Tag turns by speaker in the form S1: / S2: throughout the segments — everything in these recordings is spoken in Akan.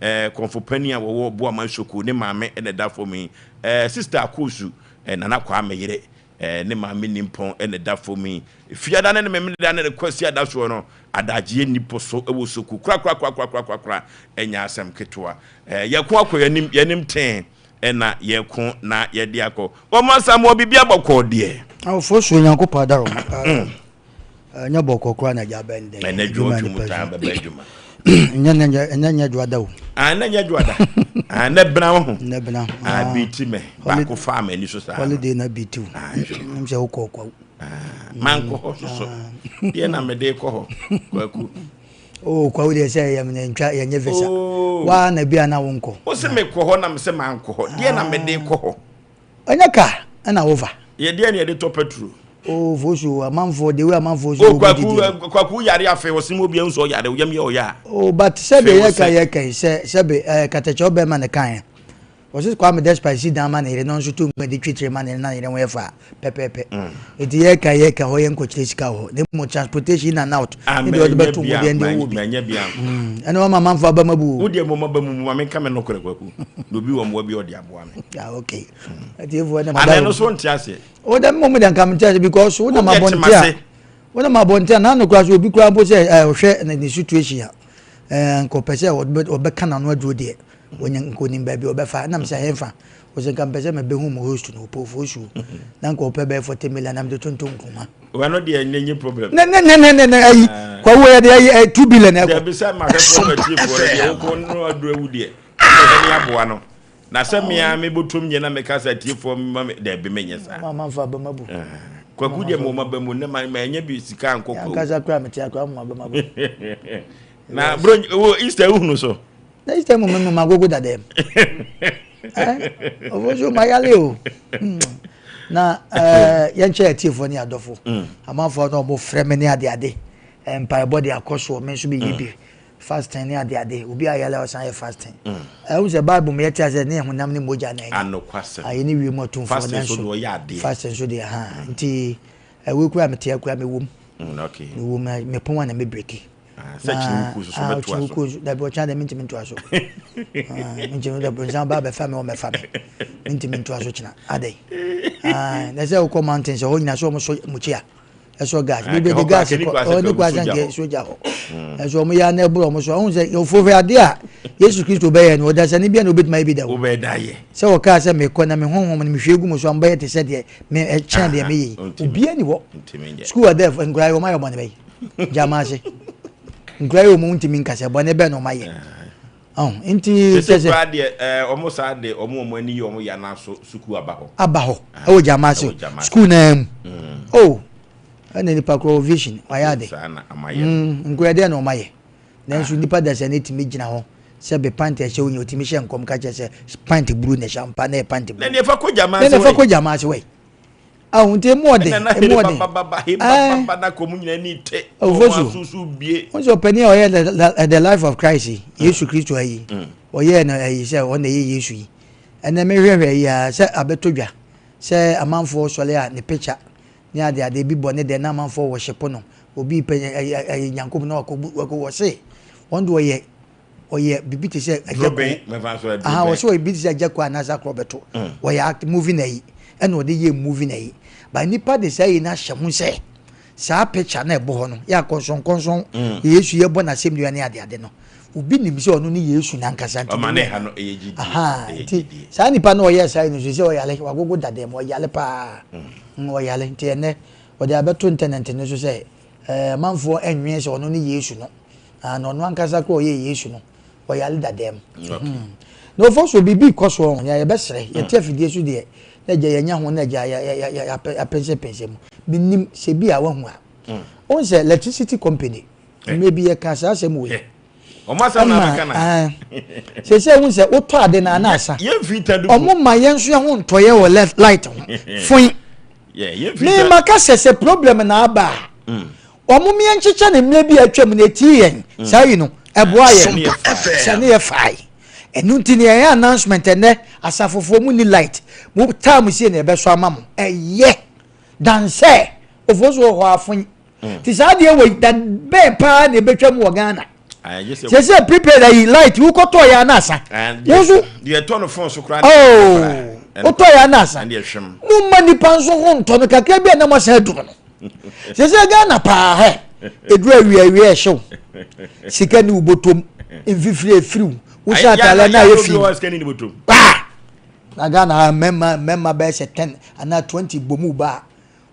S1: Kɔnfo panin a wɔwɔ Boaman Soko ne maame na ɛda fam yi. Sister Akosu, Nana Kwame yere, ne maame Nimpɔn na ɛda fam yi. Fiada ne ne Memeneda ne ne Kwasiada soɔ no, adagyeɛ nni po so wɔ Soko korakorakorakorakorakora, ɛnyɛ asɛm ketewa. Yɛko akɔ yɛnim, yɛnim tee na yɛko na yɛde akɔ. Wɔn Asamoah, biribi abɔkɔɔ deɛ.
S2: Awofoɔ suro Nyankopɔn adaworoma. Ɛnyɛ bɔkɔɔ koraa na agya bɛn dɛ.
S1: Ɛnɛ dwo ɔtwe mu taa bɛbɛ adwuma.
S2: Ɛnyɛ nɛ ɛnɛ nyɛ dwoada o.
S1: Ah, ɛnɛ nyɛ dwoada. Ah, ɛnɛ bena wo ho.
S2: Ɛnɛ bena.
S1: Ah, bi ti mɛ. Baako faa m'ani so saa.
S2: Holiday na bi ti o. Ah, nhwɛ. Ɛm sɛ wokɔ kwawu.
S1: Ah, mankɔ hɔ soso. Deɛ na mede kɔ hɔ. Kwaku.
S2: Oh, kwawu deɛ sɛ yɛ mene ntwa yɛnyɛ visa. Oh. Waa na bi a na wonkɔ.
S1: Wo se mekɔ hɔ na me sɛ mankɔ hɔ. Deɛ na mede kɔ hɔ.
S2: Ɛnyɛ kaa ɛna wofa.
S1: Yɛ deɛ na yɛde tɔ petrol.
S2: Oh, fosu amanfoɔ the way amanfoɔ so.
S1: Oh, kwaku kwaku yare afei ɔsi mu obi nso ɔyare oyam yɛ ɔyɛ a.
S2: Oh, but sɛbe yɛ ka yɛ ka yi sɛ sɛbe ɛɛ katakyɛ ɔbɛrima ne kan yɛ. Wɔsi Kwame Despite si dan ma ne yere na ɔnso to nkwa de twitiri ma ne yere na ne yere ho yɛ fa pɛpɛɛpɛ. Eti yɛ ka yɛ ka hɔ yɛ nkɔkyerɛ sika wɔ hɔ. Ne mu transportation in and out. Ne deɛ ɔde bɛto mu deɛ ɛnde wɔ bi. Ɛna wɔn amanfoɔ aba ma bu o.
S1: Wo deɛ mo ma ba mu mu ma me nka me nokorɛ kwaku. Na obi wɔ mmoa bi ɔde aboa me.
S2: Ah, okay. Atiefoɔ na
S1: ma da. Ana ɛno so nte aseɛ.
S2: O dɛ mmom deɛ nka mente ase because wo nam abɔnten a wo nam abɔnten a n'ano koraa so obi koraa mpo sɛ ɛɛ ɔhwɛ ne situation a ɛɛ nka ɔpɛ sɛ ɔbɛka n'ano aduro deɛ wɔnyɛ nka onim baabi ɔbɛfa nam sɛ hɛnfa ɔsɛ nka mpɛ sɛ mɛbɛhu mo host no ɔpɛ ofosuo na nka ɔpɛ bɛyɛ 40 million nam de tonto nkruma.
S1: Wano deɛ nyɛ nye problem.
S2: Ne ne ne ne ne ne ayi kwawo yɛ de ayi 2 billion ɛkɔ.
S1: Dabi sɛ mahwɛfoɔ no atiefoɔ no deɛ wokɔ no aduro awu deɛ ɔbɛhwɛ ne aboa no. Na sɛ mea mebɔtom nyɛ na meka sɛ atiefoɔ ma me dabi, menyɛ saa.
S2: Mama nfa bɛma bu.
S1: Kwaku deɛ mewɔ maba mu ne ma ɛnyɛ bi sika nkɔ kwawu.
S2: Ankasa kora mete akora mo maba bu.
S1: Na bro wo Easter wohunu so.
S2: Na Easter mu memu magogo dadam. Ɔfo so mayale o. Na yɛnkyɛ atiefoɔ ne adɔfo. Amanfoɔ na ɔmo frɛ me ne adeade. Mpaebɔ de akɔ soɔ, me nso meyɛ bi. Fasting ne adeade, obi a yɛlɛ ɔsan yɛ fasting. Ɛhu sɛ Bible mu yɛte asɛ ne honam ne mogya na ɛnyɛ.
S1: Anokwasɛm.
S2: Ayɛ ne wiem atumfoɔ.
S1: Fasting so deɛ ɔyɛ adeɛ.
S2: Fasting so deɛ ha nti ɛwɔ kura mete akura mewom. Mewom, mepɔn a na me break.
S1: Sɛ kyini wukuo so so bɛtoa so.
S2: Dabi, ɔkyena deɛ mentumi ntoa so. Mentumi dɛ bonsam ba bɛfa me, ɔmɛfa me, mentumi ntoa so kyena adɛn na sɛ wokɔ mountain sɛ hɔ nyina sɛ ɔmo so mukyia ɛsɔ gas bebree de gas kɔ ɔ ne kɔ asanke sogya hɔ ɛsɛ ɔmo yɛ ana ɛboro ɔmo so. Ɔmo sɛ ofofo ade a Yesu Kristo bɛyɛ no, ɔdasani bia na obetuma ayɛ bi da o sɛ ɔkaa sɛ mekɔ na me honhom no mehwie gu mu so a mobɛyɛ te sɛ deɛ me ɛkyɛn deɛ meyɛ yi. Obia ni hɔ. School adɛ nkura yi ɔmo ayɛ ɔbɔne bɛyi gyama ase nkura yi ɔmo ntumi nkasa, bɔne bɛn na ɔmo ayɛ ɔn nti
S1: kyɛ sɛ deɛ ɔmo saa de ɔmo ani yɛ ɔmo ya n'aso sukuu aba hɔ.
S2: Aba hɔ ɛwɔ gyama ase school naa mu o, ɛna nipa korɔ vision wayɛ ade nkura deɛ na ɔmo ayɛ, nanso nipa da sɛ ne tumi gyina hɔ sɛ bɛ pant ɛhyɛ wo nyɛ otumi hyɛ nkɔm ka kyerɛ sɛ pant blue na ɛhyɛ ampa na yɛ pant blue.
S1: Na deɛ fa kɔ gyama ase
S2: wɛ, na fa kɔ gyama ase wɛ ahu nti emu ɔden, emu ɔden.
S1: Ofosu
S2: n sɛ ɔpanin a ɔyɛ The Life of Christ yi, Yesu Kristo ayi ɔyɛ no ayi sɛ ɔna ɛyɛ Yesu yi, ɛnna mehwɛhwɛ yi a sɛ abɛtɔ dwa sɛ amanfoɔ sɔre a ne picture ne ade ade bi bɔ ne dɛ na amanfoɔ wɔ hyepo no, obi pɛ ɛyɛ Nyankopɔn na wakɔ wakɔ wɔ se wɔn de ɔyɛ bibi te sɛ agya ko aha, wɔsɛ ɔyɛ bibi te sɛ agya ko anaasɛ akorɔ bɛto wɔyɛ act movie na yi ɛna ɔde yɛ movie na yi ba nipa de saa yi na ahyɛ ho sɛ saa picture na ɛbɔ hɔ no yɛ akɔnsɔnkɔnsɔn Yesu yɛ bɔ n'asɛm nua ne ade ade no, obi nim sɛ ɔno ne Yesu nankasa.
S1: Nti ɔma ne ha no ɛyɛ gyidie.
S2: Aha, nti saa nipa no ɔyɛ saa yi no so sɛ ɔyale wagogo dada mu, ɔyale paa, ɔyale. Nti ɛnɛ ɔde abɛto internet no so sɛ amanfoɔ ɛnwen sɛ ɔno ne Yesu no, na ɔno ankasa kora ɔyɛ Yesu no ɔyale dada mu na ɔfɔ so biribi kɔ soɔ nea yɛbɛsrɛ yɛte afidie so deɛ na agya yɛnya ho na agya yɛapɛnsɛpɛnsɛ mu. Menim sɛ bi a wahu a ɔhu sɛ electricity company mmerɛ bi yɛka saa asɛm wei.
S1: Ɔmo asɛm na abɛka na.
S2: Sɛ hu sɛ wotɔ ade na ana asa ɔmo ma yɛn nso yɛn ho ntɔyɛ wɔ left light ho foin. Mema ka sɛ problem na aba a, ɔmo mmea nkyekyɛ ne mmerɛ bi a atwam na etie yɛn saa yi no ɛboa yɛn sɛ ne yɛ fae. Ɛno nti ne yɛyɛ announcement ɛnɛ, asafofoɔ mu ni light mo time sie na ɛbɛsɔ ama mo ɛyɛ dansɛ ofoɔ so wɔ hɔ afoin. Ti saa deɛ wɔ da bɛɛ paa na ebɛtwa mu wɔ Ghana. Sɛ sɛ prepaid ayi light wokɔtɔ yɛ anasa. Wo nso.
S1: Deɛ ɛtɔ no phone so koraa.
S2: Oh, wotɔ yɛ anasa. Mo mma nipa nso ho ntɔ no kakra bi a na mo asan adum no. Sɛ sɛ Ghana paa hɛ, eduru awia awia ɛhyew. Sika ni wo bɔtɔm, mfifiri efiriw, wohyɛ ataare na ayɛ fi. Na Ghana ha mmarima mmarima bɛyɛ sɛ 10 anaa 20 bɔ mu ba a,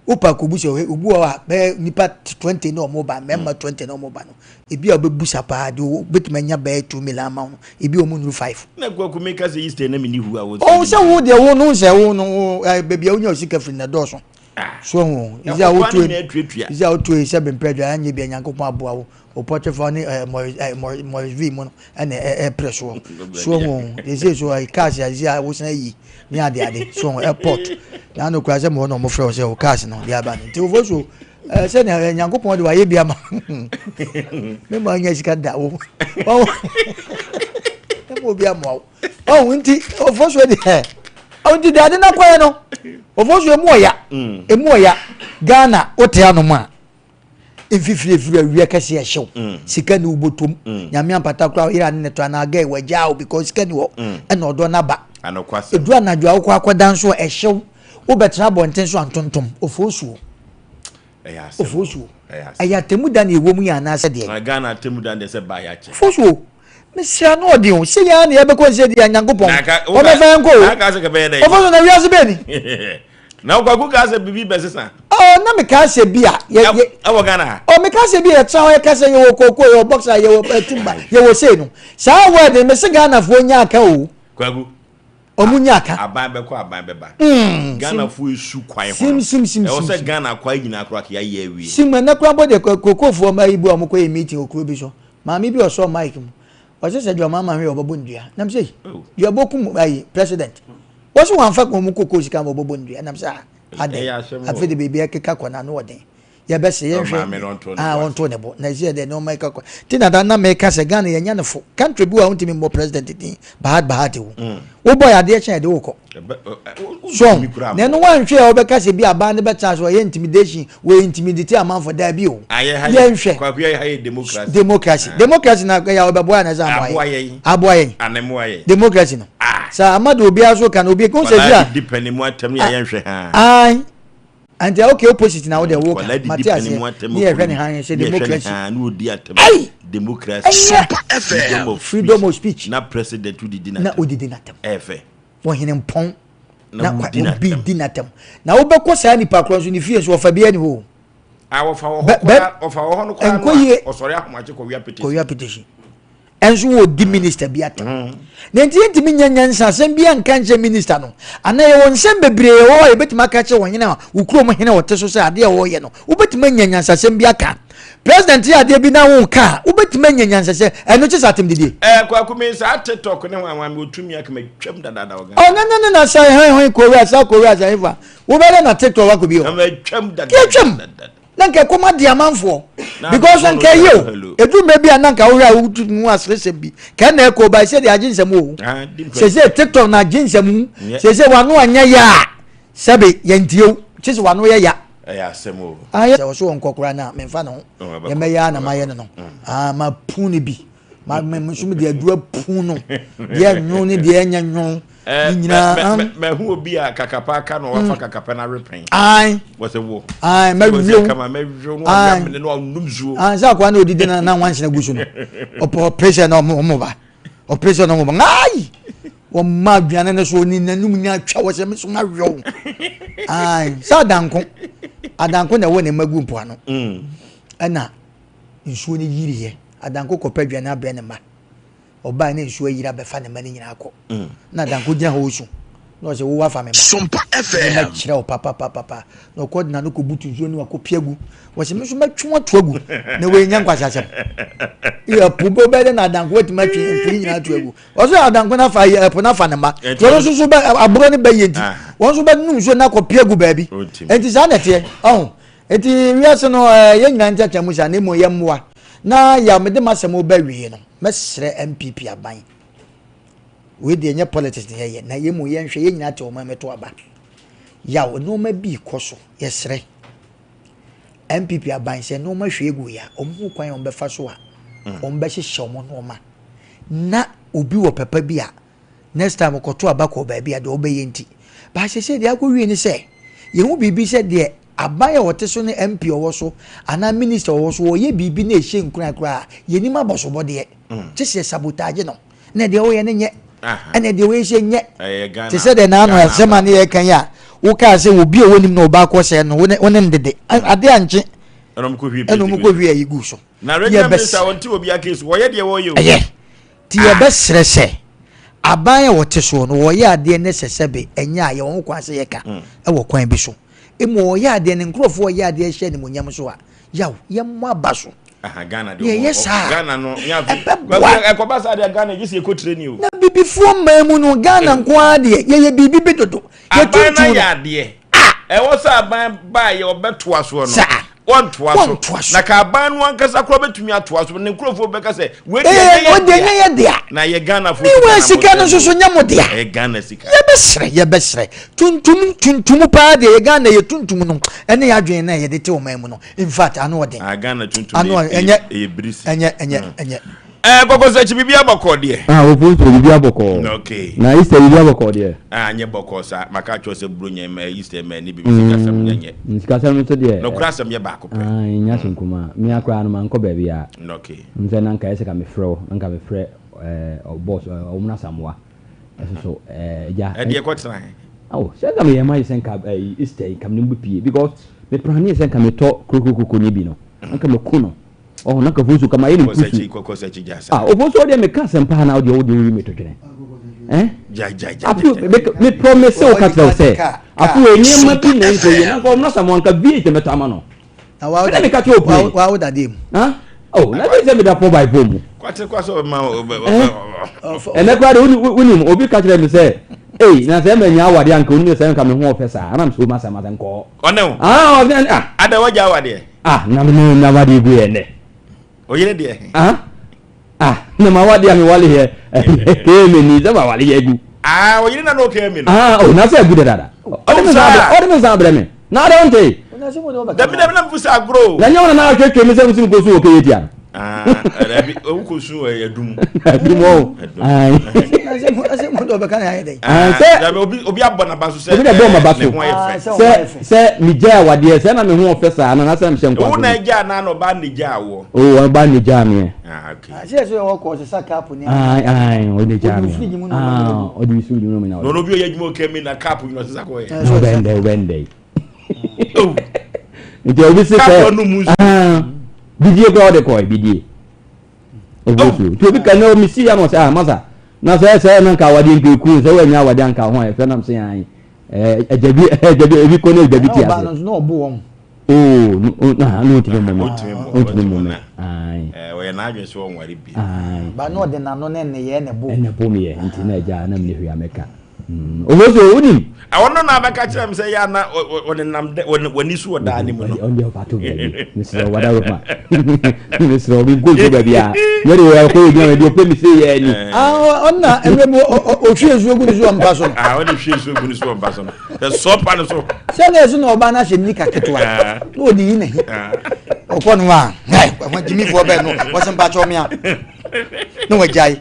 S2: wopɛ akɔbu sɛ obi wɔ hɔ a bɛyɛ nipa 20 na ɔmo ba, mmarima 20 na ɔmo ba no, ebi a wobɛbusa paa de wobɛtumi anya bɛyɛ 2 million ama wo, ebi a ɔmo nnuru 5.
S1: Na Kwaku meka sɛ Easter na menni hu a wo.
S2: Ɔn sɛ wo deɛ wo no sɛ wo no baabi a wonya wo sika firi na dɔɔso. So ho ɛsɛ a wotu ɛsɛ a wotu sɛ bempɛ dwa anyɛ bi a Nyankopɔn aboa wo opɔtefa ne Morris V mu no ɛna ɛpere soɔ so ho ɛsɛ so cars a ɛsɛ a wosan yi ne ade ade so ho airport na ano kura sɛ mo hɔ na ɔmo frɛ wo sɛ wo cars no de aba no nti wofo so sɛ nea Nyankopɔn de wayɛ bi ama me ma nya sika da wo ɔho ma obi amoa wo ɔho nti wofo so deɛ ɔho nti de ade no akɔyɛ no wofo so emu ɔya emu ɔya Ghana wote anom a mfifiri efiri awia kɛse ɛhyew sika ni wobɔtɔm nyame ampata koraa yere ane ne tɔ anaa gɛ wagyaa wo because sika ni hɔ ɛna ɔdɔ n'aba edu anadwo a wokɔ akɔda nso ɛhyew wobɛtena abɔnten so antontom ofosuo ofosuo ɛyɛ atemu da na ɛwɔ mu yɛ anaasɛ deɛ
S1: Ghana atemu da deɛ sɛ ba yɛ akyɛ
S2: ofosuo mesra no ɔde o sɛ yɛn na yɛbɛkɔ nsɛ deɛ Nyankopɔn ɔbɛfa yɛn kɔ o ofosuo na wiase bɛɛ ni
S1: na Kwaku kaa sɛ biribi bɛsesa.
S2: Ɔ na mekaa sɛ bi a yɛ yɛ
S1: ɛwɔ Ghana ha.
S2: Ɔ mekaa sɛ bi a yɛtena hɔ yɛka sɛ yɛwɔ kooko yɛwɔ boxer yɛwɔ timba yɛwɔ sei no saa word no mese Ghanafoɔ nya aka o.
S1: Kwaku.
S2: Ɔmo nya aka.
S1: Aban bɛkɔ aban bɛba. Mm, Ghanafoɔ esu kwan ho
S2: no. Sim sim sim.
S1: Ɛwɔ sɛ Ghana kwan nyinaa koraa ka yɛayɛ awie.
S2: Sim ɛnɛ koraa bɔ deɛ kokofoɔ mma yi bi a ɔmo kɔ yɛ meeting wɔ kuro bi so maame bi ɔsɔɔ mic mu ɔsɛ sɛ deɛ ɔmo ama hwɛ ɔbɛbɔ ne dua nam sɛ dua bɔ kum ayi president wɔsi wɔn afa wɔn koko sika ma ɔbɛbɔ ne dua nam sɛ adɛ afei de biribi ɛkeka kɔ n'ano ɔden yɛbɛsɛ yɛnhwɛ a wɔnto ne bo na ɛsɛ yɛ dɛ nneɛma ɛka kɔ ti na da na mɛka sɛ Ghana yɛnya ne fo country bi wɔ a wɔntumi mmɔ president din bahad bahad wo wobɔ yɛ adeɛ kyɛn ɛde wokɔ so na ɛno wanhwɛ a wɔbɛka sɛ bi aban no bɛtena so ɔyɛ intimidation wɔ intimidate amanfo daabi o yɛnhwɛ democracy democracy na yɛ ɔbɛboa na ɛsɛ aboa yɛn aboa yɛn democracy no sɛ ama de obiara so ka na obi kò sɛ bi a ayi nti okay opposite na wo de wo ka mate aseɛ ne yɛhwɛ ne han sɛ democracy
S1: ayi democracy
S2: ɛnyɛ freedom of speech
S1: na president odidi
S2: na odidi n'atɛm
S1: ɛfɛ
S2: wɔhene mpɔn na obi di n'atɛm na wobɛkɔ saa nipa korɔ nso ne fie nso ɔfa bi ani hɔ
S1: ɔfa wɔ hɔ ɔfa wɔ hɔ no koraa
S2: no
S1: ɔsɔre ahomakye kɔwia petition
S2: kɔwia petition ɛnso wɔ di minister bi atɛm na nti yɛntumi nyɛ nyansa asɛm bi anka nkyɛn minister no anaa yɛwɔ nsɛm bebree wɔ hɔ a yɛbɛtumi aka kyerɛ wɔn hene a wo kurom hene a wɔte so sɛ adeɛ a wɔreyɛ no wobɛtumi anya nyansasɛm bi aka president yɛ adeɛ bi na wo nka a wobɛtumi anya nyansasɛm ɛno kye sɛ atem didie.
S1: Ɛɛ Kwaku mi saa TikTok ne ho anwa mi otumi aka ma twam dadaada wɔ Ghana.
S2: Ɔno ne ne na sa hɛn hɛn Korea South Korea sa hefa wobɛdɛ na TikTok wakɔ bi hɔ.
S1: Ma twam dadaada.
S2: Yɛtwam. Na nka ɛkɔm ade amanfoɔ because nka ɛyɛ o edu mmerɛ bi a na nka wohwɛ a wotu mu aseresɛm bi ka ɛna ɛkɔ ba sɛ de agye nsɛm o sese TikTok na agye nsɛm sese wano anyɛ ya a sɛbe yɛntie o kye sɛ wano yɛ ya.
S1: Ɛyɛ asɛm o.
S2: Ayɛ sɛ ɔso wɔn kɔkora na memfa ne ho deɛ mɛyɛ a na mayɛ no no ah ma pun no bi ma me nso me de aduru apun no deɛ nwo ne deɛ ɛnyɛ nwo ne nyinaa.
S1: Mɛhu obi a kakapa aka na wafa kakapa na awepɛn.
S2: Ayi.
S1: Wɔsɛ wo.
S2: Ayi mɛwiw.
S1: Kama mɛwiw no ɔyɛ no ɔnum zuo.
S2: Ayi sɛ akwa na odidi na na nwansena gu so no ɔpɔ ɔpɛ na ɔmo ɔmo ba ɔpɛ sɛ na ɔmo ba ayi wɔn mma aduane no so ne nanum nya atwa wɔ sɛ me so ma wiw. Ayi sɛ adanko adanko na ɛwɔ ne mma gu mpoano ɛna nsuo no yiriiɛ. Adanko kɔpɛ aduane abrɛ ne mma. Ɔbaeɛ na nsuo ayiri abɛfa ne mma no nyinaa kɔ. Na Adanko gyina hɔ resu. Na ɔsɛ wo wafa me mma.
S3: Sompa
S2: FM. Ne mɛkyerɛ wo papapapapa. Na ɔkɔ de n'ano kɔbutu nsuo no akɔpia gu. Wɔsɛ me nso mɛtwe wo ato agu. Na wei nyɛ nkwaseasɛm. Yɛ po bɛ bɛyɛ dɛ na Adanko watumi atwe mpo yi nyinaa ato agu. Ɔsɛ Adanko no afa ɛpo no afa ne mma. Nti ɔno nso so bɛ aborɔ no bɛyɛ nti. Wɔn nso bɛnom nsuo no akɔpia gu baabi. Nti saa na ɛteɛ. Ɔho. Enti wiase no yɛn nyinaa nkyɛkyɛ mu saa na mmom yɛn mmoa. Na yaw mede m'asɛm reba awie no, mɛsrɛ NPP aban. Wei deɛ nyɛ politics na yɛyɛ na yɛn mu yɛnhwɛ yɛn nyinaa te ɔman mɛto aba. Yaw nneɛma bi rekɔ so yɛsrɛ NPP aban sɛ nneɛma hwie gu yɛ a wɔn ho kwan a wɔbɛfa so a Wɔn bɛhyehyɛ wɔn nneɛma na obi wɔ papa bi a next time ɔkɔto aba kɔ baabi a deɛ ɔbɛyɛ nti. But seesei deɛ akɔwie ne sɛ yɛhu biribi sɛ deɛ aban a ɔte so ne MP ɔwɔ so anaa minister ɔwɔ so ɔyɛ biribi na ɛhyɛ nkuran koraa a yɛnim abɔsobɔdeɛ gye sɛ sabotage no na deɛ ɔyɛ no nyɛ ɛna deɛ ɔyɛ sɛ nyɛ te sɛ deɛ naano asɛm a ne yɛka yi a wokaa sɛ obi a wɔnim na ɔba akɔ sɛ no wo ne ndede ade ankye ɛna ɔmo kɔ hwie ayi gu so
S1: na regional minister wɔnte obi akesi wɔyɛ deɛ wɔyɛ o
S2: ɛyɛ Nti yɛbɛsrɛ sɛ aban a wɔte soɔ no wɔyɛ adeɛ ne sɛ sɛbe ɛnyɛ a yɛwɔ ho kwan sɛ yɛka wɔ kwan bi so. Mmom wɔyɛ adeɛ no nkorɔfoɔ a wɔyɛ adeɛ hyɛ animuonyam so a, yaw, yɛmmɔ aba so. Na yɛyɛ saa a, ɛbɛboa. Na Bibifoɔ mmaa mu no, Ghana nko ara deɛ, yɛyɛ biribi bi dodo.
S1: Aban no ayɛ adeɛ. Ɛwɔ sɛ aban baayɛ ɔbɛtoa soɔ no.
S2: Saa.
S1: Wɔntoa so.
S2: Wɔntoa so.
S1: Na ka aban no ankasa koraa bɛtumi atoa so. Ne nkurɔfoɔ bɛka sɛ wei deɛ
S2: Ee,
S1: ɛnyɛ
S2: wei
S1: yɛ
S2: deɛ ɛnyɛ
S1: dea.
S2: yɛ dea.
S1: Na yɛ Ghanafoɔ
S2: Meanwhile,
S1: sika
S2: sika
S1: na
S2: no nso so
S1: mosɛe
S2: nyɛ mo dea.
S1: Ɛyɛ Ghana sika.
S2: Yɛbɛsrɛ, yɛbɛsrɛ. Tuntum, tuntum paa deɛ yɛ Ghana yɛ tuntum no ɛne yɛ adwene no a yɛde te ɔman mu no. In fact, ano ɔden.
S1: Ah, Ghana tuntum
S2: Ano
S1: no
S2: ɔden. Ɛnyɛ,
S1: ɛyɛ birisi.
S2: ɛnyɛ, ɛnyɛ, ɛnyɛ.
S1: Ɛɛ kɔkɔsakyi biribi abɔkɔɔ deɛ.
S3: Ah ofonso biribi abɔkɔɔ.
S1: Okay.
S3: Na Easter biribi abɔkɔɔ deɛ.
S1: Ah nyɛ bɔkɔɔ saa maka akyerɛ wo sɛ buronya mma Easter mma ani biribi sikasɛm nyɛ nyɛ.
S3: Mm sikasɛm nso deɛ.
S1: Nɔkorɛ asɛm yɛ baako pɛ.
S3: Ah nyɛ asɛm kumaa me ara koraa no mankɔ baabi a.
S1: Okay.
S3: N sɛ na nka ɛsɛ ka mefrɛ wo na nka mefrɛ ɛɛ boss ɔmo no Asamoah ɛso so ɛɛ agya.
S1: Ɛdeɛ kɔ tena he.
S3: Awo sɛ nka meyɛ mayɛ sɛ nka ɛɛ Easter yi nka mene mo bɛpie because me planee sɛ nka metɔ krokrokoko no bi no nka maku no. Ɔho na kafo nso kama yɛ ne nkusu. Ah, ofo nso ɔdeɛ meka asɛm paa na ɔdeɛ wodeɛ woyi me to twene. Eh? Afi me promise wo ka kyerɛ wo sɛ afi wɔ nneɛma bi na nkɔ yie na nka ɔmo nasa mo anka V8 mɛtɔ ama no.
S2: Na wa
S3: Mena meka kyerɛ wo plane.
S2: Wa wo dadeɛ mu.
S3: Ha? Oh, na sɛ sɛ meda 4 by 4 mu.
S1: Kwate kwa sɛ ɔma
S3: Ɛnɛ koraa de wonim obi ka kyerɛ me sɛ ei na sɛ manya awadeɛ anka onim sɛ nka me ho ɔfɛ saa anam sɛ o masa masa nkɔɔ.
S1: Ɔne wo.
S3: Ah, ɔne ah.
S1: Ada wagya awadeɛ.
S3: Ah, na me na wade gu yɛ nɛ.
S1: Oyere deɛ he.
S3: Ah, ah, na ma wade a me wale yɛ kee me ni sɛ ma wale yɛ gu.
S1: Ah, oyere na na ɔkee me no.
S3: Ah, oh, na sɛ agu dada. Ɔde me nsa abrɛ, ɔde me nsa abrɛ me. Na ade ɔnte.
S1: Dabi dabi na mfu sɛ agorɔ o.
S3: Na nyɛ wɔn na ahwehwɛ me sɛ msi mkɔ su wɔ kee tia no.
S1: Ah, dabi, owu kɔ su wɔ adum.
S3: Adum o. Ayi.
S2: Ɛsɛ mu dɔ bɛka na ayɛ dɛ.
S3: Sɛ
S1: dabi obi obi abɔ n'aba so sɛ
S3: obi na bɔ m'aba so.
S1: Ne ho ayɛ fɛ.
S3: Sɛ sɛ mi gya awadeɛ sɛ na me ho ɔfɛ saa na n'asɛm hyɛ nkwa.
S1: Wo na egya na na ɔbaa na egya awɔ.
S3: O ɔbaa na egya mi.
S1: Ah okay.
S2: Sɛ ɛsɛ yɛ ɔkɔ ɔsesa kaapu ni.
S3: Ayi ayi ɔde egya mi. Ah ɔde fridge mu na ɔde.
S1: Na ɔno obi ɔyɛ adwuma ɔkɛ mi na kaapu nyina ɔsesa kɔ yɛ.
S3: Ɔbɛn dɛ ɔbɛn dɛ. Nti obi se sɛ bidie koraa ɔde kɔɛ bidie. Obi so nti obi ka na omi si ya na ɔsɛ ah masa na sɛ sɛ na nka awadeɛ nka eku sɛ wɔanya awadeɛ anka ho a ɛfɛ nam sɛ yan ɛɛ ɛgya bi ɛgya bi ebi kɔ na ɛgya bi ti ase.
S2: Ɔbaa no nso na ɔbo wɔn.
S3: Oo no na na ɔntumi mmɔ me ɔntumi mmɔ me ayi.
S1: Ɛɛ ɔyɛ n'adwene sɛ ɔnware bi.
S3: Ayi.
S2: Ba na ɔde n'ano ne nneyɛɛ na ɛbo.
S3: Ɛna ɛbo mi yɛ nti na ɛgya na mi ne hwee amɛka. Owó so wonim.
S1: Ɔno na abɛka kyerɛ me sɛ yɛ ana ɔnenam dɛ w'ani so wɔ daa ne mu no.
S3: Ɔno deɛ ɔfa to baabi. Mesrɛ wo wada roma. Mesrɛ wo menkɔ nsuo baabi a. Nyɛ de wɔyɛ kɔ ogyina baabi ɔpɛ me sei yɛ ani.
S2: Ɔno na mmerɛ bi ɔhwie nsuo gu ne so wɔ mpa so no.
S1: Ɔne hwie nsuo gu ne so wɔ mpa so no. Sɛ sɔ pa no so.
S2: Sɛ na ɛso na ɔbaa no ahyɛ nika ketewa na ɔde yi n'ahi. Ɔkɔ no a, gyimifoɔ bɛn no wɔsɛ mpakyɛw me a na wagyae.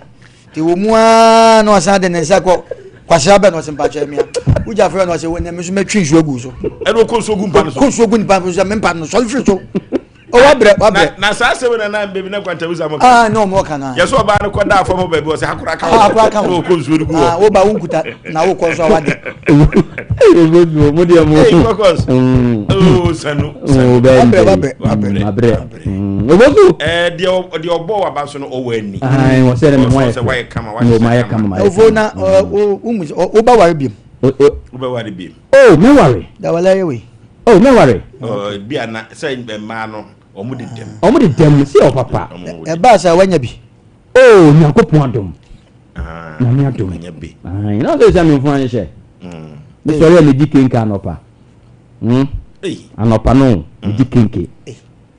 S2: Nti wɔ mu ara na ɔsan de ne nsa kɔ kwasea bɛ na ɔsɛ mpakyɛ mia wogya frɛ na ɔsɛ wɔn nso mɛtwe nsuo agu so.
S1: Ɛna ɔkɔ nsuo gu mpa no so.
S2: Kɔ nsuo gu nipa no so mpa no sɔre firi so. O wabrɛ wabrɛ.
S1: Na saa asɛm na na mbɛbi na kwantawusa mo
S2: ka. Ah na ɔmo ka na.
S1: Yɛ sɛ ɔbaa no kɔ da fam baabi ɔsɛ akora ka ho.
S2: Akora ka ho.
S1: Na ɔkɔ nsuo no gu hɔ.
S2: Ah wo ba wo nkuta na wo kɔ nso awade.
S3: Mo deɛ mo.
S1: Ee kɔkɔs. Oo sanu.
S3: Sanu.
S2: Wabrɛ wabrɛ wabrɛ.
S3: Wabrɛ. Obosu.
S1: Ɛɛ deɛ deɛ ɔbɔ waba so no ɔwɔ ani.
S3: Ayi wɔ sɛ ɛmi ho ayɛ
S1: fɛ. Wayɛ kama
S3: wayɛ kama kama.
S2: Ofo na o o mu o ba ware biem.
S1: O bɛ ware biem.
S3: O mɛ ware.
S2: Dawala yɛ wei.
S3: O mɛ ware.
S1: Ɔ bi a na sɛ mmaa no wɔn de dɛm.
S3: Wɔn de dɛm si ɔpapa.
S2: Ɛbaa sɛ wanya bi.
S3: O Nyankopɔn adom. Nyame adom.
S1: Wanya bi.
S3: Ayi na sɛ sɛ mi nfun anyehyɛ. Mi sɔre a mi di kenka anɔpa. Hmm? Anɔpa no, megye kenke.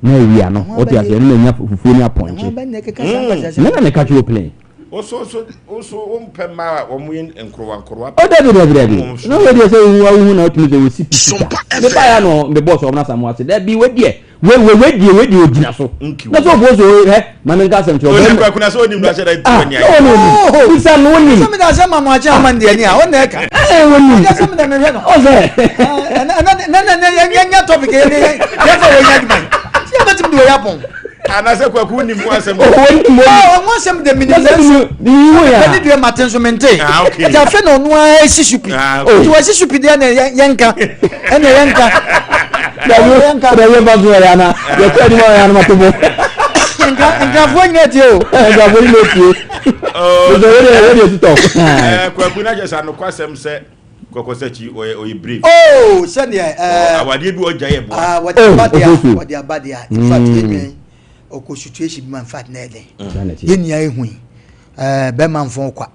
S3: Na awia no, wote aseɛ, no manya fufuo ne apɔnkye. Me na meka kyerɛ plane.
S1: Woso so woso wompɛ mmaa a wɔn yɛ nkorowa nkorowa.
S3: O dabi dabi dabi. Na wei deɛ sɛ wohu awohu na wotumi sɛ wɔsi pi sika. Me ba ya no me bɔs ɔmo na samu ase. Dabi wei deɛ wei wei wei deɛ wei deɛ ogyina so. Na sɛ obo so hɛ ma me nka asɛm kyerɛ
S1: ɔbɛn. Onipa kuna sɛ onim na ahyɛ da nti wɔ nia.
S3: Ah na onim. Bisa no onim.
S2: Sɛ mi da sɛ mamu akyɛ ama ndeɛ ni a ɔna ɛka.
S3: Ɛɛ onim.
S2: Ɛna sɛ mi da mi hwɛ no.
S3: Ɔsɛ.
S2: Ɛna ɛna na na yɛ nya topic yɛ yɛ yɛ fɛ wɔ nya adwuma yi. Sɛ yɛ bɛ ti mi de wɔ yɛ apɔn.
S1: Anasɛ Kwaku wonim ho asɛm?
S3: Oh, wonim
S2: ho. Oh, ho asɛm de menim nanso. Ɛne deɛ mate nso mente.
S1: Ah, okay.
S2: Nti afei na ɔno ara si so pi.
S1: Ah, okay.
S2: Nti wɔsi so pi deɛ na yɛnka. Ɛna yɛnka.
S3: Yɛnka. Yɛn ba so yɛ ana. Yɛkɔ anim a yɛ anam ato bɔ.
S2: Nka nkafoɔ nyina tie o.
S3: Nkafoɔ nyina tie.
S1: Oh.
S3: Sɛ wɛde wɛde tutɔ.
S1: Ɛɛ Kwaku na kyɛ sɛ anokwasɛm sɛ Kɔkɔsakyi ɔyɛ ɔyɛ brave.
S2: Oh sɛdeɛ ɛɛ.
S1: Awadeɛ bi ɔgya yɛ boa.
S2: Ah wɔde aba deɛ a wɔde aba deɛ a in fact yɛn nua yi ɔkɔ situation bi ma in fact na ɛdɛn. Yɛn nua yi hu yi ɛɛ bɛrima nfɔn kwa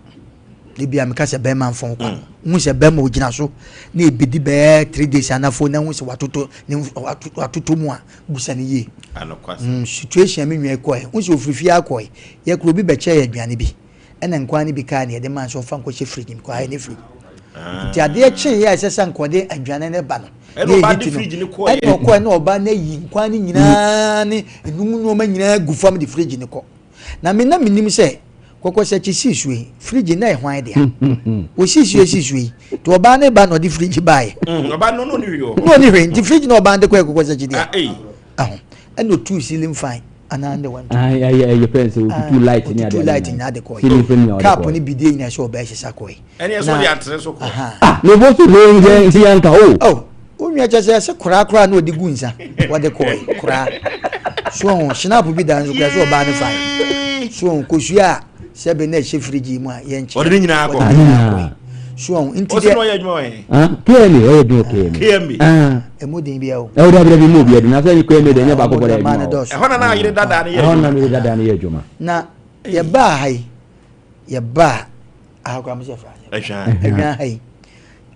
S2: ebi a meka sɛ bɛrima nfɔn kwa n sɛ bɛrima ogyina so na ebedi bɛyɛ 3 days anafo na n sɛ watoto ne watoto mu a busa ne yie. Situation mi nua yi kɔɛ n sɛ ofiri fie akɔɛ yɛ kuro bi bɛkyɛ yɛ aduane bi. Ɛna nkwan no bi kaa nea yɛde maa no sɛ ɔmfa nkɔhyɛ fridge mu, kɔayɛ ne fridge. Nti adeɛ kyeeɛ a ɛsɛ sɛ nka ɔde aduane no ba no,
S1: ɛna ɔba de fridge no kɔeɛ.
S2: Ɛna ɔkɔɛ na ɔba no ayi nkwan no nyinaa ne enum nneɛma nyinaa gu fam de fridge no kɔ. Na me na menim sɛ kɔkɔsakyi sii so yi, fridge na ɛyɛ hwan dea? Wɔsii so sii so yi, nti ɔbaa no ba na ɔde fridge baeɛ.
S1: Ɔbaa no na ɔni hwee wɔ hɔ.
S2: Na ɔni hwee, nti fridge na ɔbaa no de kɔɛ kɔkɔsakyi dea. Aho, ɛna ɔtuu ceiling fan anaa ne wantu.
S3: Ɛyɛ fɛn sɛ otutu light ne ade
S2: otutu light nyinaa de kɔɛ. Cup ne bidie nyinaa sɛ ɔbɛɛ sesa kɔɛ.
S1: Ɛne ɛsɛ ɔde atere so kɔ.
S3: Ah, ne bɔ so ne nhyɛ nsi yɛn ka o.
S2: Oh, wo nua kyɛ sɛ ɛsɛ koraa koraa na ɔde gu nsa wɔde kɔɛ koraa. So ɔho sinapu bi da nso koraa sɛ ɔbaa ne fae. So ɔho kosua a sɛbe na ɛhyɛ firigye mu a yɛnkyɛ.
S1: Ɔde ne nyinaa kɔ.
S2: Ɔde ne nyinaa kɔɛ. So ɔho nti
S1: deɛ. Ɔsɛ na ɔyɛ adwuma wɔ he?
S3: KMA ɔyɛ adwuma KMA.
S1: KMA.
S2: Emu den bia o.
S3: Ɛwɔ dabi dabi mu obi adi na sɛ KMA deɛ nyɛ baako pɔ dɛ adwuma
S1: wɔ. Ɛhɔ na na ayere dada no yɛ adwuma.
S3: Ɛhɔ na ayere dada no yɛ adwuma.
S2: Na yɛbaa ha yi yɛbaa aha koraa mo sɛ fa.
S1: Ɛhwaa.
S2: Ɛhwaa ha yi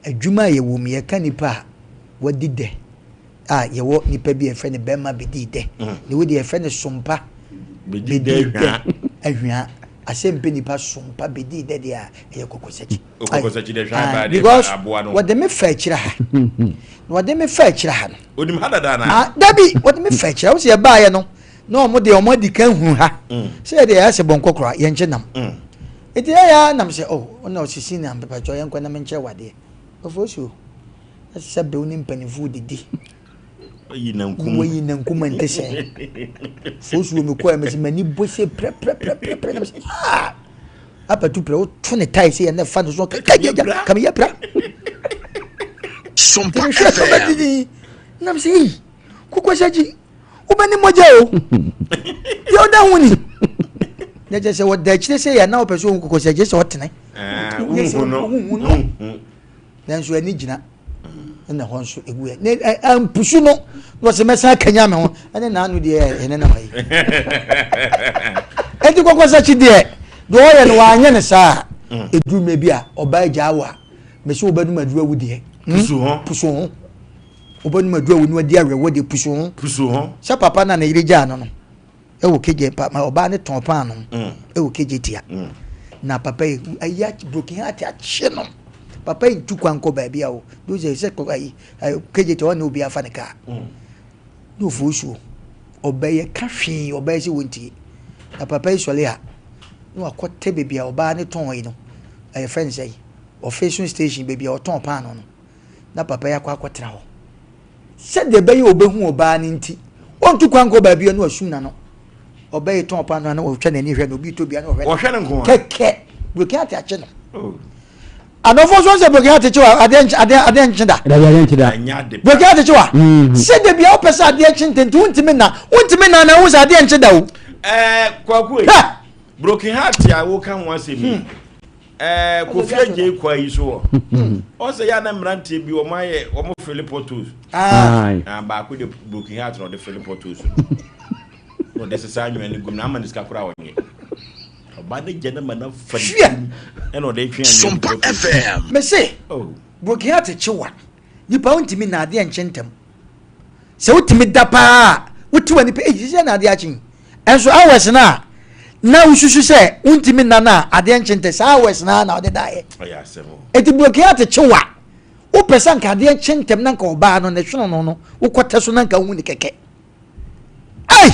S2: adwuma a yɛwɔ mu yɛka nipa a wadi dɛ a yɛwɔ nipa bi a yɛfrɛ no bɛrima bɛdii dɛ ne wo deɛ yɛfrɛ no sompa
S1: bɛdii dɛ
S2: ahwaa asɛm pɛ nipa sompa bɛdii dɛ deɛ a ɛyɛ kɔkɔsakyi.
S1: Okɔkɔsakyi dɛ hwɛ abaa
S2: because
S1: aboa no.
S2: Wɔde me fa akyire ha. Na wɔde me fa akyire ha no.
S1: Onim ha dada na.
S2: Ah, dabi, wɔde me fa akyire ha. Wosi ɛbaayɛ no, na wɔn deɛ wɔn adi kan hunu ha. Sɛ yɛ deɛ yɛ asɛ bɔnkɔ koraa, yɛn kye nam. Eti yɛ yɛ nam sɛ, oh, ɔna osisi na mpɛpɛtɔ yɛn kɔ na me nkyerɛ wadeɛ. Ɔfo osi o. Ɛsɛ bew ne mpanyinfo didi.
S1: Wayi nankum.
S2: Wayi nankum nte sɛ. Fosu wɔ me kɔɛ me sɛ m'ani bɔ se prɛprɛprɛprɛ na me sɛ ah. Apatu prɛ woto ne tae sɛ yɛn na fa no so kagyaga kam yɛ pra.
S4: Sompa
S2: FM.
S4: FM.
S2: Nam sɛ ei kokwasagyi wobɛne mogya o. Deɛ ɔda ho ni. Na kyerɛ sɛ wɔda akyire sɛ yɛn na wɔpɛ sɛ wɔhu kokwasagyi sɛ ɔtene.
S1: Wohu
S2: no. Nanso ani gyina. Ɛna hɔ nso egu yɛ. Ne ampusu no na ɔsɛ mɛsan akanya me ho ɛne n'ano deɛ ɛne nam ayi. Eti kɔkɔsakyi deɛ deɛ ɔyɛ no wanyɛ ne saa eduru mmerɛ bi a ɔbaa gyaa wɔ a mɛsɛ wobɛnum aduru awu deɛ.
S1: Pusu ho.
S2: Pusu ho. Wobɛnum aduru awu no adi awerɛhoɔ deɛ pusu ho.
S1: Pusu ho.
S2: Sɛ papa na ne yere gyaa no no. Ɛwɔ KJ pa ma ɔbaa ne tɔn paano ɛwɔ KJ tia na papa yi ayi broken heart akye no papa yi ntu kwan kɔ baabi a o do sɛ sɛ kɔ ayi KJ tia ɔne obi afa ne kaa ne ofuo suo ɔbɛyɛ ka hwee ɔbɛyɛ sɛ wɔntie na papa yi sɔle a na wakɔ tɛ baabi a ɔbaa ne tɔn yi no ɛyɛ fɛn sɛ yi ɔfesun station baabi a ɔtɔn paano no na papa yi akɔ akɔtena hɔ Sɛdeɛ ɛbɛyɛ a ɔbɛhu ɔbaa no nti, ɔntu kwan nkɔ baabi a na wasum n'ano. Ɔbaa yi tɔn paano a na ɔtwa n'ani hwɛ no, obi retɔ bi a na ɔhwɛ no.
S1: Ɔhwɛ no nko
S2: ara. Kɛkɛ, broken heart akye no. Oh. Adɔfoɔ nso sɛ broken heart kye wa adeɛ nkye adeɛ adeɛ nkye da.
S3: Dabi adeɛ nkye da.
S1: Ɛnyɛ ade pa.
S2: Broken heart kye wa.
S3: Mm-hmm.
S2: Sɛ dabi a wopɛ sɛ adeɛ kye ntɛnti wontumi nna wontumi nna na wohu sɛ adeɛ nkye da o.
S1: Ɛɛ Kwaku e. Broken heart a woka ho asɛm yi. Hmm. Ɛɛ Kofi Adjei kwa yi so wɔ. Ɔsɛ yɛ ana mmeranteɛ bi wɔn ayɛ wɔn fili potholes. Na baako de broken heart na ɔde fili potholes no. Na ɔde sesa anwea no gum na ama ne sika koraa ɔnyɛ. Ɔbaa ne gya no ma na fa ne tirim ɛna ɔde twe anwea gu potholes.
S2: Mese
S1: oh.
S2: Broken heart kyewa nipa wontumi na adeɛ nkye ntɛm. Sɛ wotumi da paa a wote w'ani pɛ eyi sɛ na adeɛ akye. Ɛnso hours no a Na wosusu sɛ wontumi nna no a adeɛ nkye ntɛ saa hours naa na ɔde daeɛ. Eti broken heart kye wa wopɛ sɛ nka adeɛ nkye ntɛm na nka ɔbaa no ne hwene no no wokɔtɛ so na nka wohu ne kɛkɛ. Ei!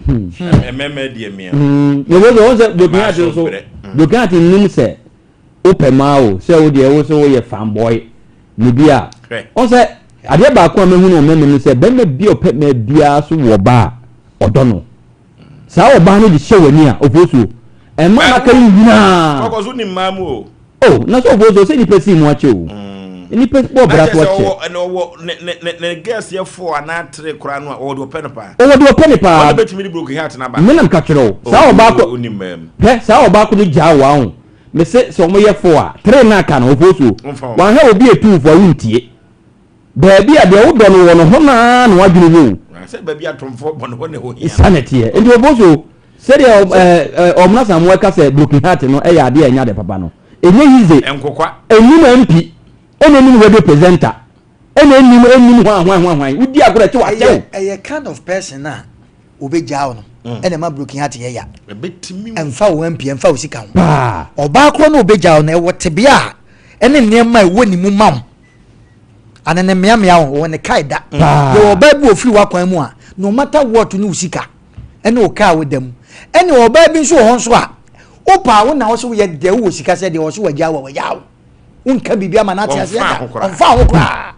S1: Mmarima deɛ mia.
S3: Yɛwɔ sɛ wɔn sɛ broken heart nso broken heart nim sɛ wopɛ maa o sɛ wo deɛ wo sɛ woyɛ fanboy ne bi a wɔn sɛ adeɛ baako a mehunu wɔ mmarima mu sɛ bɛrima bi a ɔpɛ mmaa biara so wɔ ɔbaa ɔdɔ no. Saa ɔbaa no de hyɛ w'ani a, ofosuo. Ɛmma n'aka yi nyinaa.
S1: Kɔkɔ so ni mmaa mu o.
S3: Oh, na sɛ ofosuo sɛ nipa sii mu akyɛ o. Mm. Nipa bɔ bra so akyɛ.
S1: Ɔwɔ ɛna ɔwɔ ne ne ne ne girls yɛ fo anaa tere koraa no a ɔwɔ deɛ ɔpɛ no paa.
S3: Ɔwɔ deɛ ɔpɛ no paa.
S1: Ɔno betumi de broken heart n'aba.
S3: Me nam ka kyerɛ o. Saa ɔbaa ko.
S1: Oni mmaa mu.
S3: Hwɛ saa ɔbaa ko no gyaa wa ho. Me se sɛ wɔn yɛ fo a tere na aka no ofosuo. Wɔn ahwɛ obi etu fo a wontie. Baabi a deɛ wodɔ no wɔ no, hɔ no ara na w'adwene wɔ o.
S1: Sɛ baabi a atomfoɔ bɔ no, hɔ na ɛhɔ hia.
S3: Saa na ɛteɛ. Nti wɔbɔ so sɛdeɛ Ɔmena Samoa ka sɛ broken heart no yɛ adeɛ a ɛnyɛ ade papa no, ɛnyɛ easy.
S1: Nkokwa.
S3: Ɛnnim MP, ɛna ɛnnim radio presenter, ɛna ɛnnim ɛnnim hwan hwan hwan hwan. Wodi agorɔ ɛte w'akyɛ o.
S2: Ɛyɛ kind of person a obegyaa wo no ɛna ɛma broken heart yɛ ya. Ɛmfa wo MP, ɛmfa wo sika ho. Ɔbaa korɔ no obegyaa wo no ɛwɔ tebea a ɛne nneɛma a ɛwɔ ne mu ma wo. Ane ne mmeammea ho wɔ ne kae da. Yɛwɔ ɔbaa bi wɔ firi w'akwan mu a no matter what ne wo sika ɛne wo kaa wo da mu. Ɛne ɔbaa bi nso wɔ hɔ nso a wopaa wo na wo sɛ woyɛ dɛ wowɔ sika sɛ deɛ ɔso wagyaa wo a wagyaa wo. Wonka biribi ama no ate aseɛ da. Ɔmfa ho koraa.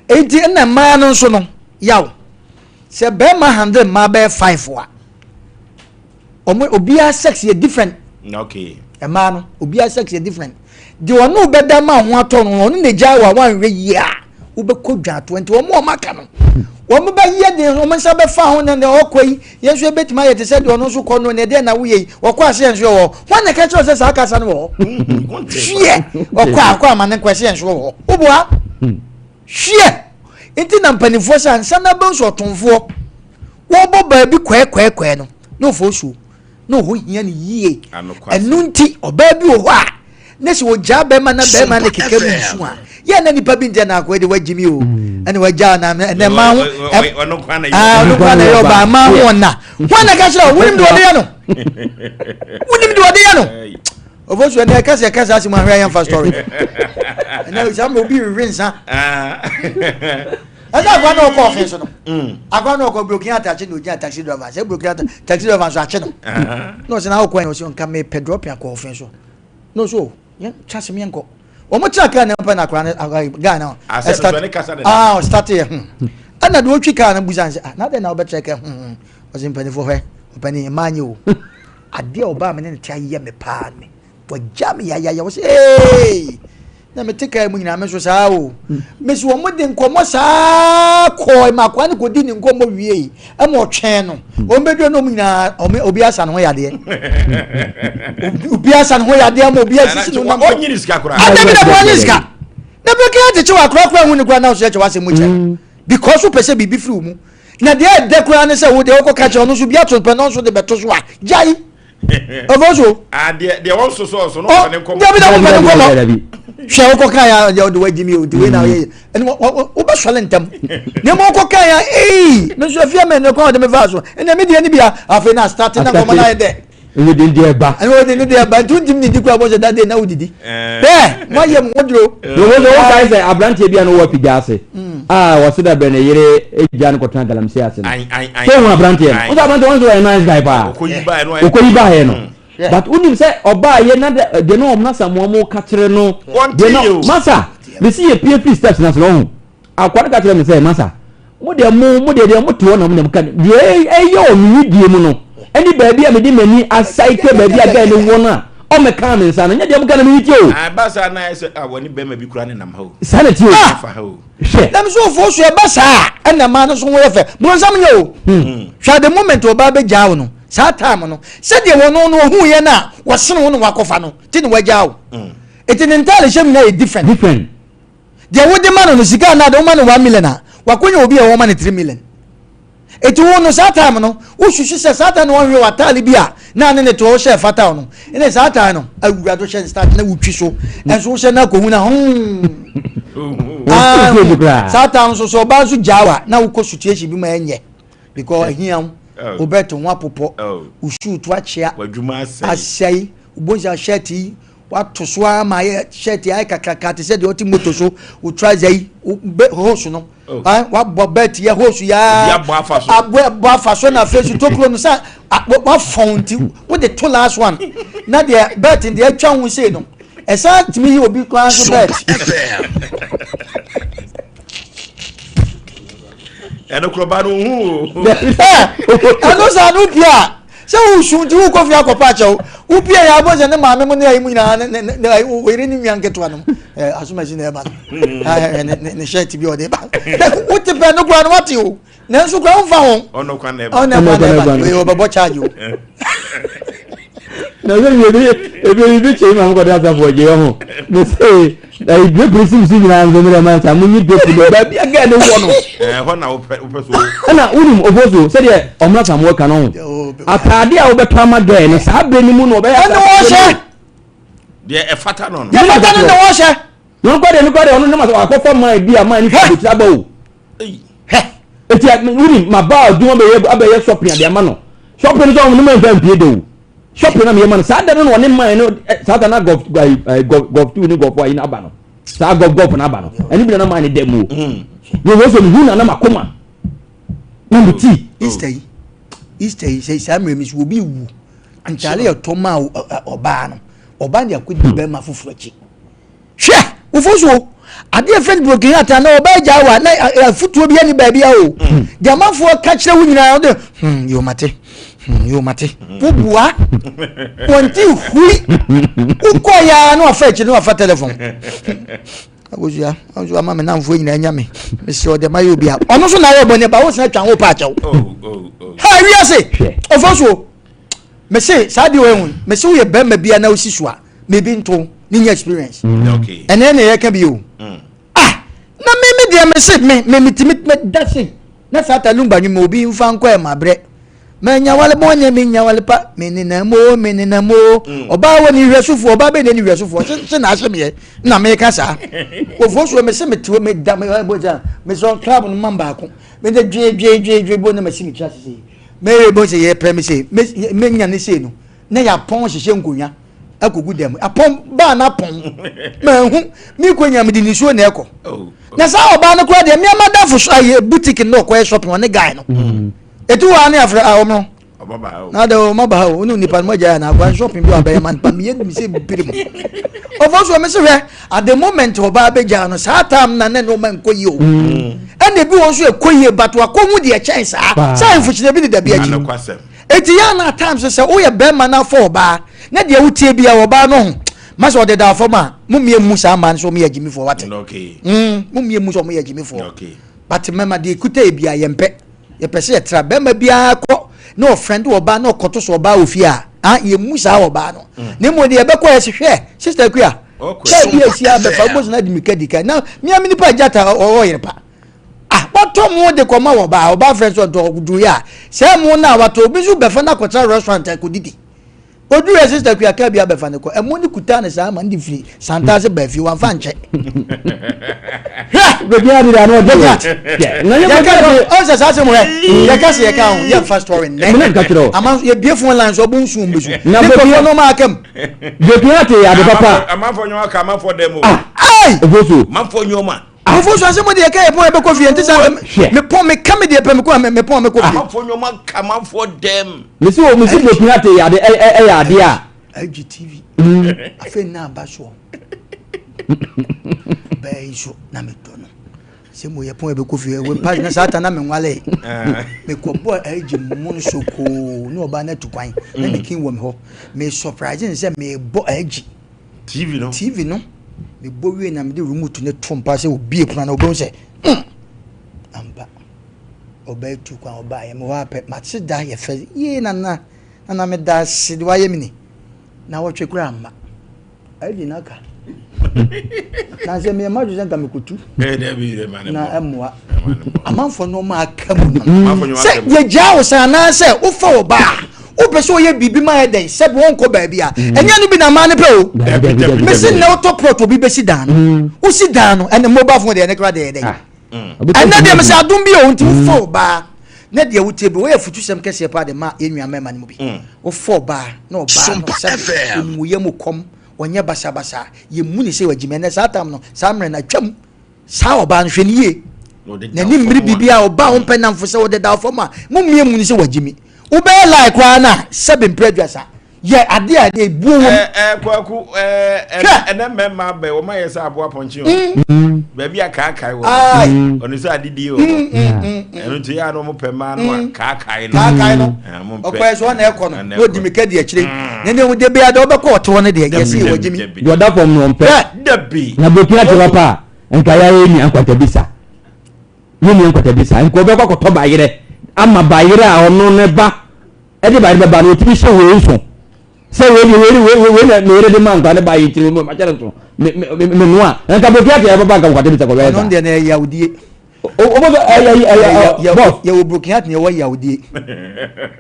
S2: Enti ɛna mmaa no nso no yaw. Sɛ bɛrima handle mmaa bɛyɛ 5 a ɔmo obiara sex yɛ different.
S1: Okay.
S2: Mmaa no obiara sex yɛ different. Deɛ ɔne wobɛda ma ho atɔ no ɔno na gya wa wanhwɛ yie a wobɛkɔ dwa to nti wɔn a wɔn aka no wɔn bɛyɛ de wɔn nsa bɛfa ho na deɛ ɔkɔ yi yɛn nso ebɛtumi ayɛ te sɛ deɛ ɔno nso kɔ no na ɛdeɛ na woyɛ yi ɔkɔ ase yɛn nso wɔ hɔ wɔn na ɛka kyerɛ sɛ saa kasa no wɔ hɔ hwiɛ ɔkɔ akɔ ama ne nkɔ ɛsɛ yɛn nso wɔ hɔ woboa hwiɛ nti na mpanimfoɔ sɛ ansa na bɛn so ɔtomfoɔ wɔbɔ baabi kɔɛkɔɛkɔɛ no na ɔfɔ suo na ɔhɔ hia no yie. Ɛno nti ɔbaa bi wɔ hɔ a ne sɛ ɔgyaa bɛrima na bɛrima no keka mu nsu a yɛ na nipa bi nkyɛn na akɔyɛ de wagye mi o mm. ɛna wagyaa na ɛnɛ mmaa ho
S1: ɔno kwan na
S2: yɛ ɔbaa mmaa ho ɔna wɔn na ka kyerɛ wonim de ɔde yɛ no wonim de ɔde yɛ no ɔfɔ so ɛnɛ ɛkasa ɛkasa asɛm ahwɛ ayɛ nfa story ɛnɛ sɛ obi rewe nsa ah. Ɛsɛ akwa na ɔkɔ ɔfin so no. Mm. Akwa na ɔkɔ broken heart akye na ogyina taxi driver. Sɛ broken heart taxi driver nso akye no. Na ɔsɛ na ɔkɔ yɛn ɔsɛ nka mepɛ dropping akɔ ɔfin so. Na ɔsɛ o yɛn twa sɛm yɛn kɔ. Wɔn tena kaa na mpɛ na akwa no guy na.
S1: Asɛ
S2: Ah ɔstart yɛ hmm. Ɛna deɛ ɔtwi kaa no busa nsɛ ah na adɛn na ɔbɛkyerɛ kɛ hmm. Ɔsɛ mpanimfoɔ hwɛ ɔpanin mmaa nyɛ o. Adeɛ ɔbaa me ne ne te ayɛ me paa me. Wagya me yayaya wɔ sɛ ee na mete kaa mu nyinaa me nso saa o mesi wɔn de nkɔmɔ saa kɔɔ ma akwa no kɔdi ne nkɔmɔ wie ɛma ɔtwɛn no wɔn bɛdwa no wɔn nyinaa wɔn obi asa ne ho yadeɛ obi asa ne ho yadeɛ ma obi asisi ne ho nam
S1: ɔnyini sika koraa
S2: adabi na ɔnyini sika na bɛ kɛ ɛte kyew akora koraa hu ne koraa na ɔso ɛkyɛ wasɛ mu kyɛ because wopɛ sɛ biribi firi wo mu na deɛ ɛdɛ koraa ne sɛ wo deɛ wokɔ ka kyerɛ ɔno nso bi ato pɛ na ɔnso de bɛto so a gyae ɔfɔ so.
S1: Ah, deɛ deɛ wɔn soso ɔso no wɔn ne nkɔmɔ.
S2: Dabi na wɔn ne nkɔmɔ. Hwɛ wokɔ kan ya deɛ ɔde wagyi mi o de wei na ɔyɛ ɛni wobɛ sɔle ntɛm. Nea mo kɔ kan ya ee mi nso efie mi ne kɔn ɔde mi fa so ɛnna mi deɛ ni bia afei na start na nkɔmɔ na ayɛ dɛ.
S3: Ɛna odi deɛ ba.
S2: Ɛna odi ne deɛ ba nti ntumi didi kura bɔ sɛ dade na wodidi. Bɛɛ mo ayɛ mo ho duro.
S3: Yòwò sɛ wɔn kae sɛ aberanteɛ bi a no wɔ apigya ase a wɔsi da brɛ ne yere gya no kɔtena galamsey ase no. Sɛ ohun aberanteɛ no, wɔn sɛ aberanteɛ wɔn sɛ ɔyɛ nice guy paa. Okoyi baayɛ no. But wonim sɛ ɔbaa yɛ na deɛ na wɔn nasa mo wɔn ka kyerɛ no. Deɛ na masa mesi yɛ pie free steps na sɛ ɔho. Akoa no ka kyerɛɛ me sɛ, Masa, mo deɛ mo, mo deɛ deɛ mote hɔ na mo deɛ moka deɛ ɛyɛ wɔ me wedeɛ mu no, ɛne baabi a mede m'ani asae kɛ baabi a gɛɛ no wɔ no a, ɔmmɛkaa me nsa no, nyɛ deɛ moka na mede tie o.
S1: Ɛba saa na ayɛ sɛ ah, wɔne bɛrima bi koraa nenam ha o.
S3: Saa na ɛteɛ o.
S2: Ah!
S1: Fa ha o.
S3: Hwɛ.
S2: Na me so ofuo so ɛba saa a, ɛna mmaa no so ho yɛ fɛ. Bronsam nyɛ o. Hwɛ the moment ɔbaa bɛgyaa wo no, saa time no, sɛdeɛ wɔno no ɔhuu yɛ no a, wɔsene wo na wakɔfa no, nti na wagyaa wo. Nti ne ntaade hyɛ mu nyinaa yɛ different.
S3: Different.
S2: Deɛ wode ma no no sika anaa de woma no 1 million a, wakonya obi a wɔma no 3 million. Eti wo no saa time no wosusu sɛ saa time no wɔnhwɛ w'ataale bi a na ne ne toɔ wohyɛ fata no ɛne saa time no awura do hyɛ start na wotwi so ɛnso wohyɛ na akɔhu na hmm saa time nso so ɔbaa nso gyaa wa na wokɔ situation bi ma ɛnyɛ because ɛhia wo. Wo bɛt ho apopɔ, wo shoe to akyea, asɛe, wo bonsa shirt yi wato so ara ma ayɛ shirt ayɛ kakraka te sɛ deɛ ɔte moto so, wo trouser yi, wo hose no, oh. wabɔ bɛt yɛ hose yi aa, abɔ afa so na afei so tokuro no sɛ wafɔn nti wode to last one na deɛ bɛt deɛ atwa ho sei no ɛsan tumi yi obi koraa nso bɛt.
S1: Ɛno korɔba no hu o.
S2: Ɛno saa no pia a sɛ wosu nti wokɔ fie akɔpa akyɛw wopie yɛ abɔ sɛ ne maame mu ne ayi mu nyinaa ne ne ne oyere ne nua nketewa no asomasi na ɛba no ne shirt bi ɔde ba wote pɛ no koraa no wate o nanso koraa womfa ho
S1: ɔno kwan na
S2: ɛba ɔno kwan na ɛba oyɛ ɔbɛbɔ charge o.
S3: Na sɛ ebi ebi ebi kyɛ yi ma mokɔde asafo ɔgye yɛ ho me se ɛyi drape si si nyinaa nso mmerɛ ma nsa mo nyi drape no baabi a gɛɛ ne wɔ no.
S1: Ɛhɔ na wopɛ wopɛ so.
S3: Ɛna wonim ofo so sɛdeɛ ɔmena samoa ka no ho ataade a wobɛtɔ ama gɛɛ no saa berɛ no mu na ɔbɛyɛ
S2: ɛne wɔhyɛ
S1: deɛ ɛfata no no
S2: deɛ ɛfata no na wɔhyɛ.
S3: Na ɔno kora deɛ no kora deɛ ɔno nam asɛ wakɔfa man bi a man no fi abotire aba o.
S2: Hwɛ.
S3: Eti wonim ma ba adwuma bɛyɛ abɛyɛ shopping ade ama no. Shopping no sɛ ɔmo ne man mfa mpie da o. Shopping na meyɛ ma no saa da no na ɔne man no saa da na gɔf gɔf gɔf tu ne gɔf ayi no aba no. Saa gɔf gɔf no aba no. Ɛno bi na na man no da mu o. Na wɔn sɛ mehu na na makoma na me ti.
S2: Easter yi Easter yi sɛ saa mmerɛ mi so obi wu ntaale yɛ tɔ maa ɔbaa no ɔbaa de akɔdi bɛrima foforɔ akyi. Hwɛ, wo fo so adeɛ fɛn broken heart ana ɔbaa gya wa na afutuo bi ani baabi a o. Hmm. Deɛ amanfoɔ ka kyerɛ wo nyinaa wode hmm yoo mate hmm yoo mate wobua wɔn ti hui wokɔ ya na wafa akyiri na wafa telefon. Abusua nso ama me namfoɔ nyinaa nya me mesrɛ ɔde ma yɛ obi a ɔno nso na ayɛ ɔbɔne ba wo sena twa ho pa akyɛw.
S1: Oh, oh, oh.
S2: Ha wiase ɔfo so mese saa deɛ ɔyɛ ho mese woyɛ bɛrima bi a na wosi so a biribi nto ne nya experience
S1: mm.
S2: ɛnɛ na yɛka bi o mm. ah na me me deɛ me se me me metumi me da se na saa ta lumba nwuma obi nfa nkɔ ɛ ma brɛ manya wale bɔnyɛ me nya wale pa me nenam o me nenam o mm. ɔbaa wɔ ne hwɛsofoɔ ɔbaa bɛ ne ne hwɛsofoɔ se se na ahyɛ meɛ na meka saa ofuo so me se me te me da me bɔ gya me sɔ club no man baako me de dwe dwe dwe dwe bɔ ne ma si me tira sese me bɔ se yɛ pɛ me se me me nya ne se no na yɛapɔn hyehyɛ nkonnwa akɔgu dɛm apɔn baa no apɔn mahu mekɔ nya mede nisuo na ɛkɔ
S1: oh.
S2: na saa ɔbaa no koraa deɛ meama dafo so ayɛ boutique no ɔkɔyɛ shopping ɔne guy no ɛti mm. hɔ a ne afrɛ a ɔmo na de ɔma ba ha o ne nipa no mogya yɛ na akwa shopping bi wabɛyɛ ma nipa meyɛ mi sɛ biri mu ɔfɔ so mese hwɛ at the moment ɔbaa bɛgya no saa time na ne nneɛma nkɔ yie o mm. ɛna ebi wɔn nso ɛkɔ yie but wakɔ hu deɛ kyɛn saa saa mfokyerɛ bi ne dabi akyi Eti yɛ a na at times sɛ woyɛ bɛrima na afɔ ɔbaa na deɛ wotie bia ɔbaa no ho ma sɛ ɔdeda fam a mo mmie mmu saa mmaa no sɛ wɔn yɛ agyimifoɔ wate mm mo mmie mmu sɛ wɔn yɛ agyimifoɔ but mmarima deɛ ekuta yɛ bia yɛn pɛ yɛpɛ sɛ yɛtra bɛrima biara kɔ na ɔfrɛn de ɔbaa na ɔkɔto so ɔbaa wɔ fie a ah yɛn mu saa ɔbaa no mm. na mmom deɛ yɛbɛkɔ yɛ sɛ hwɛ sister kuya sɛ bi esi abɛfa wobɔ so na di mika di ka na mmea mi nipa gyata ɔwɔ yere pa. Ah, watɔ mo de kɔma wɔ baa, ɔbaa frɛ sɛ ɔtɔ ɔduru a, sɛ mo no a watɔ obi nso bɛfa no akɔtena restaurant akɔdidi. Oduru yɛ sister kuya kaa bi abɛfa no kɔ, ɛmo no kutaa no saa ma no de firi Santase baa fie, wamfa nkyɛ. Hwɛ!
S3: Bɛbi adi da no ɔdi
S2: wɔ. Yɛka ɔn sɛ saa asɛm hɛ, yɛka sɛ yɛka ho, yɛmfa story nnɛ. Ama yɛbie phone line so ɔbo nsuo mbɛsu. Ne nkurɔfoɔ nɔɔma aka mu.
S3: Bɛbi ate ade papa.
S1: Amanfoɔ nyɔma ka amanfoɔ dɛm o.
S3: Ah! Ofosu.
S1: Amanfoɔ nyɔma.
S2: Awofo nso asɛm deɛ ɛka yɛ pɔn ɛbɛkɔ fie nti sɛ mepɔn meka me deɛ pɛ mekɔ mepɔn mekɔ fie.
S1: Amanfoɔ nneɛma ka amanfoɔ dɛm.
S3: Mesi o mesi broken heart yɛ ade ɛyɛ ade a.
S2: IGTV afei nna aba soɔ bɛɛ yi so na metɔ no sɛ mo yɛ pɔn ɛbɛkɔ fie ɛwɔ pa na saa ta na menwale mekɔbɔ IG mu no so koo ne ɔbaa no atu kwan na ne kin wɔ me hɔ me surprise ne sɛ mebɔ IG
S1: TV no.
S2: TV no mebɔ wie na mede remote no to mpa sɛ obie pono na obehu sɛ mm ampa ɔbaa tu kwan ɔbaa yɛ me hɔ apɛ mate da yɛ fɛ yie nana nana meda ase de wayɛ me ni na wɔtwe koraa mma ɛdi na ka na sɛ meyɛ madwe sɛ nka mekotu na ɛmmoa amanfoɔ nneɛma aka mu no sɛ yɛgyaa wo san anaasɛ wofa wɔ baa wopɛ sɛ ɔyɛ biribi ma yɛ dɛn sɛ wɔnkɔ baabi a mm. ɛnyɛ no bi na maa no pɛ o mesi nnɛ wotɔ plot obi bɛsi dan no mm. wosi dan no ɛne mobile phone deɛ ɛne kora deɛ dɛn ah. mm. ɛnɛ deɛ mesɛ adom bi o nti wofa wo baa. Na deɛ wotie bi, woyɛ afutusɛm kɛseɛ paa de ma yɛn nua mmarima no mu bi. Wofa ɔbaa na ɔbaa no sɛbe ɔnim wo yam kɔm, ɔnyɛ basabasa, yɛmmu no sɛ wagyimi. Ɛnnɛ saa tam no, saa mmerɛ no atwam. Saa ɔbaa no, hwɛ no yie. N'ani mmiri biribiara, ɔbaa a wompɛ nnamfo sɛ wode da wo fam a, mommie mmu no sɛ wagyimi. Wobɛyɛ lie koraa no a, sɛbe mprɛ aduasa. Yɛ adeɛ a ebuo wɔ mu.
S1: Ɛɛ kwaku ɛɛ ɛnɛ mmarima abɛ wɔn ayɛ sɛ aboa pɔnkye o. Mm. Baabi a kaakae wɔ. Ɔno sɛ adidie wɔ hɔ. Ɛno nti yɛ a na wɔn pɛ mmaa no a kaakae no.
S2: Kaakae no. Ɔkɔɛ so ɔna ɛkɔ no na odi mika di akyire. Na ne ho de bia de ɔbɛkɔ ɔte hɔ no deɛ yɛsi yɛ wɔgye mi.
S3: Deɛ ɔda fam no ɔmpɛ.
S1: Dabi.
S3: Na Burkina te hɔ paa nka yɛayɛ ni ankwatabisa. Yɛ ni ankwatabisa nka ɔbɛkɔ akɔtɔ bayerɛ ama bayerɛ a ɔno ne ba. Ɛde ba de bɛba no otumi hyɛ wei nso sɛ wei de wei de wei wei na meyere de ma nkwa ne ba yi tiri mu makyɛ no nso me me me noa nka boki ate ɛbɛba nka nkwate bisa kɔbɛyɛ saa.
S2: Ɔno deɛ na ɛyɛ yawdie.
S3: O o bɔ ɛyɛ ɛyɛ bɔs.
S2: Yɛwɔ broken heart na yɛwɔ yawdie.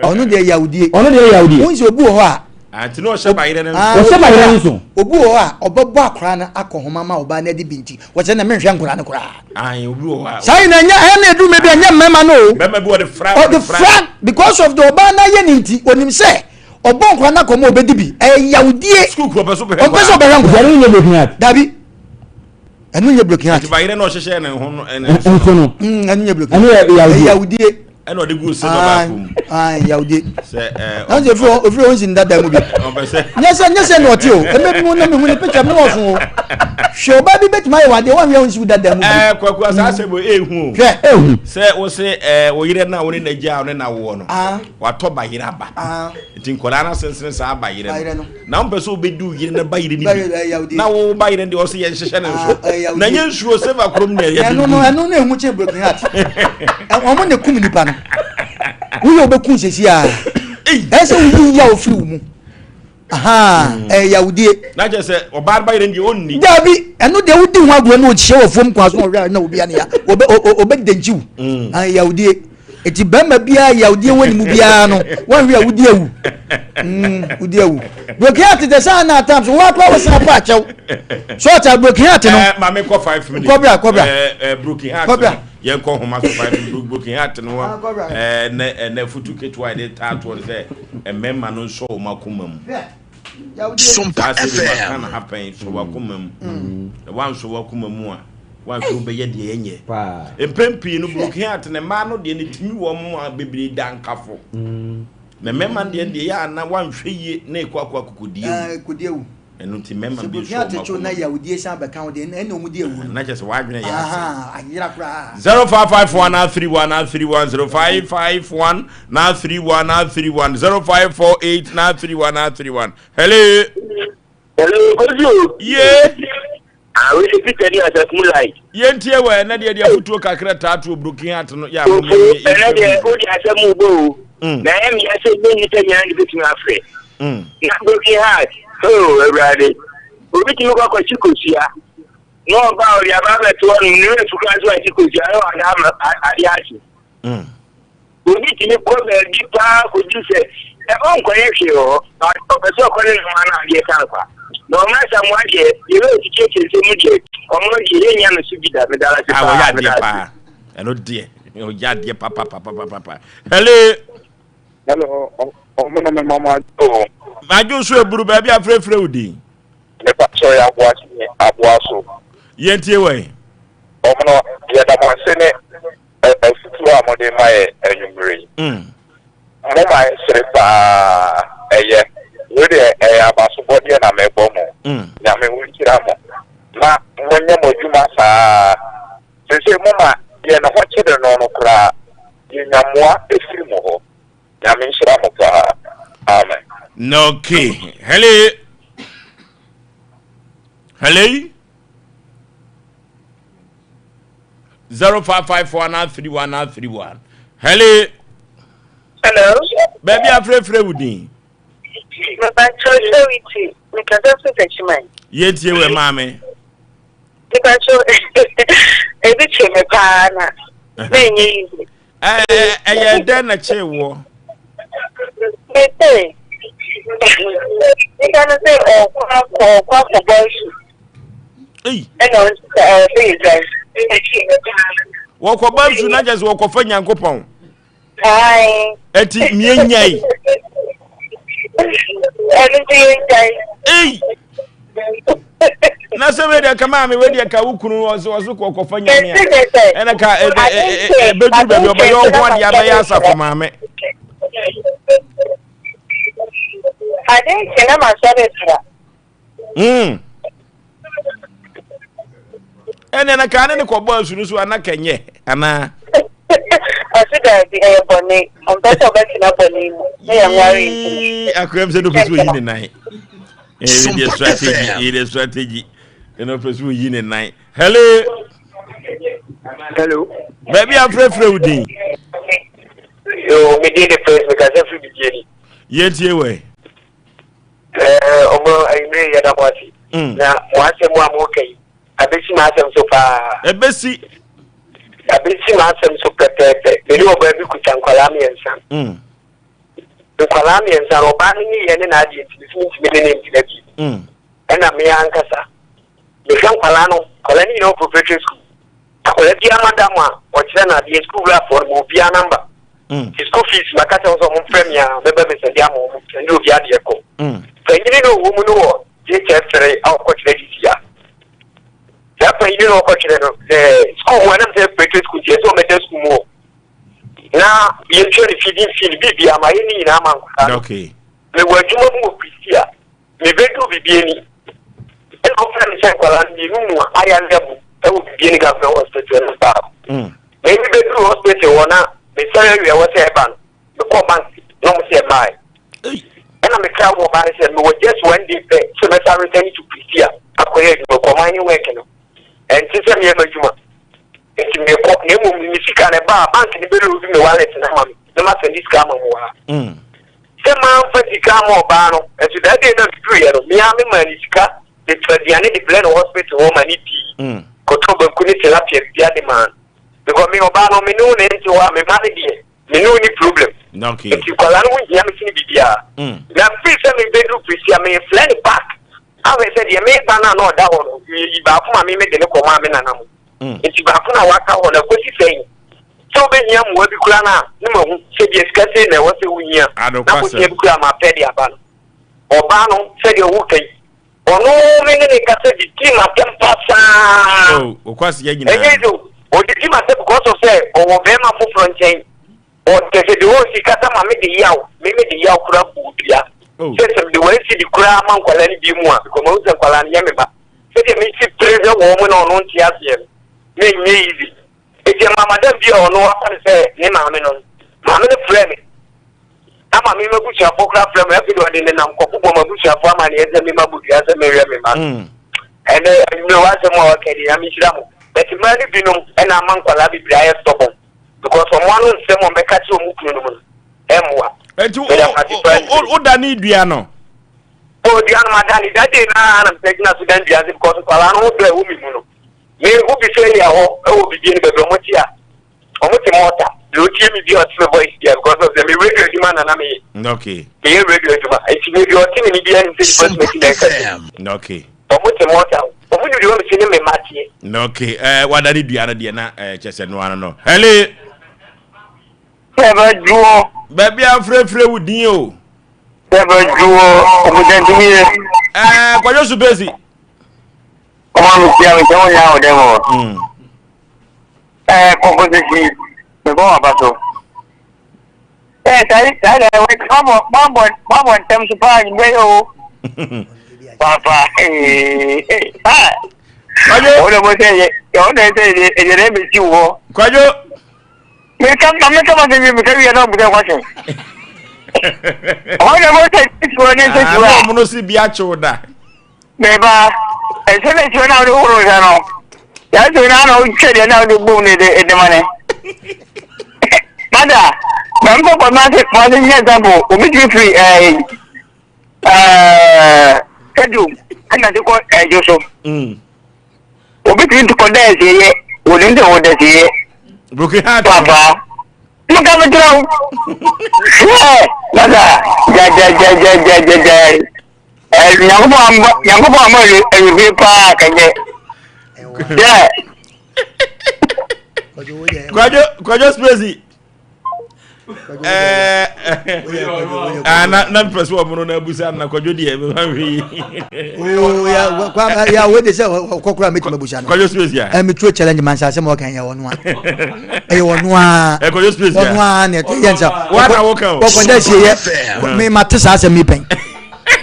S2: Ɔno deɛ yawdie.
S3: Ɔno deɛ yawdie.
S2: Wɔn sɛ obi wɔ hɔ a.
S1: Ati na ɔhyɛ bayerɛ no nso.
S3: Ɔhyɛ bayerɛ no nso.
S2: Obi wɔ hɔ a ɔbɛbɔ akora no akɔ homa ma ɔbaa no adi bi nti wɔkyerɛ na menhwɛ nkora no koraa.
S1: Ayi obi wɔ hɔ a.
S2: Saa nyina nyɛ ɛna edu mi bi ɛnyɛ mmarima no o.
S1: Bɛrima bi wɔde fra.
S2: Ɔde fra because of the ɔbaa n'ayɛ ne nti onim sɛ ɔbɔ nkora no akɔ ma ɔbɛdi bi ɛyɛ yawdie.
S1: Sukuu kuro ɔpɛ so bɛhwɛ
S2: nkora. Ɔpɛ sɛ ɔbɛhwɛ nkora.
S3: Ɛno nyɛ broken heart.
S2: Dabi ɛno nyɛ broken heart.
S1: Ɛti bayerɛ na ɔhyehyɛ ne ho no ɛne
S3: nso no.
S2: Ɛno nyɛ broken
S3: heart. Ɛno yɛ
S2: yawdie. Ɛyɛ yawdie.
S1: Ɛna ɔde gu silver baako mu.
S2: Ayi yawudie.
S1: Sɛ ɛɛ.
S2: Nanso efiri hɔ efiri hɔ nsi ndada mu bi.
S1: Ɔbɛ sɛ.
S2: Nyɛ sɛ nyɛ sɛ na ɔte o ɛmɛ bi mu na mi hu ne picture mi na ɔso o. Hwɛ ɔbaa bi betumi ayɛ wadeɛ wɔn ahwɛ nsi dada mu bi.
S1: Ɛɛ kwaku asa asɛm o ehu o.
S2: Hwɛ.
S3: Ehu.
S1: Sɛ wose ɛɛ oyere na wɔne na gya ɔne na woɔ no. Watɔ bayerɛ aba. Nti nkwadaa no asensene saa bayerɛ no. Na wompɛ sɛ wobɛdi wo yere no bayerɛ no bi. Na wo bayerɛ no deɛ ɔsɛ yɛnhyehyɛ ne nso. Na nyɛ nsuo silver kurom na ɛyɛ
S2: ɛno no ɛno no ehu kyɛn broken heart. Wɔn na kum nipa no. Woyɛ wobɛku sɛsi a. Ɛsɛ woyi yaw firi wo mu. Ɛyɛ yawudie.
S1: Na kyerɛ sɛ ɔbaa no bayerɛ no deɛ ɔnni.
S2: Dabi ɛno deɛ wodi ho agorɔ na ɔhyɛ wɔ fam kwan so na ɔhwɛ na obi anea ɔbɛ ɔbɛ dɛnkyi wo. Ɛyɛ yawudie. Eti bɛrima biara yawdeɛ wɔ ne mu biara no wɔnhwɛ a wodi awu mm, wodi awu broken heart te sɛ ana atam so wɔakora wɔ san pa akyɛw so ɔta broken heart no
S1: eh, maame kɔ five minutes
S2: kɔbra kɔbra
S1: eh, eh, broken heart
S2: kɔbra
S1: yɛn kɔ homa so five minutes broken heart no
S2: ah,
S1: eh, nɛ ɛnɛ futu ketewa yɛde taa toɔ no sɛ mmarima no nsɔ wɔn akoma mu
S4: Sompa
S1: saa sɛ bi maka
S4: FM.
S1: na ha pɛn sɔ wakoma mu na wansɔ wakoma mu a wanhwɛ wobɛyɛ deɛ ɛnyɛ
S3: Paa.
S1: mpɛn pii no broken heart ne mmaa no deɛ ne tumi wɔ mu a bebree da nkafo na mmarima deɛ deɛ yɛ ana wanhwɛ yie na ɛkɔ akɔ akɔkɔdie wu
S2: kɔdi awu
S1: ɛno nti mmarima
S2: sɛ
S1: bi
S2: broken
S1: nsɔ
S2: heart
S1: wɔn
S2: kyew na
S1: akoma mu
S2: yawudie san bɛka ho deɛ ɛna ɔmu di awu no
S1: na kyerɛ sɛ w'adwene yɛ asɛe
S2: Aha, ayera koraa
S1: 0551 931 931 0551 931 931 0548 931 931 hello
S5: Hello, Kofi o.
S1: ye
S5: Ah, we se Peter ni asafo mu like.
S1: yɛntie wɔ ɛnɛ deɛ deɛ afotuo kakra taa to broken heart no yɛ a
S5: Kofo,
S1: monyɛ
S5: ɛnɛ deɛ
S1: yɛmfrɛ
S5: o de asɛm mu bɔ o. Na ɛyɛ mmea sɛ nyɛ nnipa nyinaa na ebetumi afrɛ. Na broken heart, oh Awurade. Obi tumi kɔ akɔkye kosua. Na ɔba a ɔde aba abɛto hɔ nom, ne werɛ fi koraa sɛ wakye kosua na wada ama adeɛ akye. Obi tumi kɔ baabi paa kɔdu sɛ ɛ ɔnkɔyɛ hwee wɔ hɔ, but ɔpɛ sɛ ɔkɔ ne nnomaa no adeɛ san kwa. Na ɔma Asamoah deɛ, deɛ wei ɔkyekyerɛkyerɛ nsɛm mu deɛ, ɔmo deɛ yɛnnya no so bi da. Meda wo ase
S1: Ah, wɔyɛ
S5: paa,
S1: adeɛ
S5: meda ase.
S1: paa. Ɛno deɛ, ɔyɛ adeɛ papapapapapa. Hello.
S6: Hello, ɔmo na mɛma mo adwo.
S1: Adwo so eburu baabi afrɛfrɛ wo din.
S6: Mepa kyɛw yɛ aboa aboa so.
S1: Yɛntie wɔ yi.
S6: Ɔmo no yɛda mo ase ne afutuo a mode ma yɛ anwummere yi. Mo ma yɛsere paa ɛyɛ. Wei deɛ ɛyɛ abasobɔdeɛ na mebɔ mo. Nyame ɔnhyira mo na monyɛ mo adwuma saa. Seesei mo ma deɛ ne ho kyere no no koraa yɛnya mmoa firi mo hɔ. Nyame nhyira mo paa. Amen.
S1: Okay. Hello. Hello. 0554 931 931. Hello.
S7: Hello.
S1: Baabi afrɛfrɛ wo din.
S7: Mepakyɛw Charity, mekasa fi Techiman.
S1: Yɛntie wɔ maame.
S7: Mepakyɛw ebi kye me paa na na ɛnyɛ easy.
S1: Ɛyɛ dɛn na kyee woɔ?
S7: Mese nipa no sɛ ɔkɔ akɔ ɔkɔ akɔbɔ asu. Ɛna ɔsɛ ɔsɛ yɛgyae.
S1: Wɔkɔbɔ asu na kyerɛ sɛ wɔkɔfa Nyankopɔn.
S7: Ae.
S1: Ɛti mienyae.
S7: Ɛno nso yɛngyae.
S1: Ei! Na sɛ wei deɛ ka maa me wei deɛ ka wo kunu ɔso ɔso kɔ kɔfa nyame a ɛna ka ɛbɛduru baabi ɔbɛyɛ ɔho adeɛ abɛyɛ asafo maame.
S7: Ade nkyɛ na masɔre tra.
S1: Mm. Ɛnna na kaa ne ne kɔbɔ asu no so ana kɛnyɛ anaa.
S7: Ɔsi daabi ɛyɛ bɔne ɔmpɛ sɛ ɔbɛtena bɔne mu ne yɛn nware nti.
S1: Akora mi sɛ no pɛ sɛ oyi ne nan. Ɛyɛ deɛ strategy ɛyɛ deɛ strategy ɛna ɔpɛ sɛ oyi ne nan. Hello.
S5: Hello.
S1: Baabi afrɛfrɛ wo din.
S5: Yo, me din de Prince, mekasa firi Bibiani.
S1: Yɛntie wɛ.
S5: Ɛɛ ɔmo anwummere yi yɛda mo ase. Mm. Na mo asɛm a mo ka yi, abesi m'asɛm so paa.
S1: Ebesi.
S5: Abesi m'asɛm so pɛpɛɛpɛ. Me ne ɔbaa bi kuta nkwadaa mmiɛnsa. Mm. Nkwadaa mmiɛnsa no, ɔbaa no ne yɛ ne n'adeɛ nti, me nso mentumi ne ne ntena bi. Mm. Ɛna me ankasa, mehwɛ nkwadaa no, nkwadaa no nyinaa wɔ preparatory school. Akwadaa biara madam a ɔkyerɛ no adeɛ, sukuu wurafoɔ no ma obiara namba. Mm. Nti school fees maka kyerɛ wɔn sɛ wɔn mfrɛ me a mɛba bɛsɛnde ama wɔn sɛnde obi adeɛ kɔ. Mm. Panyini no ɔwɔ mu no wɔ JHS 3 a ɔkɔkyerɛ de sia. Saa panyini no ɔkɔkyerɛ no sɛ sukuu mu anam sɛ preparatory school nti ɛsɛ ɔmɛda sukuu mu hɔ. Na yɛntua ne feeding fee no biribiara ma yɛ ne nyinaa ma nkwadaa no.
S1: Okay.
S5: Mewɔ adwuma mu wɔ Prestea. Mebeduu Bibiani ɛna ɔfrɛ me sɛ nkwadaa no mmienu mu a ayare abu ɛwɔ Bibiani Government Hospital no baako. Mm. Na ebi beduru hospital hɔ na mesɔre awia wɔ sɛ ɛba no mekɔɔ bank na ɔmo sɛ ɛmaae. Ɛna mekra wɔ ɔbaa no sɛ mewɔ just one day pɛ sɛ mɛsa return to Prestea akɔyɛ adwuma kɔ mining work no. Ɛnte sɛ meyɛ m'adwuma nti mekɔ na mmom me sika no ɛbaa bank no bɛload me wallet no ama me na masɛnde sika ama mo wɔ ha. Mm. Sɛ mamfa sika amma ɔbaa no, nso that day na meduruiɛ no, me ara memaa no sika de tɔ aduane de brɛ no hospital hɔ ma no dii, kɔtɔɔ banku ne tilapia biribiara de maa no. Because me ɔbaa no, me ne wo na ɛnte hɔ a, me mma no deɛ, me ne wo ni problem.
S1: Okay.
S5: Nti nkwadaa no ho hia me sene biribiara. Na firi sɛ mebɛduru Prisia, mefrɛ no back ahwɛ sɛ deɛ meba no a na ɔda hɔ no, meyi baako ma me mede no kɔmaa me nana mo. Nti baako no a waka hɔ no, ɛkɔsi sɛn? Sɛ wobɛhia mmoa bi koraa no a, ne mahu sɛ bia sika sei na ɛwɔ sɛ wohia, na bosea bi koraa mapɛ de aba no. Ɔbaa no, sɛdeɛ woka yi, ɔno me ne ne kasa didii m'atɛm pasaa.
S1: Oh, okwaseɛ nyinaa.
S5: Ɛnyɛ easy o. Ɔdidi m'atɛm because of sɛ ɔwɔ bɛrima foforɔ nkyɛn. Ɔkyɛ sɛ deɛ ɔsi kasa ma me de yaw, me me de yaw koraa bu dua.
S1: Oh.
S5: Sɛ sɛ mede wɔn si de koraa ma nkwadaa no bi mu a, because mahu sɛ nkwadaa no yɛ me ba. Sɛdeɛ mesi pere hwɛ wɔn mu na ɔno nte aseɛ no, na ɛnyɛ easy. Enti ɛmaa madam bi a ɔno wafa no sɛ ne maame no, maame no frɛɛ me ama me m'abusuafoɔ koraa frɛ me. Afei deɛ ɔde nenam kɔbobɔ m'abusuafoɔ amaneɛ sɛ me mabɔ dua sɛ mehwɛ me mma no.
S1: Mm.
S5: Ɛnɛ anwummerɛ w'asɛm a waka ni, Nyame nhyira mo. But mmaa no binom ɛna ama nkwadaa bebree ayɛ stubborn because wɔn ano nsɛm a wɔbɛka kyerɛ wɔn kunu nom no ɛmmoa.
S1: Enti
S5: Meda mo ase paa anwummerɛ yi.
S1: woda ne dua no?
S5: Oh, dua no madane. That day no ara na mesan gyina so dan dua ase because nkwadaa no ho dɔ a ɛwɔ me mu no. Me wo bisa area hɔ ɛwɔ bibie no baabi ɔmo te a ɔmo te mɔta deɛ otie mi bi a ɔte me voice bia because of sɛ me radio adwuma na na me yɛ.
S1: Okay.
S5: Me yɛ radio adwuma nti baabi ɔte me ni bia nim sɛ nipa tumi ti na ɛka
S1: sɛ. Okay.
S5: Ɔmo te mɔta ɔmo nim deɛ ɔmo si ne me ma teɛ.
S1: Okay ɛɛ eh, wada ne dua no deɛ na ɛɛ eh, kyɛ sɛ noa no no. Hello.
S5: Sɛ juo.
S1: Baabi afrɛfrɛ wo din o.
S5: Sɛ juo ɔbɛdantumi yɛ.
S1: Ɛɛ eh, kwadwo supesi.
S5: Ɔma me tia me sɛ wo nya wo dɛm o. Ɛɛ kɔkɔ sisi me bɔ waba so. Ɛɛ saa saa na ɛwɔ mabɔ mabɔ mabɔ ntɛm so paa nyimɛ yɛ o. Papa ee ha.
S1: Kwadwo.
S5: Wɔn na mo sɛ yɛ wɔn na sɛ yɛ yɛ dɛ bɛ si wɔ.
S1: Kwadwo.
S5: Meka ma meka ma sɛ wie meka wie na ɔbusa question. Wɔn na mo sɛ si wɔ ne sɛ si wɔ.
S1: Ah, na ɔmo no si bi akyew da.
S5: Me ba, nsuo na nsuo na wode horo nsa no, saa nsuo no na wotwa deɛ na wode bom no de de ma ne. Mada, ma mfa kɔ ma se ma se nyɛ example, obi tumi firi ɛɛ ɛɛ stadium ɛna de kɔ ɛdwo so.
S1: Mm.
S5: Obi tumi kɔ da asieyɛ, wɔnim sɛ wɔda asieyɛ.
S1: Broken heart.
S5: Papa. Mo ka me kyerɛ wo. Hwɛ, mada, gyagyagyagyagyagyagya. Nyankopɔn amba Nyankopɔn ama awifie paa kɛnyɛ. Yɛ.
S1: Kwadwo Kwadwo Spacey. Ah, na na mpɛ sɛ ɔmono no abusa no na kwadwo deɛ mema hwɛ yi.
S2: Ya wei de sɛ ɔkɔkora mɛtumi abusa no.
S1: Kwadwo space ya.
S2: Metuo challenge man sɛ asɛm ɔka yɛ ɔno a. Ɛyɛ ɔno a.
S1: Kwadwo space ya.
S2: Ɔno a na ɛyɛ nsa.
S1: Wa na woka o.
S2: Wɔkɔda sie yɛ. Me ma te saa asɛm yi pɛn.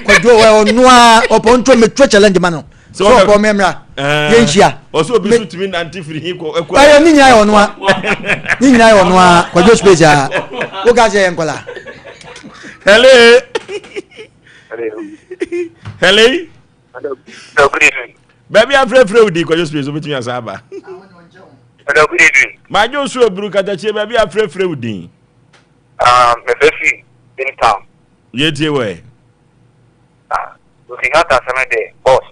S2: Kwadwo ɔno a ɔpɔ ntuo metuo challenge ma no. Sɛ ɔpɔ mɛmra yɛnhyia.
S1: Ɔsɛ obi so tumi nante firi hi kɔ ɛkɔ.
S2: Ɛyɛ ne nyinaa yɛ ɔno a. Ne nyinaa yɛ ɔno a. Kwadwo space a. Woka sɛ yɛ nkɔla.
S1: Hello. Hello.
S5: Hello, good evening.
S1: Baabi afrɛfrɛ wo di Kwadwo space wobɛtumi asa aba.
S5: Hello, good evening.
S1: Madwo so aburu katakyie baabi afrɛfrɛ wo din.
S5: Um, mefrɛ fi Town.
S1: Yɛtie wɔ ɛ.
S5: Ah, Broken heart asɛm no deɛ, boss,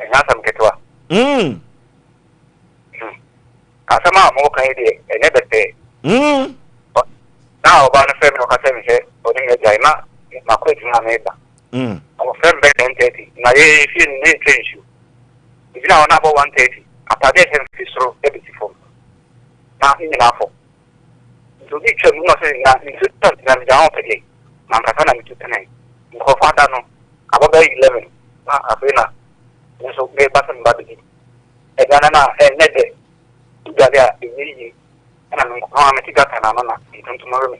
S5: ɛnyɛ asɛm ketewa.
S1: Mm.
S5: Hmm. Asɛm a wɔka yi deɛ, ɛnyɛ bɛtɛɛ.
S1: Mm.
S5: Na ɔbaa no frɛ me na ɔka kyerɛ me sɛ ɔne me agyae na makɔ adwuma a meba.
S1: Mm.
S5: Ɔfrɛ me bɛyɛ 10:30 na yɛ fie no na yɛtwa nsuo. Megyina hɔ na abɔ 1:30 atade a ɛhyɛ me fi soro bɛsi fam na ne nyinaa fɔ. Nti obi twam na ɔsɛ na nsuo tɔ nti na megyina hɔ pɛ deɛ mankasa na metu pene. Nkurɔfoɔ ada no abɔ bɛyɛ 11 na afei na me nso meba sɛ meba bɛdi aduane no a ɛnyɛ dɛ wodwale a ɛnyɛ yie ɛna me nko ara mete gutter no ano na ntontom we me.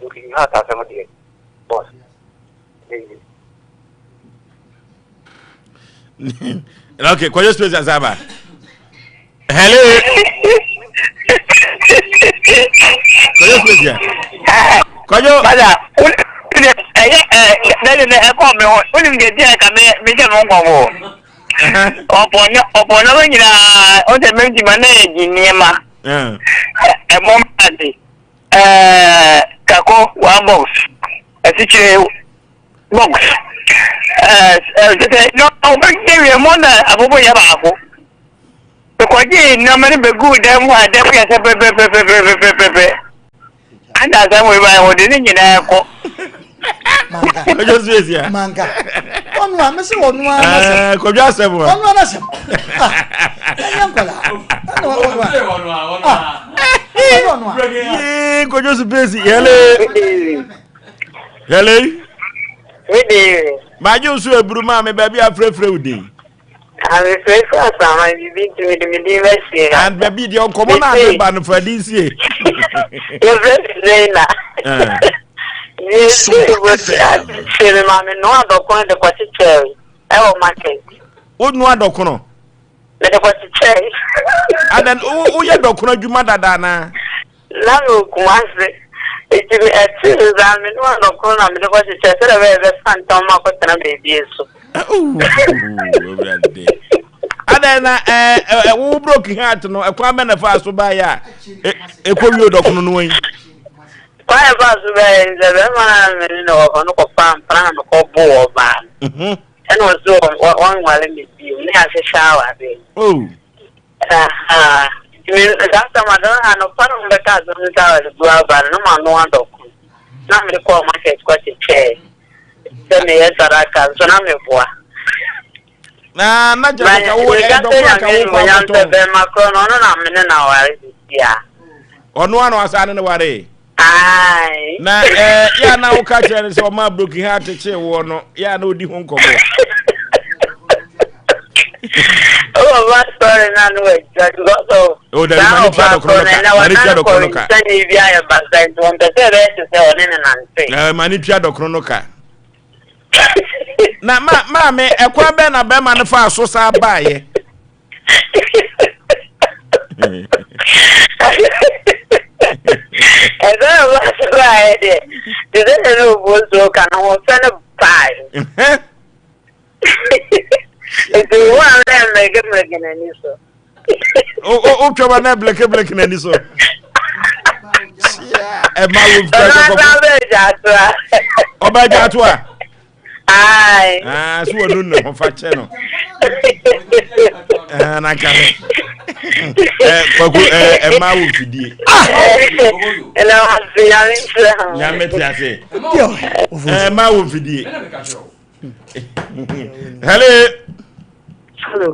S5: Broken heart asɛm deɛ boss ɛnyɛ yie.
S1: Okay, kwadwo space asaba. Hello. Kwadwo space ya. Kwadwo.
S7: Bada, ɛyɛ ɛ dɛdɛ dɛ ɛkɔ mi hɔ, wonim deɛ deɛ ka me me hyɛ me nkɔm o. Ɔpɔ ne ɔpɔ nneɛma nyinaa, ɔsɛ me nti ma na yɛ gyi nneɛma. Ɛmɔ ase, ɛɛ kako one box, asikyire box ɛɛ ɛɛ sɛ na ɔbɛgye wie mɔ na abobo yɛ baako mekɔgye nneɛma no bɛguu dan mu a dan mu yɛ sɛ pɛpɛpɛpɛpɛpɛpɛ ana asɛm wei ba wɔde ne nyinaa kɔ.
S2: Manka.
S1: Kwadwo so esia.
S2: Manka. Ɔno a mese ɔno a n'asɛm.
S1: Ɛɛ kwadwo asɛm wa.
S2: Ɔno a n'asɛm. Ah, ɛnyɛ nkɔla. Ɛna ɔno a. Ah, ɛna ɔno a.
S1: Yee kwadwo so pesi yɛle. Hello.
S7: Mede.
S1: Magye wo so aburu maa me baabi afrɛfrɛ wo din.
S7: Mefrɛfrɛ asaman biribi nti mede me din bɛsie.
S1: And baabi deɛ nkɔmmɔ no ade ba no fa din sie.
S7: Yɛfrɛ me Zaina. Yɛsɛ me ma me noa dɔkono de kɔkyekyɛe ɛwɔ market.
S1: Wo noa dɔkono?
S7: Mede kɔkyekyɛe.
S1: Adan woyɛ dɔkono adwuma dada anaa?
S7: Na mewɔ Kumasi, enti me ɛtee no saa me ne ɔdɔ koro na mede kɔhyehyɛɛ sɛdeɛ ɛbɛyɛ ɛbɛfa ntɛm ma akɔtena baabi so.
S1: Awurade. Adɛn na ɛɛ wo broken heart no ɛkwan bɛ na ɛfaa so baeɛ a ɛkɔ wie dɔkono no yi?
S7: Kwan a ɛfaa so baeɛ ne sɛ bɛrima no a me ne no wɔ hɔ no kɔfaa mpena na mekɔboo ɔbaa no. Ɛna ɔse ɔnware me bio ne ahyehyɛ awareɛ.
S1: Oh.
S7: Ahaa, nti me saa asɛm a dɔn anɔpa na wɔbɛka asɛm no sɛ awaregu aba no na manoa dɔko na mede kɔɔ market kɔkyekyɛɛ sɛ meyɛ sadaka nso na meboa.
S1: Na na kyerɛ sɛ ka wo ɛyɛ dɔko a ka wo kɔ akɔtɔn.
S7: Bɛrima korɔ no ɔno na me ne na aware sisi a.
S1: Ɔno ano asa ne ne ware.
S7: Ae.
S1: Na ɛɛ yɛ a na woka kyerɛ no sɛ ɔma broken heart kyee woɔ no yɛ a na odi ho nkɔmmɔ.
S7: Oh, my story na no adwa because of.
S1: Oh, dabi ma ne tua dɔkono no ka. Ma ne tua dɔkono no ka.
S7: Sani bi ayɛ basa nti wɔn pɛ sɛ ɛbɛyɛ te sɛ ɔne ne nante.
S1: Ɛɛ ma ne tua dɔkono no ka. Na ma maame ɛkwan bɛn na bɛrima no fa so saa baayɛ.
S7: Ɛsɛ na ɔba so baeɛ deɛ te sɛ deɛ na obuo nsuo ka no ho fɛ no bae. Nti wo a na mmerɛkemmerɛke n'ani so.
S1: Wotwa ba na blɛkemmerɛke n'ani so. Ɛma wo fira kɔkɔ. Ɔbɛ gya ato a.
S7: Ae.
S1: Ah, so wanu ne ho fa kyɛ no. Ah, na nka me. Eh, kwaku eh ɛma wo mfidie.
S7: Ah! Ɛna wase nyame nhyira ho.
S1: Nyame te ase. Eh, ɛma wo mfidie. Hello.
S7: Hello.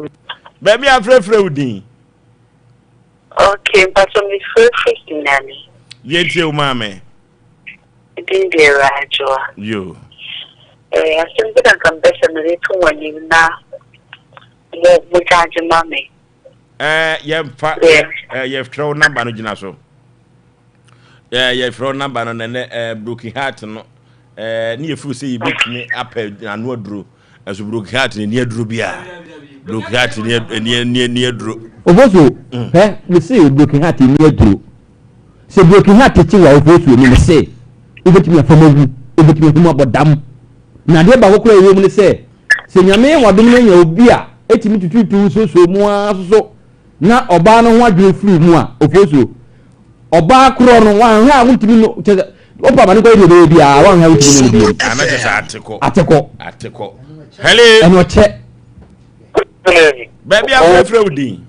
S1: Baabi afrɛfrɛ wo din.
S7: Okay, mpatsɔ mefrɛfrɛ Sunyani.
S1: Yɛntie wo maame.
S4: Me din de Awuraa
S1: Yo.
S4: Eh, asɛm bi na nka mepɛ sɛ mede to mo anim na mo mo gyaagye ma me.
S1: Eh, yɛmfa eh, yɛfrɛ wo namba no gyina so. Eh, yɛfrɛ wo namba no nɛnɛ eh, broken heart no eh, ne yɛfiri sɛ yɛbɛtumi apɛ ano aduro. Ɛso broken heart ne ni aduro biara. Broken heart ne ni ni aduro.
S3: Ofosu, hɛ, me se broken heart ni aduro. Sɛ broken heart kye wo a ofosu ni me se wobɛtumi afam awu, wobɛtumi ahum abɔ dam. Na adeɛ baako koraa ɛwɔ mu ne sɛ, sɛ Nyame yɛ wadom no anya obi a ɛtumi tututu wo soso mu ara soso na ɔbaa no ho adwene firi mu a, ofosu, ɔbaa korɔ no wanhwɛ a wontumi no kyɛ sɛ wopa ma no kɔyɛ deɛ ɔbɛyɛ biara wanhwɛ a wontumi no no bio.
S1: Ana kyɛ sɛ atekɔ.
S3: Atekɔ.
S1: Atekɔ. Hello.
S3: Ɛna ɔkyɛ.
S1: Baabi afrɛfrɛ wo din.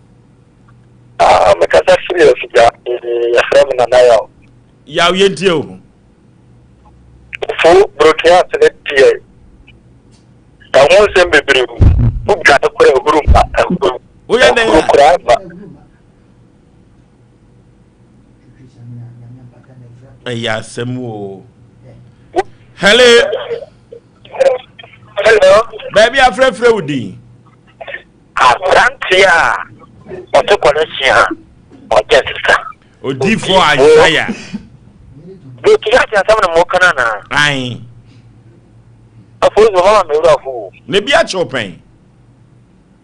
S6: Ah, mekasa firi Afigya. Yɛfrɛ me Nana Yaw.
S1: Yaw yɛntie o.
S6: Fo brokiat ne deɛ ɛho nsɛm bebree o. Wodwane kora ahuru mma ahuru.
S1: Woyɛ dɛn
S6: Ahuru koraa mma.
S1: Ɛyɛ asɛm o. Hello.
S7: Hello.
S1: Baabi afrɛfrɛ wo din.
S7: Aberanteɛ a ɔte kɔlɛhye a ɔgye sesa.
S1: Odiifoɔ Isaiah.
S7: Deɛ ɔtumi ate asɛm no mo kan anaa?
S1: Ae.
S7: Afei nso mama me werɛ aho.
S1: Na ebi akyɛ wo pɛn.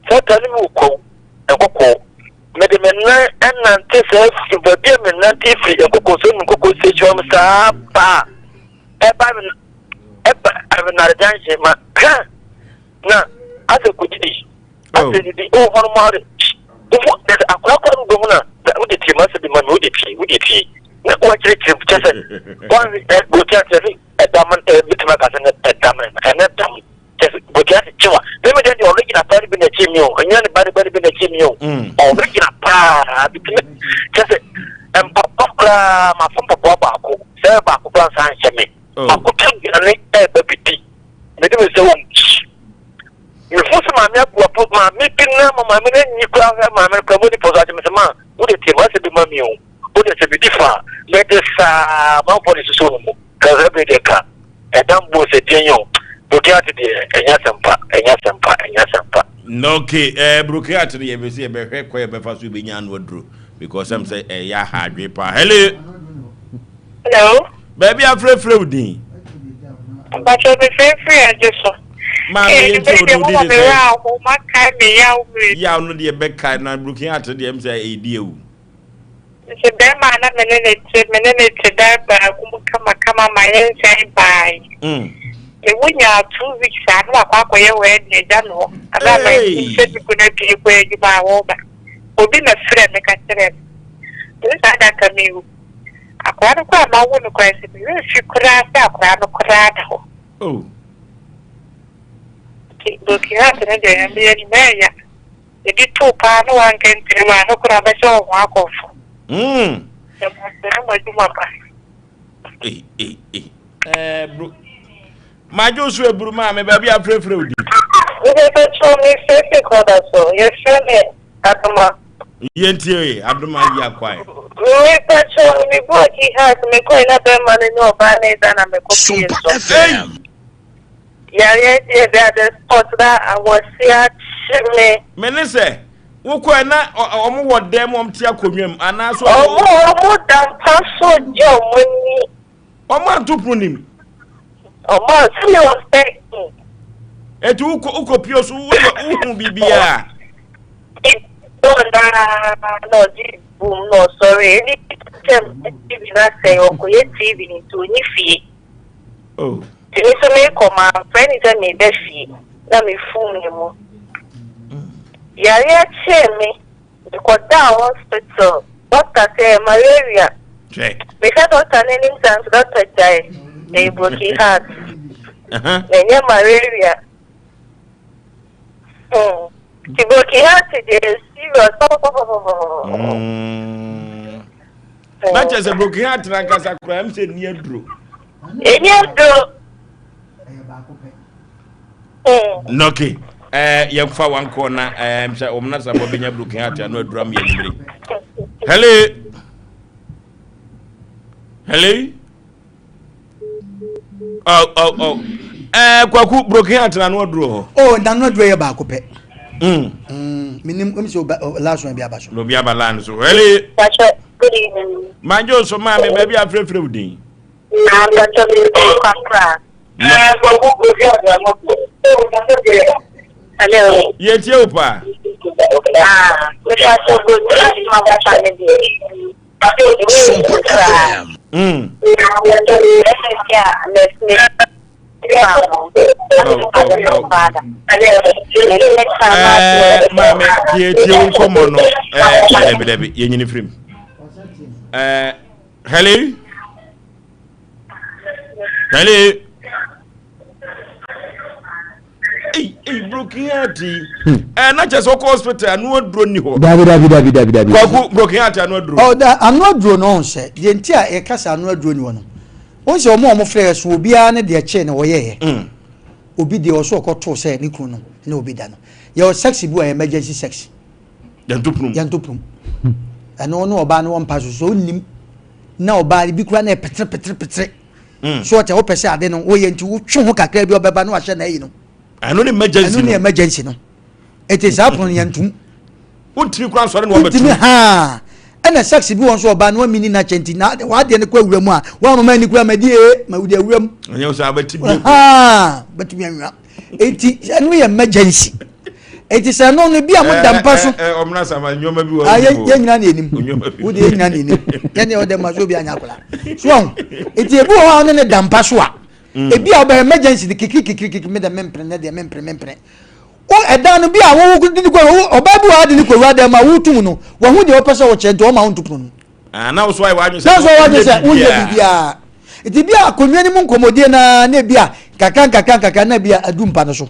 S7: Satan ne me wɔ kwawu nkɔkɔɔ. Mede me nan nante saa firi baabi a menante firi nkɔkɔɔ so ne nkɔkɔɔ station mu saa ba ɛba ɛba Avenare junction ma hwɛ na asɛ kɔdidi
S1: Oh.
S7: asɛ didi wɔ hɔ no mu ade wofo dɛ akora kora no bɛhu na wode tie ma sɛ bi ma me wode tie wode tie na wakyerɛkyerɛ mu kyɛ sɛ wɔn ɛ bɔti ase sɛ ɛdam ɛ bitumi aka sɛ ɛdam ɛnɛ dam kyɛ sɛ bɔti ase kyewa mímí deɛ deɛ ɔno gyina paa no bi na ɛkyi mi o ɛnyɛ ne ba ne ba no bi na ɛkyi mi o ɔno gyina paa bitumi kyɛ sɛ mpaboa koraa ma fɔ mpaboa baako sɛ baako koraa nsa nhyɛ me akotɔ aduane ɛɛba bi di mede me sɛ wɔm mehu sɛ maame abuafo maame bi na ma maame no anyi koraa hwɛ maame no koraa mu nipa so akyɛ me sɛ ma wode tie ma sɛ bi ma mi o wode sɛ medi fa a mede saa manfoɔ de susu no mu ka sɛ bere deɛ ka ɛdam bo sɛ deɛ yɛ o brokiate deɛ ɛnyɛ asɛmpa ɛnyɛ asɛmpa ɛnyɛ asɛmpa.
S1: Okay, eh, brokiate no yɛbɛ sɛ yɛbɛhwɛ kɔ yɛbɛfa so yɛbɛnya ano aduro because ɛm sɛ ɛyɛ aha adwe paa. Hello.
S4: Hello.
S1: Baabi afrɛfrɛ wo din.
S4: Mpatsɔ mefrɛfrɛ agye so.
S1: Maame yɛn ti o no di de sɛ.
S4: Makae me yaw mmiri.
S1: Yaw no deɛ bɛkae na broken heart deɛ ɛm sɛ ɛdi awu.
S4: Nti bɛrima a na me ne ne te me ne ne te dan baako mu kamakama ma yɛnsan bae. Ewu nyaa 2 weeks a na wakɔ akɔyɛ wedding agya me hɔ. Abɛ ama nti sɛ me kunu apue kɔ adwuma a wɔba. Obi na frɛ me ka kyerɛ me. Mese saa da nka mewu. Akwadaa no koraa mawo no koraa sɛ me werɛ fi koraa sɛ akwadaa no koraa da hɔ.
S1: Oh.
S4: Nti broken heart no deɛ ɛmeyɛ anim ɛɛya. Ebi too paa na wanka ntiri mu a no koraa bɛhyɛ wɔn ho akɔmfo. Ɛmu sɛ mo adwuma pa.
S1: Ei ei ei. Eh bro. Madwo so eburu maame baabi afrɛfrɛ wo di.
S4: Mebɛbɛkyɛw me frɛfrɛ kɔda so yɛfrɛ me Adoma.
S1: Yɛntie Adoma yi akwae.
S4: Mepakyɛw me broken heart mekɔe na bɛrima no ne ɔbaa no da na mekɔ pie so.
S1: Ei.
S4: Yareɛ deɛ de at the spot na awɔse akye me.
S1: Me ne sɛ wokɔɛ na ɔmo wɔ dɛm ɔmo te akonnwa mu anaasɛ
S4: ɔmo da mpa so gye ɔmo ani.
S1: Ɔmo anto pono nim.
S4: Ɔmo anto me wɔ sɛ.
S1: Eti wokɔ wokɔ pie so woyɛ wohu biribiara.
S4: Dɔɔ naa na ɔgye boom na ɔsɔre ɛni kyɛm TV na sɛ ɔkɔyɛ TV nti onyi fie.
S1: Oh.
S4: Nti me nso mekɔ mamfrɛ ne sɛ meba fie na mefum ne mu. Yareɛ kyee me mekɔdaa hospital doctor sɛ malaria. Mehwɛ doctor n'anim saa nso doctor gyae ɛyɛ broken heart. Na ɛnyɛ malaria. Nti broken heart deɛ serious papapapapapa.
S1: Na kyerɛ sɛ broken heart na nkasa koraa ɛm sɛ ɛni aduro.
S4: Ɛni aduro.
S1: Nɔke ɛɛ yɛmfa wankɔ na ɛɛ sɛ wɔn na sabɔ bɛnya broken heart ano aduro ama yɛn nimire. Hello. Hello. Oh, oh, oh. Eh, Kwaku, broken heart na ano aduro hɔ.
S2: Oh, na ano aduro yɛ baako pɛ. Mm. Mm, minim ɛmi sɛ ɔba last one bi aba so.
S1: Obi aba line so. Hello.
S4: Pastor, good evening.
S1: Manjo so maame baabi afrɛfrɛ wo din.
S4: Ah, Pastor, mi kɔ kakra. Eh, Kwaku, broken heart na ano aduro. Hello.
S1: Yɛ tie wo paa.
S4: Ah, me pastor, broken heart ma ba fa ne deɛ.
S8: Sompa FM.
S1: Mm. Maame tie tie wo nkɔmmɔ no dabi dabi yɛnyini firim. Hello? Hello? Ei, ei, broken heart yi. Hmm. Eh, na kyerɛ sɛ ɔkɔ hospital ano aduro ni hɔ.
S3: Dabi dabi dabi dabi dabi.
S1: Kwaku broken heart ano aduro.
S2: Ɔ da ano aduro no ɔn sɛ deɛ nti a yɛka sɛ ano aduro ni hɔ no. Wɔn sɛ wɔn a wɔn frɛ yɛ so obiara ne deɛ kyee na wɔyɛɛyɛ. Hmm. Obi deɛ ɔso ɔkɔtoo sɛ ne kunu no ne obi da no. Yɛwɔ sex bi wɔ emergency sex.
S1: Yɛnto punum.
S2: Yɛnto punum. Ɛno ne ɔbaa no wɔ mpa so so onim na ɔbaa bi kura na ɛpetere petere petere. Mm. So ɔtɛ wopɛ sɛ ade no woyɛ nti wotwe ho kakra bi ɔbɛba na wahyɛ n'ayi no.
S1: Ɛno ne emergency no.
S2: Ɛno ne emergency no. Eti saa pono no yɛntum.
S1: Wontumi kura nsɔre na wɔbɛtum.
S2: Wontumi haa. Ɛna sex bi wɔn nso ɔbaa no wamini n'akyɛ nti na wadeɛ no kɔ awura mu a wɔamama ani kura ma di ee ma wodi awura mu.
S1: Ɛnyɛ sɛ abɛti bi.
S2: Haa bɛtumi anwia. Eti ɛno yɛ emergency. Eti sɛ ɛno no bi a mo da mpa so.
S1: Ɔmuna sama nneɛma bi wɔ
S2: hɔ. Yɛ nyina na enim. Wo de yɛ nyina na enim. Yɛ ne ɔdɛ ma so obi anya akora. So ɔho. Eti ebi wɔ hɔ a ɔne ne da mpa so a. Mm. Ebi a ɔbɛ emergency de kikiri kikiri kikiri mi dɛ mi mpere ne deɛ mi mpere mi mpere. O ɛdan no bi a wo de ne kɔ ɔbaa bi wɔ ha de ne kɔ wura dan mu a wotum no wɔn ho deɛ ɔpɛ sɛ ɔkyɛ nti ɔma wo nto pono no.
S1: Ah, na woso ayɛ w'adwene sɛ
S2: na woso w'adwene sɛ wonyɛ biribiara. Nti bi a akonnwa no mu nkɔmmɔdie na na ebi a nkakra nkakra nkakra na ebi a adu mpa no so.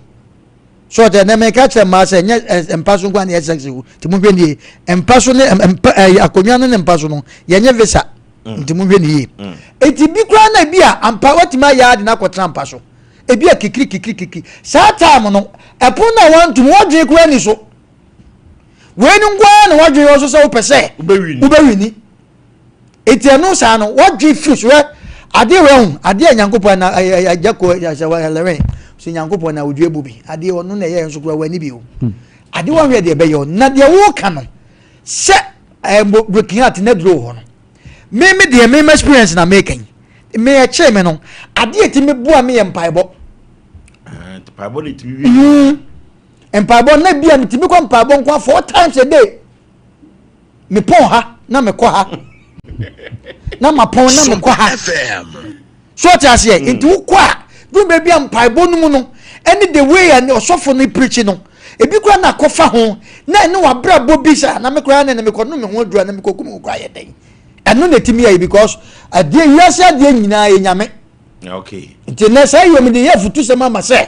S2: So ɔtɛ na meka kyerɛ mmaa sɛ nyɛ mpa so nko a na yɛ sex o nti monhwɛ nie mpa so ne mpa ɛyɛ akonnwa no ne mpa so no yɛnyɛ visa mm. nti monhwɛ ne yie mm. nti bi koraa na ebi a ampa watumi ayɛ ade na akɔtena mpa so ebi a kikiri kikiri kikiri saa time no ɛpono na wantum wadwene koraa ni so wei no nko ara na wadwene wɔ so sɛ wopɛ sɛ wobɛwini Eti ɛno saa no wɔdwe firi so hwɛ adeɛ wɔ ɛho adeɛ a nyankopɔn na ɛyɛ agya kɔ sɛ wɔlɛwɛn so nyankopɔn na odua bu bi adeɛ ɔno na ɛyɛ nso kura wɔn ani bi o hmm. adeɛ wɔn hwɛ deɛ ɛbɛyɛ o na deɛ wɔka no sɛ ɛɛ breaking heart na duro wɔ hɔ no me me deɛ me me experience na me kan me ɛkyɛ me no adeɛ ti me boa me yɛ mpaebɔ.
S1: Ah, mpaebɔ na etimi wi.
S2: Hmm. mpaebɔ na bi a metumi kɔ mpaebɔ nko four times a day. mepɔn ha na mekɔ ha na mapɔn na mekɔ ha so ɔte aseɛ mm. nti wokɔ a dum baabi a mpaebɔ no mu no ɛne the way a ɔsɔfo no preach no ebi kura na akɔfa ho na ɛne wabrabɔ bi sa na mekura ne na mekɔ no me ho adura na mekɔ kum kura yɛ dɛn ɛno na ɛtumi yɛ because adeɛ wiase adeɛ nyinaa yɛ nyame
S1: Okay.
S2: Nti nɛ saa yom de yɛ afutusɛm ama sɛ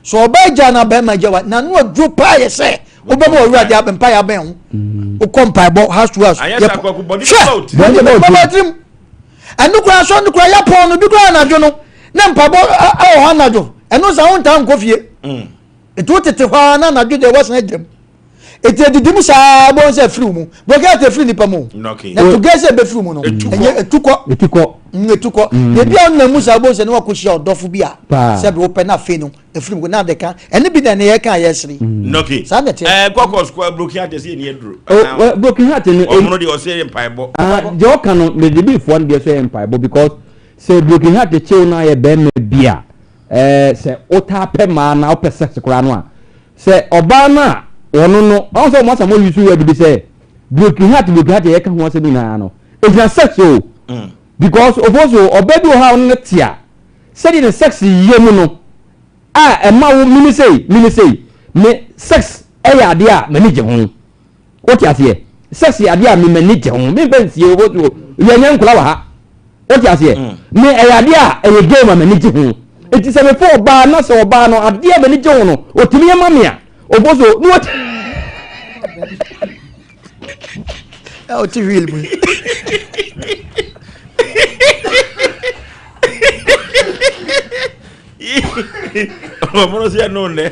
S2: sɛ ɔbaa gya na bɛrima gya wa na no aduro paa yɛ sɛ wobɛma ɔwura de mpa yɛ abɛn ho mm. wokɔ mpaebɔ house to house
S1: yɛ
S2: hwɛ bɔne tirim ɛno koraa sɔ no koraa yɛpɔn no bi koraa anadwo no na mpaebɔ ɛwɔ hɔ anadwo ɛno saa wontaa nkɔ fie mm. ɛti wotete hɔ ara na anadwo deɛ woasan agyam Eti edidi mu saa bɔn sɛ efiri mu. Broken heart efiri nipa mu. Na tugɛ sɛ ebefiri mu no. Ɛnyɛ etukɔ.
S3: Etukɔ.
S2: Mm, etukɔ. Mm. Na ebi a ɔnam mu saa bɔn sɛ ne wakɔ hyia ɔdɔfo bi a. Sɛ bi wopɛ na afei no efiri mu na ade ka. Ɛne bi na ɛne yɛ kan yɛ sere.
S1: Mm.
S2: Saa na ɛteɛ.
S1: Ɛɛ kɔkɔ sukuu broken heart ɛsɛ yɛ ni aduro.
S3: O broken heart no.
S1: Ɔmono deɛ ɔsɛ yɛ mpaebɔ.
S3: Ah, deɛ ɔka no mede bi foɔ no deɛ sɛ yɛ mpaebɔ because sɛ broken heart kyew na yɛ bɛrima bi a ɛɛ sɛ wotaa pɛ maa na wopɛ sex koraa no a Sɛ ɔbaa no a ɔno no, ɔhu sɛ wɔn asɛm wɔn use word bi sɛ broken heart broken heart yɛka ho asɛm nyinaa no, egyina sex o. Mm. Because ofo so ɔbaa bi wɔ hɔ a ɔno no te a, sɛdeɛ ne sex yɛ mu no a ɛma wo mimi sei mimi sei me sex ɛyɛ adeɛ a m'ani gye ho. Wote aseɛ? Sex yɛ adeɛ a me m'ani gye ho. Memfa nsie wo so yɛnyɛ nkora wɔ ha. Wote aseɛ? Mm. Me ɛyɛ adeɛ a ɛyɛ game a m'ani gye ho. Eti sɛ mefa ɔbaa na sɛ ɔbaa no adeɛ a m'ani gye ho no ɔtumi yɛ ma me a ɔbɔ so na wɔte.
S2: Ɔte wheel mu.
S1: Ɔmono sɛ ɛno nnɛ.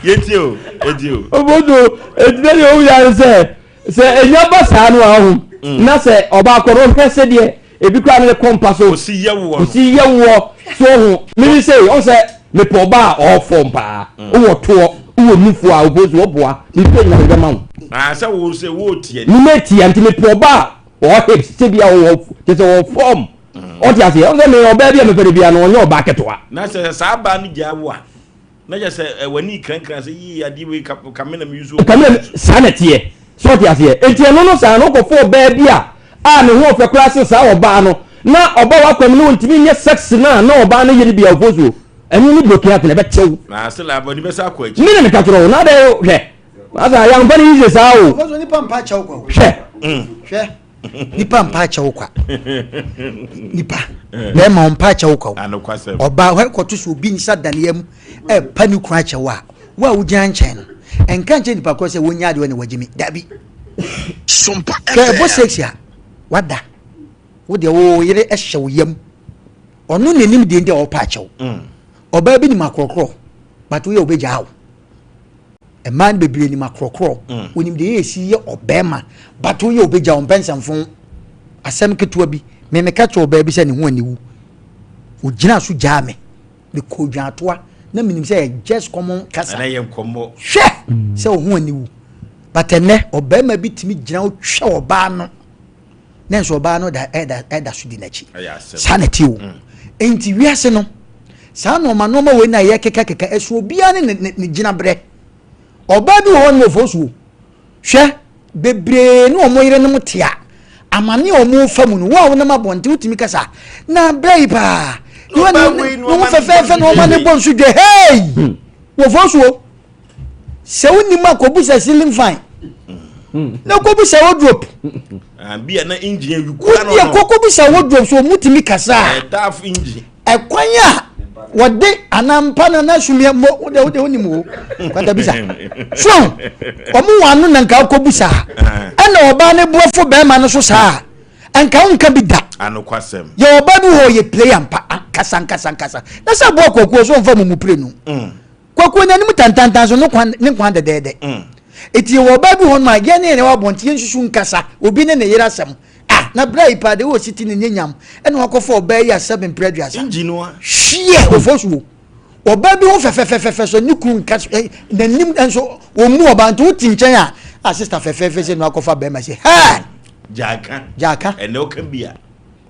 S1: Yɛntie o, yɛntie o.
S3: Obodo, eti na deɛ ɔmu yare sɛ. Sɛ enya ba saa no a ɔho mm. na sɛ ɔbaa kɔ no ɔhwɛ sɛdeɛ ebi koraa no ne kɔ mpa so
S1: osi yɛ woɔ
S3: osi yɛ woɔ so ɔho mimi sɛ ɔn sɛ mepɛ ɔbaa a ɔwɔ fɔm paa mm. wowɔ toɔ wowɔ nufoɔ a obo so ɔboa mepɛ nyina mebɛma wo.
S1: Ah, sɛ wo sɛ wo tia
S3: ni. Mime tia nti mepɛ ɔbaa a ɔwɔ hips sɛ bi a ɔwɔ kyɛ sɛ ɔwɔ fɔm mm. ɔte aseɛ ɔn sɛ me ɔbaa bi a mepɛ no bia no ɔnyɛ ɔbaa ketewa.
S1: Na sɛ saa baa no gyaa wo a. Na kyerɛ sɛ eh, w'ani krankran sɛ yii adeɛ wei ka ka me na me use.
S3: Ka me na saa na ɛteɛ. So ɔte aseɛ? Enti ɛno no saa no wokɔfa ɔbaa bi a a ne ho ɔfɛ koraa sen saa ɔbaa no na ɔba w'akwam no ɔntumi nyɛ sex no a na ɔbaa no yɛ no bi a ɔfo so ɛno ne broken heart na ɛbɛtew.
S1: Na ase la abɔde bɛsa akɔ akyi.
S3: Me na meka kyerɛ wo na adɛn hwɛ masa yɛamfa no easy saa o.
S2: Ɔfo so nipa mpa kyɛw kwa o.
S3: Hwɛ.
S2: Hwɛ. Nipa mpa akyɛw kwa. Nipa bɛrima ɔmpa akyɛw kwa. Ɔbaa hɔ kɔto so obi nsa da ne yam ɛpa ne kunu akyɛw a wo a wogyina nkyɛn no ɛnka nkyɛn nipa korɔ sɛ wonya adeɛ na wagye mi dabi. Hwɛ ɛbɔ sex a wada wo deɛ wo yere ɛhyɛ wo yam ɔno n'anim deɛ nti a ɔpa akyɛw. Mm. Ɔbaa bi nim akorɔkorɔ but woyɛ wobɛgyaa wo. Mmaa no bebree nim akorɔkorɔ. Mm. Onim deɛ yɛsi yɛ ɔbɛrima but woyɛ obɛgya ɔmpɛ nsɛmfo asɛm ketewa bi. Me meka kyerɛ ɔbaa bi sɛ ne ho aniwu. Ogyina so gyaa me. Mekɔ dwaatoa na menim sɛ yɛ just common kasa.
S1: Ɛnɛ yɛ nkɔmmɔ.
S2: Hwɛ sɛ wo ho aniwu. But ɛnɛ ɔbarima bi tumi gyina hɔ twɛ ɔbaa no na nso ɔbaa no da ɛda ɛda so di n'akyi. Saa na ɛte o. Mm. Nti wiase no saa nneɛma nneɛma wei na yɛ kekakeka ɛso obiara ne ne ne gyina berɛ. Ɔbaa bi wɔ hɔ no wɔ fosuo. Hwɛ bebree ne wɔn yerenom te a amane a wɔn fa mu no wo a wonam abɔnten wotumi kasa na berɛ yi paa ne ho fɛfɛɛfɛ na wɔma ne bɔ nso dwa hei hmm. wɔ fosuo. Sɛ wonim a kɔbusa ceiling fan na kɔbusa wardrobe.
S1: Ah, bi a na engine awi kura no.
S2: Wodeɛ kɔkɔbusa wardrobe so ɔmu tumi kasa a.
S1: Ɛdaaf engine.
S2: Ɛkwan a wɔde anaa mpa no anaa sumiɛ mmɔ wodeɛ wodeɛ wonim o kwatabisa. So ɔmo wɔ ano na nka wokɔbusa a ɛna ɔbaa no boafo bɛrima no so saa a nka wonka bi da.
S1: Anokwasɛm.
S2: Yɛ ɔbaa bi wɔ hɔ yɛ player mpa ankasa ankasa ankasa na sɛ aboa kwakuo so ɔmfa mumu pire no. Mm. Kwaku n'anim tantantan so ne kwan ne kwan dɛdɛɛdɛ. Mm. Eti wɔ ɔbaa bi hɔ nom a yɛn ne yɛn wɔ abɔnten yɛn susu nkasa obi ne ne yere asɛm. Ah na bra yi paa de wɔ siti ne nye nyam ɛna wakɔfa ɔbaa yi a sɛbe mpere aduasa.
S1: Ngyinoa.
S2: Hwiɛ ofo so wo. Ɔbaa bi ho fɛfɛfɛfɛ so ne kunu nka eh, n'anim nso wɔn mu ɔbaa nti wote nkyɛn a ah sista fɛfɛɛfɛ sɛ na wakɔfa bɛrima sɛ hɛɛ.
S1: Gyaaka.
S2: Gyaaka.
S1: Ɛnna ɔka bi a.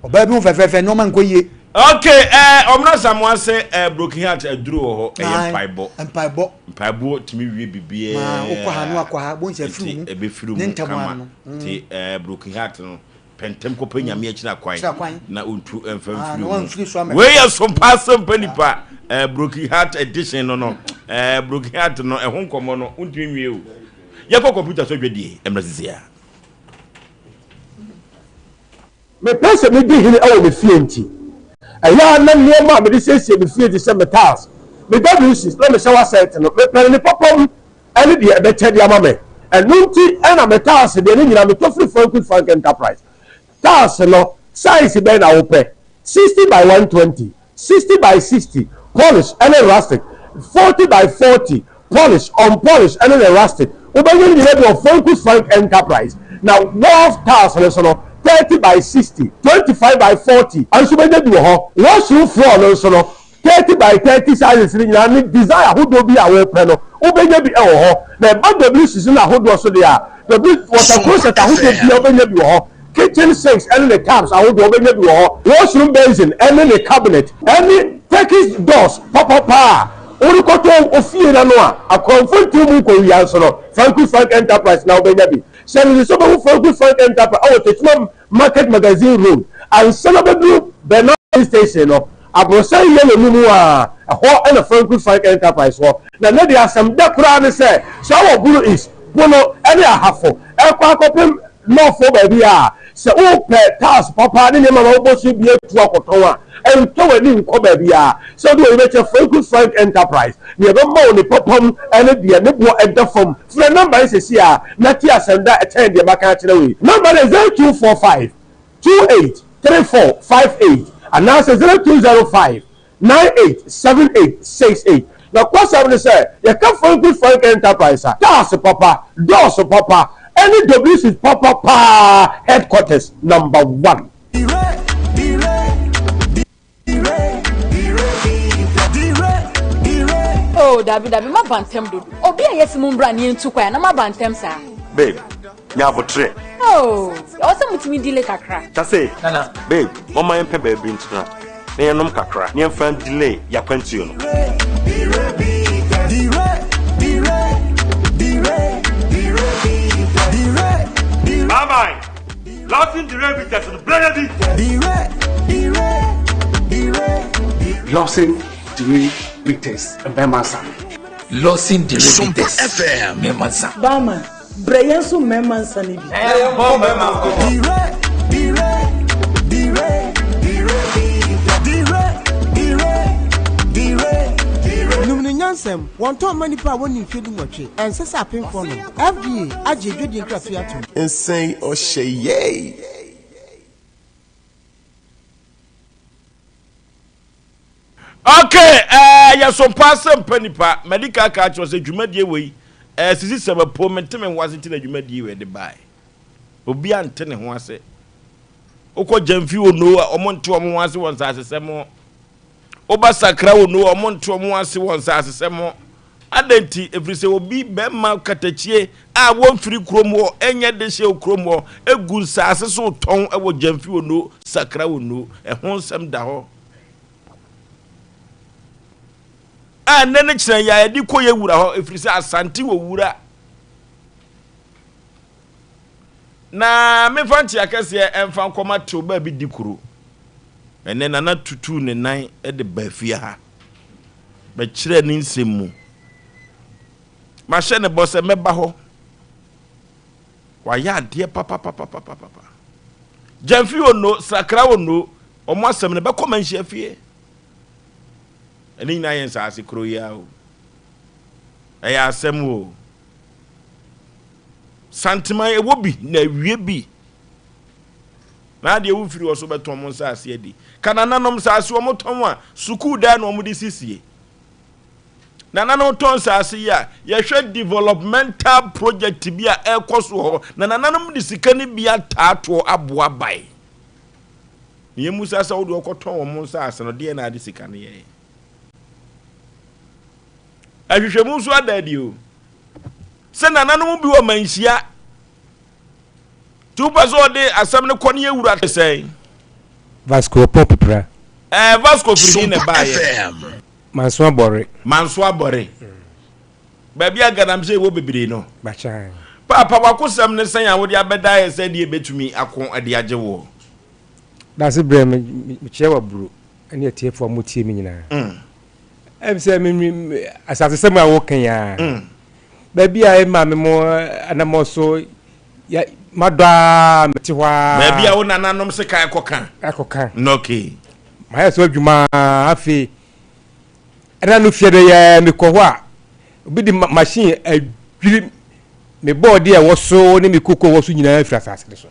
S2: Ɔbaa bi ho fɛfɛɛfɛ nneɛma nkɔ yie.
S1: Okay, eh, ɔmena Samoa sɛ eh, broken heart aduro wɔ hɔ, ɛyɛ mpaebɔ.
S2: Mpaebɔ.
S1: Mpaebɔ tumi wie biribiara.
S2: Ma wokɔ ha no akɔ ha, bohu sɛ afiri mu.
S1: Ɛbɛfiri mu kama. Nti eh, broken heart no, pɛntɛm kɔpɛ Nyame akyira kwan na ɔntu mfa mfiri mu. Wei yɛ sompa asɛmpa nipa, eh, broken heart edition no no, eh, broken heart no, ɛho nkɔmmɔ no, wontumi nwie o. Yɛkɔ kɔmputa so adwadie, ɛmmerɛ sisi a.
S9: Mepɛ sɛ midi hene wɔ me fie nti, ɛyɛ a na nneɛma a mede siesie me fie te sɛ me tiles, me WCs, na me shower set no, mepɛ no ne papa mu ne deɛ ɛbɛkyɛ de ama me. Ɛno nti na me tiles deɛ ne nyinaa metɔ firi Franklin Frank Enterprise. Tiles no, size bɛn na wopɛ? 60 by 120, 60 by 60, polish ne rustic, 40 by 40, polish, unpolish ne ne rustic. Wobɛnya ne nyinaa bi wɔ Frankus Frank Enterprise. Na wall tiles no nso no, 30 by 60, 25 by 40 nso wobɛnya bi wɔ hɔ. Washroom floor no nso no, 30 by 30 sizes no nyinaa ne design ahodoɔ bi a wopɛ no, wobɛnya bi wɔ hɔ. Na ɛba WCs no ahodoɔ so deɛ a, W water closet ahodoɔ biara wobɛnya bi wɔ hɔ. Kitchen sinks ne ne taps ahodoɔ wobɛnya bi wɔ hɔ. Washroom basin ne ne cabinet ne Turkish doors papapa a worekɔtɔ wo fie no ano a akorɔmfo ntew mu nkɔwia nso no, Franku Frank Enterprise na wobɛnya bi. Hyɛ no nso sɛ wobɛhu Franku Frank Enterprise wɔ Techiman Market Magazine Road ansa na wobɛduru Bernard Police Station no, aborosan yellow no mu a, ɛhɔ na Franku Frank Enterprise wɔ. Na nnɛ deɛ asɛm dɛ koraa ne sɛ, sɛ wowɔ Bono East, Bono ne Ahafo rekɔ akɔpem Nɔɔfoɔ baabi a, sɛ wopɛ tiles papa ne nneɛma ma wobɔ so bi atu akɔtɔn a, ntɔ w'ani nkɔ baabiara. Sɛ wode w'ani bɛkyerɛ Franku Frank Enterprise, nea ɛbɛma wo ne papa mu ne deɛ ne boɔ da fam. Frɛ nɔmba yi seesei ara na te asɛm da a ɛkyɛn deɛ maka akyerɛ wo yi. Nɔmba no yɛ 0245 28 34 58 anaasɛ 0205 987868. Nokwasɛm ne sɛ, yɛka Franco Frank Enterprise a, cars papa, dɔɔso papa, Ɛne WC papa paa headquarters number one.
S10: Oh, dabi dabi, maba ntɛm dodo. Obi a yɛsi mu mbra ne yɛntu kwan na maba ntɛm saa.
S11: Babe, nya abotrɛ.
S10: Oh, ɛwɔ sɛ mutumi delay kakra.
S11: Tase, Nana. Babe, momma yɛmpɛ baabi ntena na yɛnom kakra na yɛmfa delay yɛakwantuo no.
S12: Bye bye. Lawson Dire Bitters no brɛ bi.
S13: Lawson Dire Bitters mmarima nsa.
S8: Lawson Dire Bitters mmarima nsa.
S14: Barman, brɛ yɛn nso mmarima nsa no bi.
S12: Yɛbɔ mmarima nkɔmmɔ.
S15: Nom no nyansam. Wɔntɔn mma nnipa a wɔnni mfeɛ dunwɔtwe. Ɛnsɛ sɛ apemfoɔ nom. FDA agye adwadie nkratoɔ yi atom.
S16: Nsɛn ɔhyɛ yɛi.
S1: Ok eh, yɛso paa sɛ mpa nipa, madi kan aka akyerɛ wo sɛ dwumadie wei eh, sisi sɛ mapo mente me ho ase nti na dwumadie wei de bae. Obi ante ne ho ase. Wokɔ Gyamfi Ono a, wɔn nte wɔn ho ase wɔ nsasesɛm ho. Woba Sakra Ono a, wɔn nte wɔn ho ase wɔ nsasesɛm ho. Adɛn nti? Ɛfiri sɛ obi bɛrima katakyie a wɔmfiri kurom hɔ nyɛ dehyeɛ wɔ kurom hɔ gu nsase so retɔn wɔ Gyamfi Ono, Sakra Ono. Ɛho nsɛm da hɔ. A nnɛ ne kyerɛ yɛ a yɛde kɔ yɛ wura hɔ ɛfiri sɛ Asante wɔ wura. Na memfa nkyea kɛseɛ ɛmfa nkɔma tew baabi di kuro. Ɛnɛ Nana tutuu ne nan de baa fie ha bɛkyerɛɛ ne nsɛm mu. Mahyɛ ne bɔ sɛ mɛba hɔ. Wayɛ adeɛ papapapapapa. Gyamfi Ono, Srakra Ono, wɔn asɛm no bɛkɔ manhyia fie. Ɛne nyinaa yɛ nsaase koro yi ara o. Ɛyɛ asɛm o. Santeman ɛwɔ bi na awie bi. Na adeɛ wofiri hɔ so bɛtɔn mo nsaase adi. Ka nananom nsaase wɔn tɔn a, sukuu dan na wɔn de sisie. Nananom tɔn nsaase yi a, yɛhwɛ developmental project bi a ɛrekɔ so wɔ hɔ, na nananom de sika no bi ataatoɔ aboa bae. Na yɛmmusa sɛ wode ɔkɔtɔn wɔn nsaase no, deɛ na ade sika no yɛɛ. Ahwehwɛmu nso ada adi o sɛ nananom bi wɔ manhyia nti wopɛ sɛ ɔde asɛm no kɔ ne yɛwura te sɛn?
S17: Vasco Ɔpɔn Pipra.
S1: Ɛɛ Vasco firi he na ɛbaeɛ?
S17: Manso Abɔre.
S1: Manso Abɔre. Baabi a galamsey wɔ bebree no.
S17: Bakyan.
S1: Paapa w'akosɛm ne sɛn a wode abɛda yɛ sɛ deɛ ɛbɛtumi ako de agye woɔ?
S17: Dase brɛ me mekyia w'aburo ne atiefoɔ a motie me nyinaa. Ɛm sɛ me me asasesɛm a woka yi ara. Baabi a maame mo anamɔ so ya madɔ ara mete hɔ ara.
S1: Baabi a wo nananom sekan kɔka.
S17: Ɛkɔka.
S1: Okay.
S17: Mayɛ so adwuma afei ɛna no fie dɛ yɛ mekɔ hɔ a obi de machine adwiri me bɔɔde a ɛwɔ so ne me koko a ɛwɔ so nyinaa firi asase no so.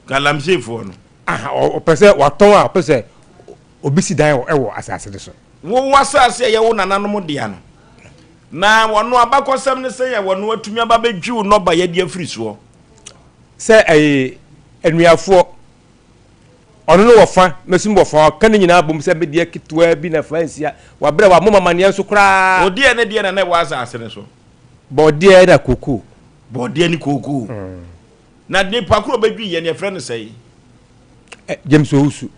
S1: Galamseyfoɔ no.
S17: Aha ɔpɛ sɛ watɔn a ɔpɛ sɛ obi si dan wɔ asase no so.
S1: Wo w'asase a ɛyɛ wo nananom dea no, na wɔn abakɔsɛm ne sɛn a wɔn atumi aba abɛdwi wo nnɔbaeɛ de afiri soɔ.
S17: Sɛ ɛyɛ anuafoɔ, ɔno no wɔ fa, me nso mewɔ fa, ɔka ne nyinaa bom sɛ me deɛ ketewaa bi na fa nsia, wabrɛ wammɔ me amaneɛ nso koraa.
S1: Wo deɛ ne deɛ na na ɛwɔ asase no so?
S17: Bɔɔdeɛ na kookoo.
S1: Bɔɔdeɛ ne kookoo. Na nipa koro ɔbɛdwi yɛ no yɛfrɛ no sɛn?
S17: James Owusu.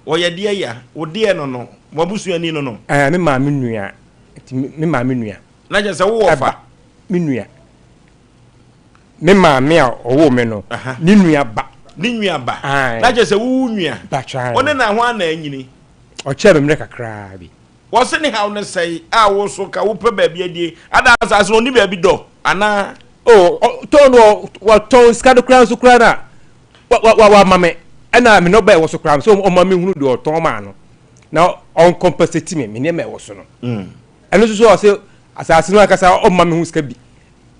S1: Ɔyɛ deɛ ya? Wo deɛ no no? Mo abusuani no no?
S17: Ɛɛ, me maame nua. Nti me maame nua.
S1: Na kyerɛ sɛ wowɔ fa?
S17: Me nua. Me maame a ɔwoo me no, ne nua ba.
S1: Ne nua ba. Na kyerɛ sɛ wo nua.
S17: Batwa.
S1: Wo ne na hwan na anyini?
S17: Ɔkyɛɛ me mmerɛ kakraa bi.
S1: Wɔse ne haw ne sɛe a wo so ka wopɛ baabi adie ada asase no ɔnni baabi dɔ anaa?
S17: Oh, tɔn no wɔtɔn sika no koraa nso koraa na wama me ɛna me nɔba ɛwɔ so koraa sɛ ɔma me hunu deɛ ɔtɔn maa no na ɔnkɔmpɛsɛti me me nneɛma ɛwɔ so no mm. ɛno nso so ɔse asase no ankasa ɔma me ho sika bi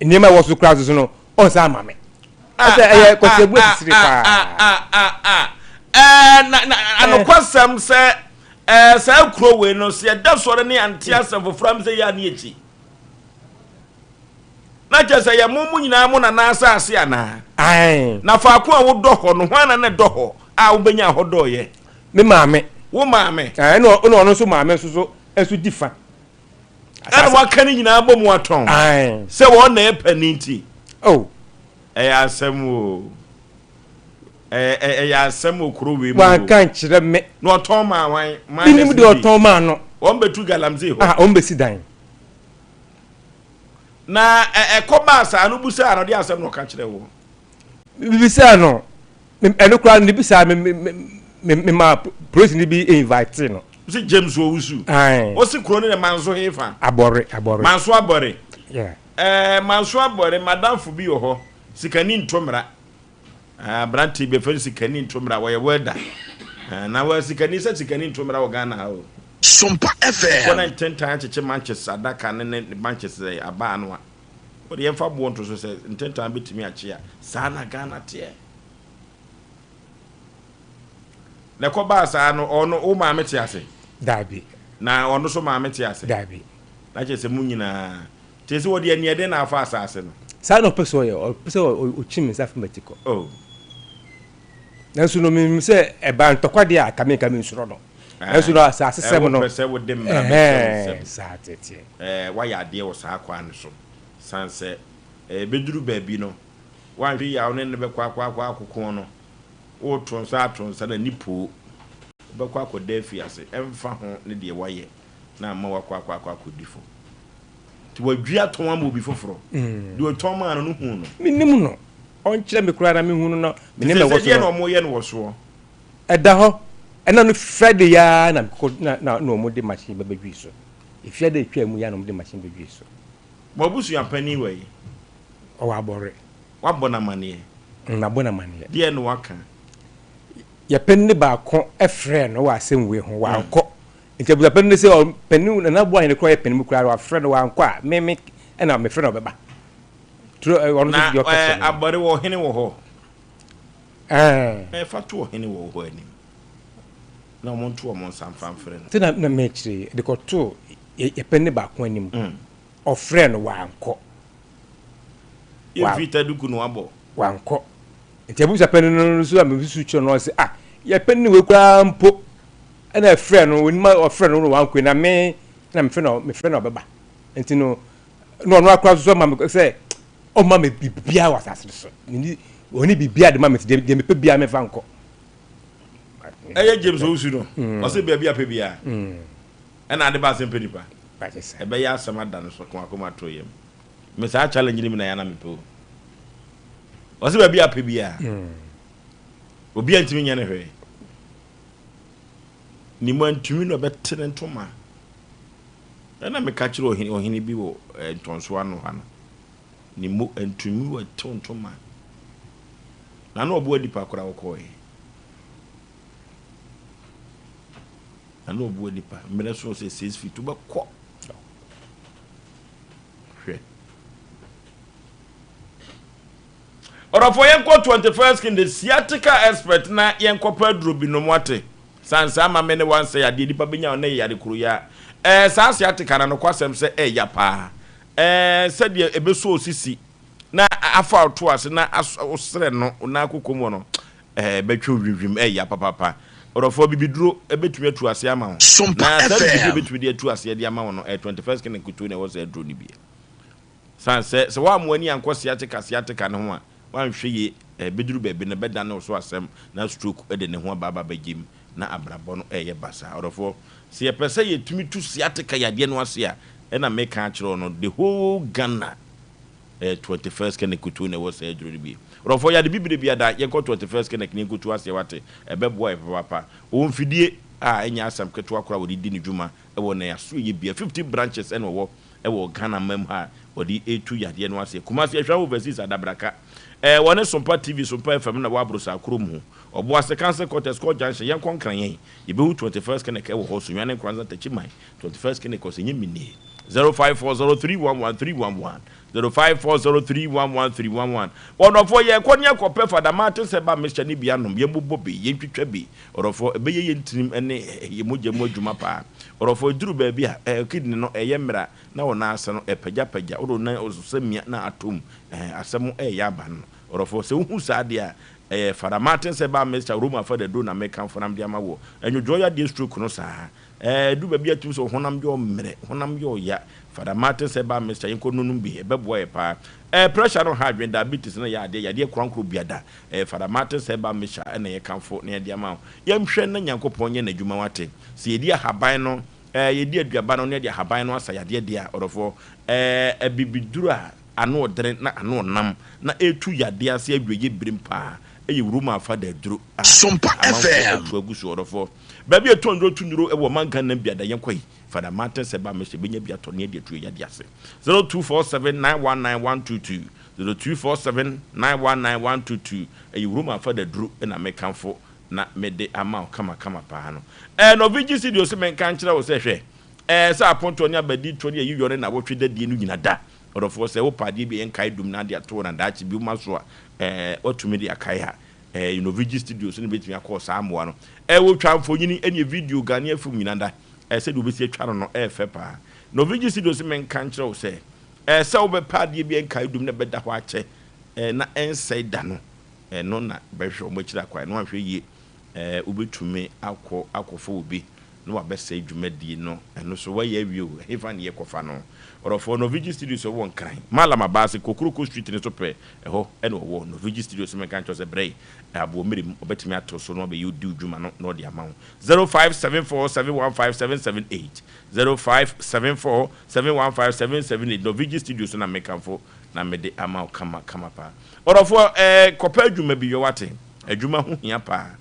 S17: nneɛma ɛwɔ so koraa nso so no ɔnsa ama me ɛsɛ ɛyɛ kɔsɛbu asisire
S1: paa ɛɛ na anokwasɛm sɛ ɛɛ saa kuro wei no sɛ yɛda sɔre ne ante asɛm foforɔ am sɛ yɛ ane akyi. Na kyerɛ sɛ yɛ mo mo nyinaa mo nana asase anaa?
S17: Ae.
S1: Na faako a wodɔ hɔ no, hwan na na ɛdɔ hɔ a wobɛnyaa hɔ dɔeɛ?
S17: Me maame.
S1: Wo maame?
S17: Ae, ɛna ɔno nso maame nso so nso di fa.
S1: Ɛna waka ne nyinaa bɔ mu atɔn.
S17: Ae.
S1: Sɛ wɔn na ɛpɛ ne nti.
S17: Oh.
S1: Ɛyɛ asɛm o. Ɛyɛ asɛm wɔ kuro wei mu o.
S17: Wanka nkyerɛ me.
S1: Na ɔtɔn maa wan?
S17: Menim deɛ ɔtɔn maa no.
S1: Wɔn bɛtu galamsey hɔ.
S17: Ah, wɔn bɛsi dan.
S1: Na ɛkɔ baa saa no busaa no, ɔde asɛm na ɔka kyerɛ wo.
S17: Mebisaa no, ɛno koraa no bisaa me me me ma polisi bi invite no.
S1: Wosi James Owusu.
S17: Aye.
S1: Wosi kuro no de Manso hefa?
S17: Abɔre, Abɔre.
S1: Manso Abɔre.
S17: Yeah.
S1: Ɛɛ Manso Abɔre, madamfo bi wɔ hɔ, sikani ntomra. Aberante bi yɛfrɛ no Sikani Ntomra, wɔyɛ welder. Na wɔ Sikani sɛ Sikani Ntomra wɔ Ghana ha o.
S8: Sompa FM.
S1: Kɔ na ntentan akyekye manches adaka ne ne manches abaa no a, wode yɛmfa boɔ nto so sɛ ntentan bɛtumi akye a, saa na Ghana teɛ. Na ɛkɔbaa saa no, ɔno wo maame te ase?
S17: Daabi.
S1: Na ɔno nso maame te ase?
S17: Daabi.
S1: Na kyerɛ sɛ mo nyinaa Kyerɛ sɛ wɔde aniɛden na afa asase no.
S17: Saa na ɔpɛ sɛ ɔyɛ, ɔpɛ sɛ ɔkyim me nsa fi m'atikɔ.
S1: Oh.
S17: Nanso no menim sɛ ɛbaa ntɔkwa deɛ a, ka me nka mensuro no. Nanso no asase sɛm no.
S1: Wopɛ sɛ wode mmara bɛhyɛ wo nsam.
S17: Saa teteɛ.
S1: Ɛɛ, woayɛ adeɛ wɔ saa kwan no so. San sɛ ɛbɛduru baabi no, woanhwɛ yie a wo ne no bɛkɔ akɔ akɔ akoko no, woreto nsa ato nsa na ni poo. Wobɛkɔ akɔda afiase, ɛmfa ho ne deɛ woayɛ na ama woakɔ akɔ akɔ akɔdi fɔ. Nti wadua tɔn ama obi foforɔ. Deɛ ɔtɔn maa no no huu no.
S17: Mennim no. Ɔnkyerɛ me koraa na menhu no na me
S1: Nti
S17: nneɛma ɛwɔ
S1: seesei
S17: so
S1: deɛ na
S17: no.
S1: wɔyɛ no wɔ soɔ?
S17: Ɛda hɔ. Ɛna no Friday yi ara na mekɔ na na na wɔde machine ba bɛdwii so. Efiada a ɛtwaa mu yi ara na wɔde machine bɛdwii so.
S1: Mo abusua panin wɔ he?
S17: Ɔwɔ Abɔre.
S1: Woabɔ no amaneɛ?
S17: Mm, mabɔ no amaneɛ.
S1: Deɛn na waka?
S17: Yɛn panin baako frɛɛ no wɔ asɛm wei ho, wankɔ. Nti abusuapanin no sɛ ɔpanin Nana Boahene koraa yɛ panin mu koraa wafrɛ no wankɔ a me me ɛna mefrɛ no ɔbɛba. Turo ɔno nso deɛ ɔka kyerɛ
S1: me. Na abɔre wɔ ɔhene wɔ hɔ.
S17: Ɛɛ.
S1: Ɛfa to ɔhene wɔ hɔ anim na wɔn nto wɔn nsa mfa mfrɛ no.
S17: Sɛ na na mɛkyerɛ de kɔto yɛ panin baako anim. Ɔfrɛ no wankɔ.
S1: Yɛ mfita duku na wabɔ.
S17: Wankɔ. Nti abusuapanin no nso a mesusu kyerɛ no ɔse ah yɛ panin wei koraa mpo. Ɛna ɛfrɛ no onim a ɔfrɛ no na wankɔ na me na mefrɛ no mefrɛ no ɔbɛba nti no na ɔno akora nso ma me sɛ ɔma me biribiara wɔ asase no so ne ɔne biribiara de ma me deɛ deɛ mepɛ biara mefa nkɔ.
S1: Ɛyɛ James Owusu no ɔsɛ baabi apɛ biara ɛna ade ba asɛm pɛ nipa ɛbɛyɛ asɛm ada no so ko akoma to yam me saa challenge no bi na yɛ na mepɛ o ɔsɛ baabi apɛ biara obi antumi nyɛ ne hwee. Ne mu antumi na ɔbɛte ne ntoma. Ɛna meka kyerɛ ɔhene ɔhene bi wɔ eh, ntɔnso ano ha no. Ne mu antumi wɔtew ntoma. Na na ɔboa nipa koraa wɔkɔɔɛ. Na na ɔboa nipa. Mmerɛ so sɛ 6 feet wobɛkɔ. Hwɛ. Ɔdɔfoɔ yɛnkɔ 21st king the sciatica expert na yɛnkɔpɛ aduro bi nom wate sansa ama me ne wansɛ yadeɛ nipa bɛnya ɔne yare koro yi a ɛɛ saa sciatica na nokwasɛm sɛ ɛɛya paa ɛɛ sɛdeɛ ɛbɛsɔ osisi na afa ɔto ase na ɔsrɛ no na akokɔ mu no ɛɛ bɛtwe hwimhwim ɛɛya papapa ɔdɔfoɔ bibiduro ɛbɛtumi atu ase ama wo na saa bibiduro bɛtumi de atu aseɛ de ama wo no ɛɛ 21st king nkutu na ɛwɔ sɛ aduro no bi Esiane sɛ sɛ woamma w'ani ankɔ sciatica sciatica no ho a, woanhwɛ yie a, ɛbɛduru baabi no ɛbɛdane wo so asɛm na stroke de ne ho aba aba abɛgye mu na abrabɔ no reyɛ basaa. Ɔdɔfoɔ, sɛ yɛpɛ sɛ yɛtumi tu sciatica yadeɛ no ase a, ɛna meka akyerɛ wo no, the whole Ghana ɛyɛ 21st Clinic kutuu na ɛwɔ saa aduro no bi. Ɔdɔfoɔ, yade bibire biara da, yɛnkɔ 21st Clinic na yɛnkɔtu aseɛ wate, ɛbɛboa yɛ papaapa. Ɔwɔ mfidie a ɛnyɛ asɛm ketewa koraa a wɔde di ne dwuma wɔ n'asoɛyɛ bia, 50 branches ɛna ɔwɔ wɔ Ghana man mu ha a wɔde retu yadeɛ no aseɛ. Kumasi Ahwea Overseas Adabraka ɛɛ wɔne Sompa TV, Sompa FM na ɛwɔ Abrosaa kurom ho. Ɔboase Council Quarters, Court Junction, yɛnkɔ Nkran yɛn. Yɛbɛhu 21st Clinic wɔ hɔ, Sunyani Nkoranza Takyiman, 21st Clinic ɔsɛ nyɛ menie. 0540311311, 0540311311. Ɔdɔfoɔ yɛkɔ ne yɛkɔpɛ Fada Martin sɛ ba mixture no bi anom, yɛmmobɔ bi, yɛntwitwa bi. Ɔdɔfoɔ ɛbɛyɛ yɛn tirim ne yɛn mogya mu adwuma paa. Ɔdɔfoɔ ɛduru baabi a, eh, kidney no ɛyɛ mmerɛ a, na wo nan ase no ɛpagyapagya, wode wo nan sɛ mia na atom, eh, asɛm ɛreyɛ aba no. Ɔdɔfoɔ sɛ wohu saa adeɛ a, ɛyɛ Fada Martin sɛ ba mixture Roma Fada duro na mekamfo na mede ama woɔ. Ɛnwodwoɔ yadeɛ stroke no saa. Ɛɛ ɛdu baabi a tumi sɛ honam yɛ ɔmmerɛ, honam yɛ ɔya. Fada Martin sɛ ba mixture yɛnkɔ nonom bi, ɛbɛboa yɛ paa. Ɛɛ pressure no ha adwene, diabetes no yɛ adeɛ, yadeɛ korankoro biada. Ɛɛ Fada Martin sɛ ba mixture ɛna yɛkamfo na yɛde ama wo. Yɛnhwɛ na Nyankopɔn nyɛ n'adwuma wate. Sɛ yɛdi ahaban no, ɛɛ yɛdi aduaba no na yɛde ahaban no asa yadeɛ deɛ a, ɔdɔfoɔ, ɛɛ abibiduro a ano ɔdene na ano ɔnam na ɛretu yadeɛ ase awieɛ birim paa ɛyɛ Roma Fada aduro a
S8: Sompa
S1: amanfoɔ
S8: FM.
S1: atu agu so ɔdɔfoɔ. Baabi a ɛtɔn nnuro tu nnuro wɔ ɔman Ghana mu biada yɛnkɔ yi Fada Martin sɛ ba mɛhyɛ bɛnya bi atɔ ne adi atu yɛde ase 0247 919 122 0247 919 122 ɛyɛ Roma Fada aduro na mekamfo na mede ama wo kama kama paa no. Ɛɛ Norvigi Studio se menka nkyerɛ wo sɛ hwɛ ɛɛ sɛ apontoɔ ne abaditoɔ ne ayiyɔ ne nawɔtwe dadie no nyina da Ɔdɔfoɔ, sɛ wopɛ adeɛ bi a ɛyɛ nkae dum na ade ato wo na daakye bi woma so a, ɛɛ, woatumi de akae a, ɛɛ, Novigi Studios no bɛtumi akɔ saa mmoa no. Ɛɛ, wɔtwa mfonini ne video, Ghanaian film nyinaa da. Ɛɛ, sɛdeɛ wɔbɛsi atwa no no, ɛyɛ fɛ paa. Novigi Studios menka nkyerɛ wo sɛ, ɛɛ, sɛ wobɛpɛ adeɛ bi a ɛyɛ nkae dum na ɛbɛda hɔ akyɛ, ɛɛ, na ɛnsɛe da no, ɛno na bɛhwehwɛ wɔn akyiri akwan na woanhwɛ yie, ɛɛ, wobɛtumi akɔ akɔfa obi na wabɛsɛe dwumadie no, ɛno so wayɛ awie o, ɛhefa ne yɛkɔfa no? Ɔdɔfoɔ, Norvigi Studios wɔ Nkran, Mallam Abaase, Kokroko Street no so pɛ, ɛhɔ na ɔwɔ. Norvigi Studios menka nkyerɛ wo sɛ brɛ yi, aboɔ mmerɛ mu, ɔbɛtumi ato so na wabɛyɛ odi wo dwuma no na ɔde ama wo. 0574 715 778, 0574 715 778, Norvigi Studios na mekamfo na mede ama wo kama kama paa. Ɔdɔfoɔ, ɛɛ, kɔpɛ adwuma bi yɔ wate, adwuma ho hia paa.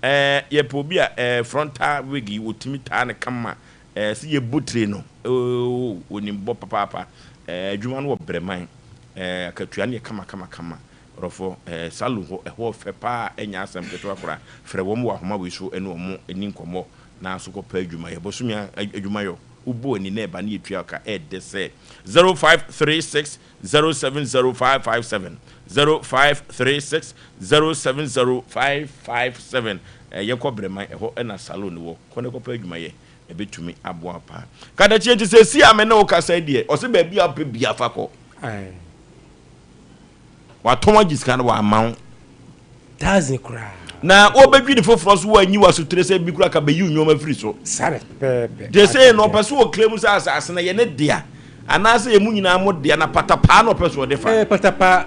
S1: Ɛɛ yɛpɛ obi a ɛɛ frontal wig yi otumi taa no kama ɛɛ sɛ yɛbɔ tire no oo onim bɔ papaapa ɛɛ adwuma no wɔ brɛman ɛɛ akatua no yɛ kama kama kama rɔfo ɛɛ salon hɔ ɛhɔ fɛ paa ɛnyɛ asɛm ketewa koraa frɛ wɔn wɔ ahoma wei so ɛne wɔn ɛni nkɔmmɔ na so kɔpɛ adwuma yɛ bosome adwuma yɔ wobɔ ani na ɛba ne yɛtua ka ɛɛdɛ sɛ 0536 070557 0536 070557 Yɛkɔ Breman, ɛhɔ na salon no wɔ. Kɔ na kɔpɛ adwuma yɛ, ɛbɛtumi aboa wo paa. Kadakyie nti seesei a me ne wo kasa yi deɛ, ɔse baabi a wopɛ biara fa kɔ. Watɔn agye sika no wamma wo.
S17: Thousand koraa.
S1: Na wɔbɛdwi ne foforɔ so wɔanyi w'asotire sɛ bi koraa ka bɛyi wo nneɛma firi so.
S17: Saa na pɛpɛɛpɛ.
S1: Gye sɛ na ɔpɛ so ɔkle mu sɛ asase no yɛ ne dea anaasɛ yɛ mu nyinaa mo dea na patapaa na ɔpɛ so ɔde fa.
S17: Ɛɛ patapaa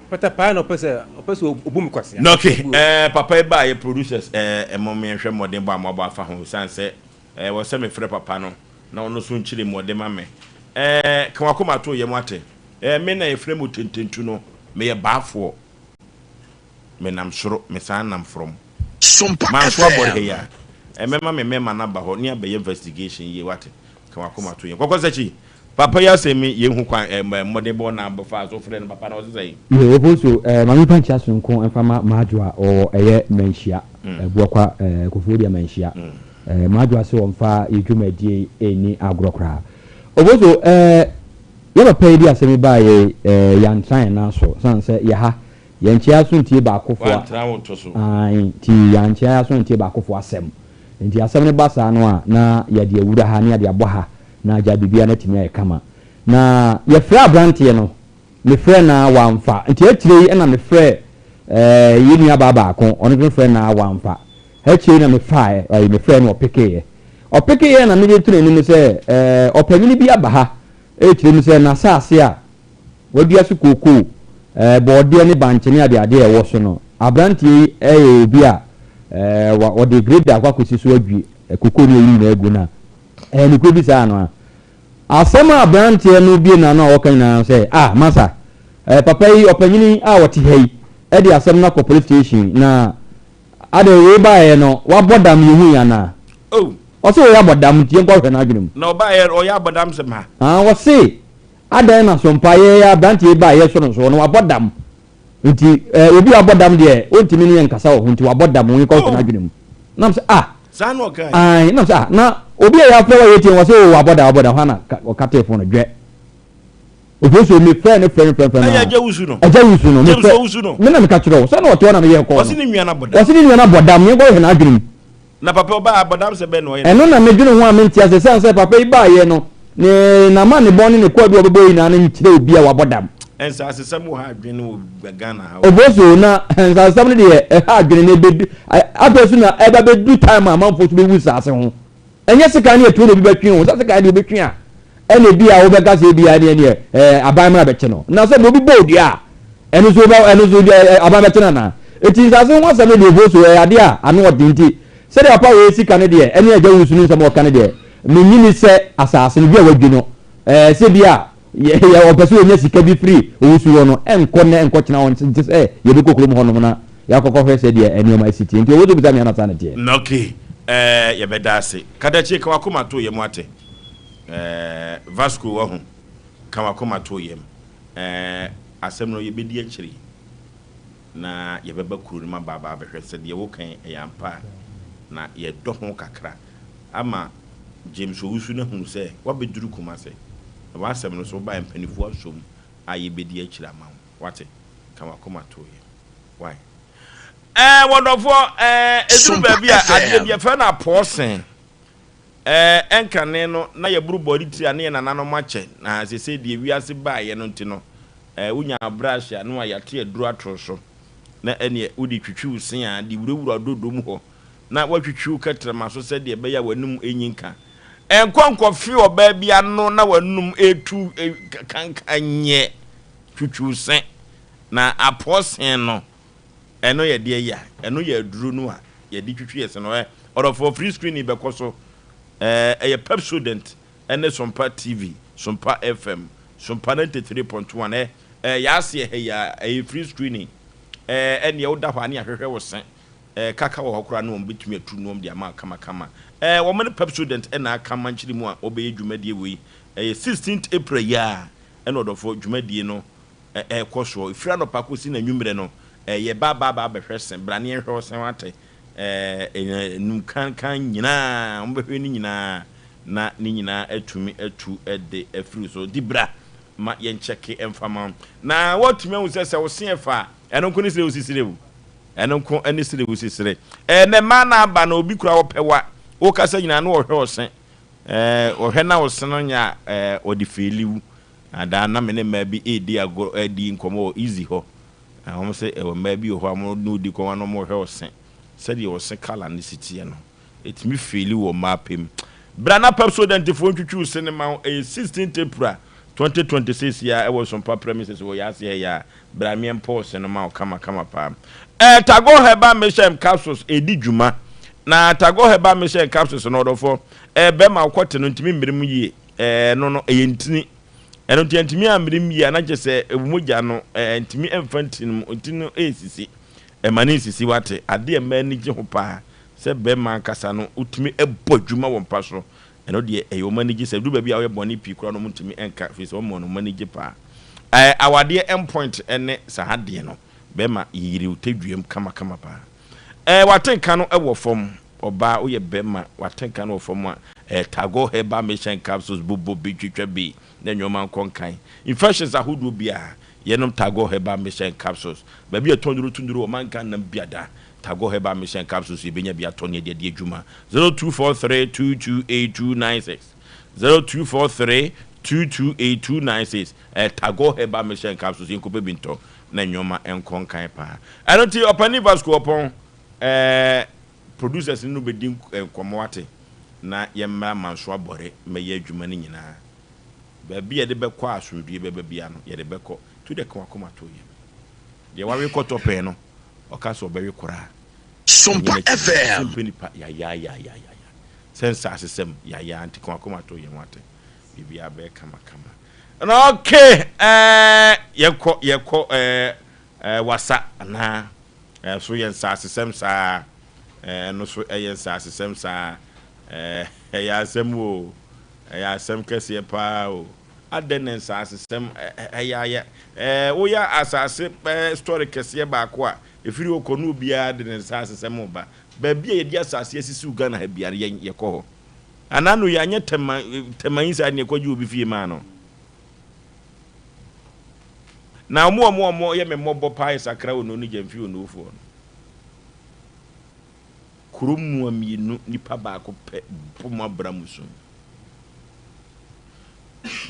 S17: patapaa na ɔpɛ sɛ ɔpɛ sɛ ɔbu me kwasea.
S1: Na okay ɛɛ papa yi baa yɛ producers ɛɛ ɛmɔ mo yɛnhwɛ mmɔden bɔ a moabɔ afa ho san sɛ ɛɛ wɔ sɛ mefrɛ papa no na ɔno nso nkyerɛ mu ɔde ma me ɛɛ ka wakoma to yɛ mo ate ɛɛ me na yɛfrɛ mu tententu no meyɛ baafoɔ. Menam soro, mesan nam frɔm.
S8: Sompa
S1: Manso abɔre ha
S8: FM.
S1: yi a, ɛmɛma me mɛma no aba hɔ ne abɛyɛ investigation yie wate. Ka w'akoma to yɛn. Kɔkɔ Sakyi, papa yi asɛm yi yɛnhu kwan ɛ mmɔden bɔ na bɛfaa so frɛ no papa no ɔse sɛn?
S3: Yoo Ofosu eh, ma memfa nkyia sononko mfa ma M'adwoa ɔwɔ ɛyɛ Manhyia, Abuakwa eh, Koforidua Manhyia eh, M'adwoa se ɔmfa yɛ dwumadie yi nni agorɔ koraa. Ofosu eh, Yɛ papa yi de asɛm yi baeɛ yi, eh, yɛantra yɛn nan so, sane sɛ yɛ ha, yɛnkyea aso ntie baakofoɔ a,
S1: Woantra wo to so.
S3: ae, nti yɛankyea yɛn aso antie baakofoɔ asɛm. Nti asɛm no ba saa no a, na yɛde awura ha, na yɛde abɔ ha, na agya biribiara no atumi ayɛ kama. Na yɛfrɛɛ aberanteɛ no, mefrɛɛ no ara wamfa. Nti akyire yi na mefrɛɛ eh, yɛn nuabaa baako, ɔno nso mefrɛɛ no ara wamfa. Akyire yi na mefaaɛ, ɛɛ, mefrɛɛ no ɔpekeeɛ. Ɔpekeeɛ na mede to n'anim sɛ, ɛɛ, ɔpanyini bi aba ha rekyerɛ mu sɛ n'asaase a wadua so kookoo, ɛɛ, bɔɔdeɛ ne bankye ne adeade a ɛwɔ so no, aberanteɛ yi yɛ obi a, ɛɛ, wa, ɔde grader akɔ akɔsi so adwi kookoo ne ayi nyinaa agu no a, ɛyɛ nokorɛ bi saa anaa? Asɛm a aberanteɛ no bue n'ano a ɔka nyinaa sɛ, Ah, masa, ɛɛ, papa yi, ɔpanyini a ɔte ha yi, de asɛm no akɔ police station na Adɛn, wei baeɛ no, wabɔ dam yɛhui anaa?
S1: Oh.
S3: Ɔse ɔyɛ abɔdam nti yɛnkɔ hwɛ n'adwene mu.
S1: Na ɔbaeɛ no ɔyɛ abɔdam sɛ ma.
S3: Ah, ɔse adɛn na sompa yɛ aberanteɛ yi baeɛ yɛsɔ no so no wabɔ dam nti eh, obi a wabɔ dam deɛ ɔntumi ne yɛn nkasa wɔ ho nti wabɔ dam yɛnkɔ hwɛ n'adwene mu. Nam sɛ ah.
S1: Saa na ɔkae.
S3: Ae, na sɛ ah, na obi a yɛafrɛ wa yɛtie wɔ sɛ o wabɔ da wabɔ da hɔ na ɔkatee fon no dwɛ. Ofosuo me frɛ no frɛ no frɛ no frɛ no.
S1: Ɛyɛ agya wusu no.
S3: Agya wusu no.
S1: James Owusu no.
S3: Me na meka kyerɛ wo sɛ na ɔte hɔ na meyɛ kɔɔ no.
S1: Ɔsi ne nua no abɔ dam.
S3: Ɔsi ne nua no abɔ dam yɛn kɔ hwɛ n'adwene mu.
S1: Na papa ɔbaa abɔdam sɛ bɛn na ɔyɛ no.
S3: Ɛno na medwene ho a mente ase sɛn sɛ papa yi baayɛ no ne n'amanebɔ ne ne kwaadu a ɔbɛbɔ nyinaa no nkyerɛ obi a wabɔ dam.
S1: Nsasesɛm wɔ ha adwene wɔ Ghana ha o.
S3: Oboso na nsasesɛm no deɛ ɛha adwene na ɛbɛdu afei so na ɛba bɛdu time a amanfoɔ so bɛwu nsase ho. Ɛnyɛ sekan ne atuo na obi bɛtwe o, sɛ sekan deɛ obɛtwe a ɛna ebi a wobɛka sɛ ebi a ɛneɛ neɛ ɛɛ aban mmra bɛkye no. Na sɛ obi bɔ odua a ɛno nso wobɛ ɛno nso ɛɛ aban bɛkye no anaa? Eti nsase ho asɛm no deɛ oboso ɛyɛ adeɛ a ano ɔden nti sɛdeɛ papa wei sika no deɛ ɛne agya wusu no nsɛm a ɔka no deɛ mennye ni sɛ asase no bi a wadwi no ɛɛ sɛ bi a Yɛ yɛ ɔpɛ sɛ ɔnya sika bi firi owusu hɔ no, ɛnkɔ nnɛ ɛnkɔ kyena hɔ nte sɛ yɛbɛkɔ kurom hɔnom na yɛakɔkɔhwɛ sɛdeɛ nneɛma asi teɛ. Nti owusu bisa me ana saa na ɛteɛ?
S1: Ok eh yɛbɛda ase. Kadakyie ka wakoma to yam wate eh Vasco wahu ka wakoma to yam eh asɛm no yɛbɛdi akyire na yɛbɛba kuro no mu aba aba abɛhwɛ sɛ deɛ woka yi ɛyɛ ampa a na yɛdɔ ho kakra ama James Owusu no ahunu sɛ woabɛduru Kumase, na w'asɛm no nso wobaeɛ mpaninfoɔ asɔ mu a yɛbɛdi akyire ama wo. Woate? Ka w'akoma to yam. Wai? Ɛɛ, wɔdɔfoɔ, ɛɛ, ɛduru baabi a adeɛ bi yɛfrɛ no apɔɔsen. Ɛɛ, ɛnkane no na yɛboro bɔre tiri a ne yɛn nananom akyɛ, na seesei deɛ wiase baeɛ no nti no, ɛɛ, wonya brush a na wɔayate aduro ato so, na ɛneɛ wode twitwi wo se a, de wurawura dodo mu hɔ. na woatwitwi wo kɛtrɛma so sɛdeɛ ɛbɛyɛ a w'anom renyi nka. Nkɔ nkɔfe ɔbaa bi ano na w'anom retu kanka nyɛ twitwiw se, na apɔ se no, ɛno yɛ deɛ ya, ɛno yɛ aduro no a yɛde twitwi yɛ se no. Ɛ, ɔdɔfoɔ, free screening bɛkɔ so. Ɛ, ɛyɛ Pepsodent ne Sompa TV, Sompa FM, Sompa 93.1. Ɛ, ɛ, yɛaseɛ ha yi ara, ɛyɛ free screening. Ɛ, ɛnneɛ woda hɔ a ne yɛahwehwɛ wo se. Eh, kaka wɔ hɔ koraa na wɔn bɛtumi atu na wɔn de ama kamakama. Eh, wɔn ne Pepsodent na aka mankyere mu a wɔbɛyɛ dwumadie wei. Ɛyɛ 16th April yi ara ɛna ɔdɔfoɔ dwumadie no ɛrekɔ soɔ. Ɛfiri anɔpa kɔsi n'anwummerɛ no, eh, yɛba aba aba abɛhwɛ se, bra ne yɛnhwɛ wo se wate. Eh, enum kankan nyinaa, wɔn bɛhwɛ ne nyinaa na ne nyinaa atumi atu de afiri so. Di bra ma yɛnkyɛke mfa ma wo. Na woatumi ahu sɛ sɛ wo se ɛfa a, ɛno nko ne sɛ wosisire o. Ɛno nko ne sere wo si sere. Ɛɛ nɛ mmaa na aba no obi kura ɔpɛ wa wo kasa nyinaa no ɔhwɛ ɔse ɛɛ ɔhwɛ na ɔse no nyɛ a ɛɛ ɔde feeli wo adaa na me ne mmaa bi ɛɛdi agorɔ ɛɛdi nkɔmɔ wɔ easy hɔ na wɔn se ɛwɔ mmaa bi wɔ hɔ a wɔn ne odi kɔn na wɔn hwɛ ɔse sɛdeɛ ɔse kala no si teɛ no. Ɛtumi feeli wɔ mmaa pɛ mu. Bra na Pepsodent foɔ ntwitwi wo se no ma wo. Ɛyɛ 16th April 2026 yi ara ɛwɔ Sompa premises wɔ Yaase ha yi ara. Bra meɛmpɔ wo se no ma wo kama kama paa. Ɛɛ Tagore Herbal Mixture and Capsules ɛredi dwuma. Na Tagore Herbal Mixture and Capsules no ɔdɔfoɔ, ɛɛ bɛrima wo kɔte no ntumi mmere mu yie. Ɛɛ ɛno no ɛyɛ ntini. Ɛno nti ɛntumi ammere mu yie a na kyerɛ sɛ mogya no ɛɛ ntumi ɛmfa ntini no mu, ntini no ɛresisi. Ɛma no nsisi wate. Adeɛ a mmaa ani gye ho paa. Sɛ bɛrima ankasa no, wotumi bɔ adwuma wɔ mpa so. Ɛno deɛ, ɛyɛ wɔn anigye. Sɛ ɛduru baabi a woyɛ bɔne pii koraa no, wɔntumi nka, ɛfiri sɛ wɔma wɔn ani gye paa. Ɛɛ, awadeɛ endpoint ne saa adeɛ no. Bɛrima, yeyere wo tadwuam kamakama paa. Ɛɛ, w'atenka no wɔ fam. Ɔbaa, woyɛ bɛrima, w'atenka no wɔ fam a, ɛɛ, Tagore Herbal Mixture and Capsules, bobɔ bi, twitwa bi, na nneɛma nkɔ nkan. Infections ahodoɔ biara, yɛnom Tagore Herbal Mixture and Capsules. Baabi a yɛtɔn nnuro to nnuro wɔ Manka nam biada. Tagore Herbal Mixture and Capsules yɛbɛnya bi atɔ ne yɛde adi adwuma. 0243 228 296 0243 228 296 Ɛyɛ Tagore Herbal Mixture and Capsules yɛnkɔpɛ bi ntɔ na nneɛma nkɔ nkan paa. Ɛno nti Ɔpanin Vasco Ɔpɔn ɛɛ producers no bɛdi nkɔmmɔ wate na yɛmmra Manso Abɔre mmɛyɛ adwuma no nyinaa. Baabi a yɛde bɛkɔ a asomdwoeɛ bɛba biara no yɛde bɛkɔ. Tu deɛ ka w'akoma to yam. Deɛ wawe kɔtɔ pɛn no ɔka sɛ ɔbɛwe koraa.
S8: Sompa
S1: Ɛnyɛ n'akyi.
S8: FM.
S1: Sɛ mpɛ nipa yayaayaayaya. Sɛ nsaasesɛm yayaa nti ka w'akoma to yɛn wate. Biribiara bɛyɛ kama kama. Na okay ɛɛ yɛkɔ yɛkɔ ɛɛ ɛɛ wasa anaa ɛɛ so yɛ nsaasesɛm saa ɛɛ ɛno so ɛyɛ nsaasesɛm saa ɛɛ ɛyɛ asɛm o ɛyɛ asɛm kɛseɛ paa o. Adɛn na nsaasesɛm ɛyɛ ayɛ? Ɛɛ woyɛ asase story kɛseɛ baako a, Ɛfiri hɔ kɔ no obiara de ne nsa asesɛm reba. Baabi a yɛde asase asisi wɔ Ghana ha biara yɛn yɛkɔ hɔ. Anaa no yɛanyɛ tɛma tɛma yi saa ne yɛkɔgye obi fie maa no. Na wɔn a wɔn a wɔyɛ me mmɔbɔ paa yɛ Sakra Ono ne Gyamfi Onofoɔ no. Kuro mua mienu nipa baako pɛ bɔ mo abra mu sum.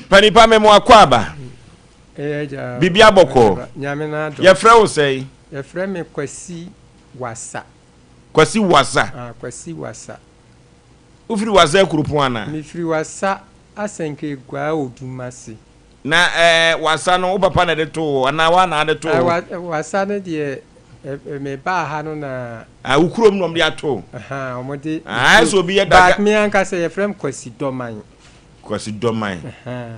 S1: Panipa me mo akɔ aba. Biribi abɔkɔɔ. Yɛfrɛ wo sɛn?
S18: Yɛfrɛ me Kwasi Wasa.
S1: Kwasi Wasa.
S18: Ah, Kwasi Wasa.
S1: Wofiri Wasa Akuropɔn anaa?
S18: Mefiri Wasa Asɛnka-Eguaa Odumase.
S1: Na ɛɛ Wasa no wo papa na ɛde too wo anaa woa na ade too wo?
S18: Wasa no deɛ mebaa ha no na.
S1: Ah, wo kurom na wɔde ato wo?
S18: Ahaa, wɔde.
S1: Ah, ayɛ sɛ obi yɛ daga.
S18: But me ankasa yɛfrɛ me Kwasi Dɔman.
S1: Kwasi Dɔman.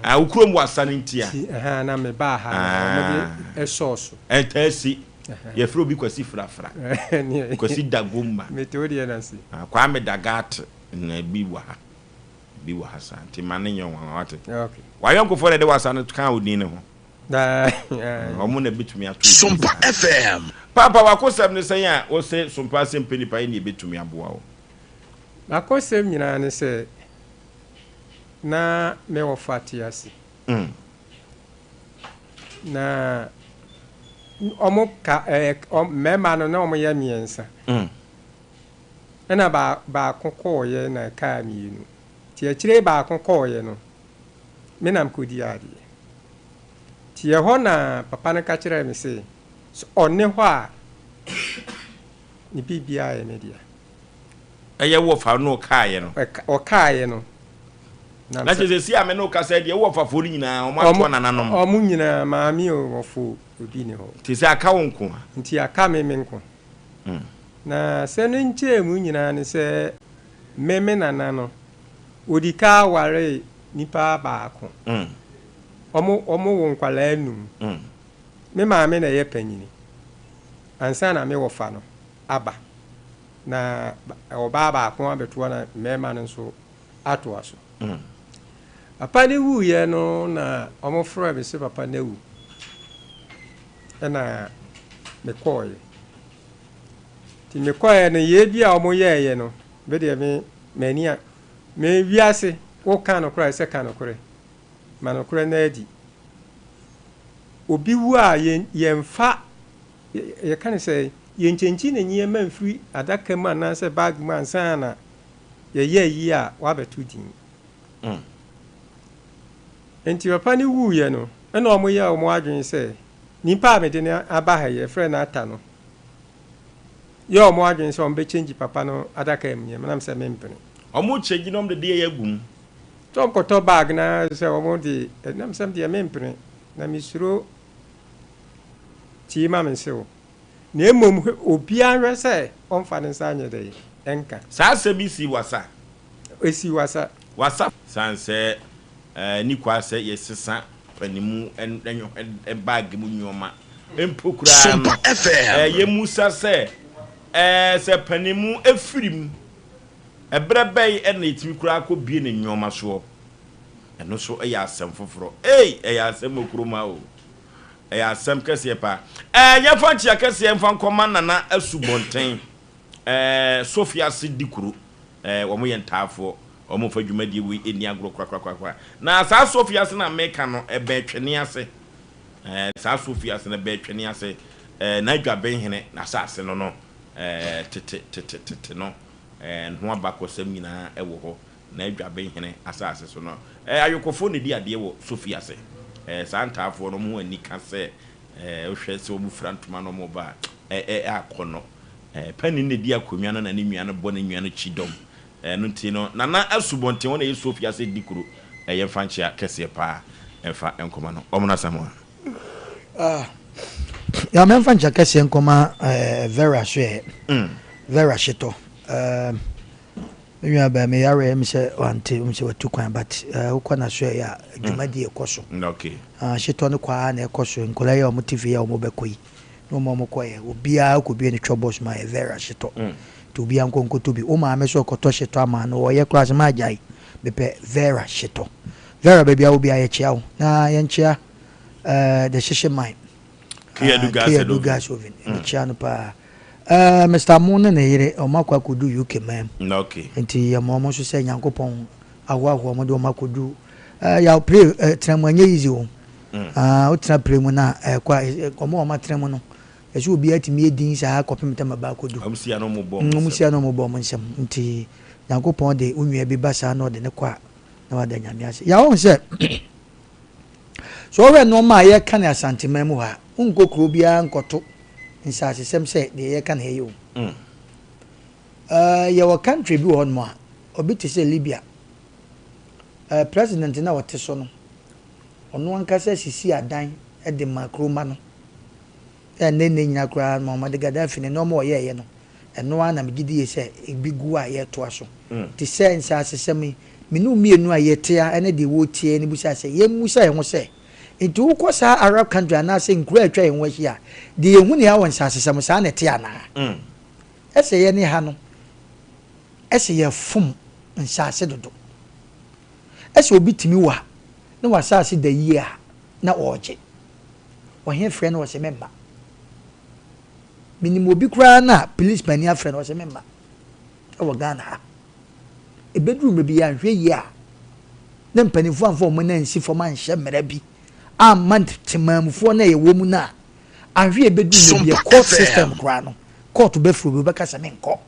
S1: Ah, wo kurom Wasa no ntia?
S18: Ti, ahaa, na mebaa ha na wɔde ɛsɔɔ so.
S1: Ɛntaa si. Yɛfrɛ obi Kwasi Frafra. Kwasi Dagomba.
S18: Mete wo deɛ no ase.
S1: Ah, Kwame Dagate na bi wɔ ha. Bi wɔ ha saa nti ma no nyɛ nwanwa wate.
S18: Okay.
S1: W'ayɔnkofoɔ na ɛde w'asa no kaa wo din no ho. Wɔn na ɛbɛtumi ato wo din
S8: Sompa
S1: saa.
S8: FM.
S1: Paapa w'akosɛm ne sɛn a wose Sompa asɛm pɛ nipa yɛ nea ɛbɛtumi aboa wo?
S18: M'akosɛm nyinaa ne sɛ na me wɔfa te ase. Na wɔn ka ɛɛ mmarima no na wɔyɛ mmiɛnsa. Ɛna baako kɔeɛ na ɛkaa mienu. Nti akyire baako kɔeɛ no, me na mekɔdii adeɛ. Nti ɛhɔ na papa no ka kyerɛɛ me se, sɛ ɔnne hɔ a, ne biribiara yɛ me dea.
S1: Ɛyɛ wo wɔfa no ɔkaeɛ no?
S18: Ɔkaeɛ no.
S1: Na kyerɛ sɛ seesei a me ne wo kasa yi deɛ, wo wɔfafoɔ no nyinaa, wɔatoa nananom?
S18: Wɔn nyinaa, maame o, wɔfo o, obi nni hɔ.
S1: Nti sɛ aka wo nko a?
S18: Nti aka me, me nko. Na sɛ ne nkyerɛmu nyinaa ne sɛ me me nana no, ɔdi ka waree nipa baako. Wɔn wɔn wo nkwadaa num. Me maame na ɛyɛ panyini ansa na me wɔfa no aba. Na ɔbaa baako abɛtoa na mmarima no nso atoa so. Papa no wuiɛ no na wɔfrɛɛ me sɛ papa no awu. Ɛna mekɔeɛ. Nti mekɔeɛ no, yei bi a wɔyɛeɛ no, me deɛ me, m'ani a, me wiase, woka nokorɛ a, ɛsɛ ka nokorɛ. Ma nokorɛ no adi. Obi wu a, yɛn, yɛmfa, yɛka no sɛ, yɛnkyenkyen ne nneɛma mfiri adaka mu anaasɛ bag mu ansa na yɛyɛ ayi a wabɛto din. Nti papa no wuiɛ no, ɛna wɔyɛɛ wɔn adwene sɛ, nipa a mede no aba ha yi, yɛfrɛ no Atta no, yɛɛ wɔn adwene sɛ wɔbɛkyɛngyi papa no adaka mu nneɛma, na mesɛ mempene.
S1: Wɔkyɛngyi na wɔde deɛ agu mu.
S18: Sɛ wɔkɔtɔ bag no ara sɛ wɔde, na mesɛ medeɛ mempene, na mesuro tie ma mense wo. Na mmom hwɛ, obiara nhwɛ sɛ ɔmfa ne nsa nyɛ dɛn? Nka.
S1: Saa asɛm yi sii Wasa.
S18: Esii Wasa.
S1: Wasa. San sɛ ɛnni kwa sɛ yɛsesa panimu bag mu nnoɔma mpo koraa no, yɛmmisa sɛ, sɛ panimu firi mu, ɛberɛ bɛn na yɛtumi koraa kɔbue ne nnoɔma soɔ? Ɛno nso yɛ asɛm foforɔ. Ei, ɛyɛ asɛm wɔ kurom ha o. Ɛyɛ asɛm kɛseɛ paa. Ɛɛ yɛmfa nkyea kɛseɛ mfa nkɔma Nana Asubɔnten ɛɛ Sofiase Dikuro. Ɛɛ wɔn yɛ ntaafoɔ. Wɔn mfa dwumadie wei nni agorɔ korakorakorakora. Na saa Sofiase no a meka no ɛbɛn Twene ase. Ɛɛ saa Sofiase no ɛbɛn Twene ase. Ɛɛ N'Adwabenhene n'asase no no ɛɛ tete tete tete no ɛɛ ne ho abakɔsɛm nyinaa ɛwɔ hɔ. N'adwabenhene asase so no. Ayɔkɔfoɔ na ɛdi adeɛ wɔ sofi ase. Saa ntaafoɔ no, wɔn ho ani ka sɛ wohwɛ sɛ wɔfira ntoma na wɔba a, ɛyɛ akɔnnɔ. Panin na ɛdi akonnwa no na ne nua no bɔ ne nua no kyidɔm. Ɛno nti no, Nana Asubɔnten, wɔn na ɛyɛ sofi ase di kuro. Yɛmfa nkyea kɛseɛ paa mfa nkɔma no. Wɔn Asamoah.
S2: Ah, ya mɛmfa nkyea kɛseɛ nkɔma Vera so ɛ. Vera Hyetɔ. Me nua baa me yareɛ me sɛ wante me sɛ watu kwan but eh, wokɔ na so ɛyɛ a dwumadie ɛkɔ so.
S1: Okay.
S2: Ah, hyetɔ no kɔ ara na ɛkɔ so nkɔla yi a wɔn te fie a wɔn bɛkɔ yi na wɔn a wɔn kɔ yɛ obiara kɔ bie ne twɔ bɔs ma yɛ vera hyetɔ nti obiara nkɔ nkɔtɔ bi wo maame so ɔkɔtɔ hyetɔ ama no ɔyɛ koraa sɛ maa gyae mepɛ vera hyetɔ vera baabi a wo biara yɛkyea wo na yɛnkyea eh, the hyehye man. Keadu gas oven. Mekyia no paa. Eh, Mister Mo ne ne yere, wɔn akɔ akɔdu UK man mu.
S1: Okay.
S2: Nti yɛma wɔn nso sɛ Nyankopɔn ahoahoa wɔn de wɔn akɔdu. Eh, yaw pray eh, tena mu ɛnyɛ easy o. Ah, wotena pray mu na ɛkɔ a, wɔn a wɔn atena mu no, ɛsɛ obiara tumi yɛ din saa kɔpem tɛm ɛba akɔdu.
S1: Wɔn si ano wɔn bɔ wɔn
S2: nsam. Wɔn si ano wɔn bɔ wɔn nsam. Nti Nyankopɔn de wo nua bi ba saa na ɔde ne kɔ a, na wada Nyame ase. Yaw wɔn sɛ. Sɛ wohwɛ nnoɔma a yɛka no Asanteman mu ha a, wonkɔ kuro biara nkɔto nsasesɛm sɛ deɛ yɛka no ha yi o. Eh, yɛwɔ country bi wɔ hɔnom a, obi te sɛ Libya. Eh, president no a ɔte so no, ɔno ankasa sisi adan de ma kuromma no. Ɛ nnɛ nnɛ nyinaa koraa no Muammar Gaddafi ne nnoɔma a ɔyɛeɛ no, ɛno ara na megye die sɛ ebi gu a yɛretoa so. Te sɛ nsasesɛm yi, me ne wo mmienu a yɛte ha ne deɛ wɔretie no bisa sɛ, yɛmmisa yɛn ho sɛ, nti wokɔ saa Arab country anaasɛ nkuro a atwa yɛn ho ahyia a, deɛ yɛhu ne ha wɔ nsasesɛm saa na ɛte anaa? Ɛsɛ yɛne ha no, ɛsɛ yɛfom nsase dodo. Ɛsɛ obi tumi wa na w'asase da yie a, na ɔregye. Ɔhe frɛ no ɔse memma. Menim obi koraa no a police panin afrɛ no ɔse memma ɛwɔ Ghana ha. Ɛbɛduru mmerɛ bi yɛanhwɛ yie a na mpanimfoɔ amfa wɔn nan ansi fam anhyɛ mmara bi amma temaamufoɔ no a yɛwɔ mu no a anhwɛ yɛ bɛduru mmerɛ bi yɛ court system koraa no court bɛfrɛ obi wobɛka sɛ menkɔ.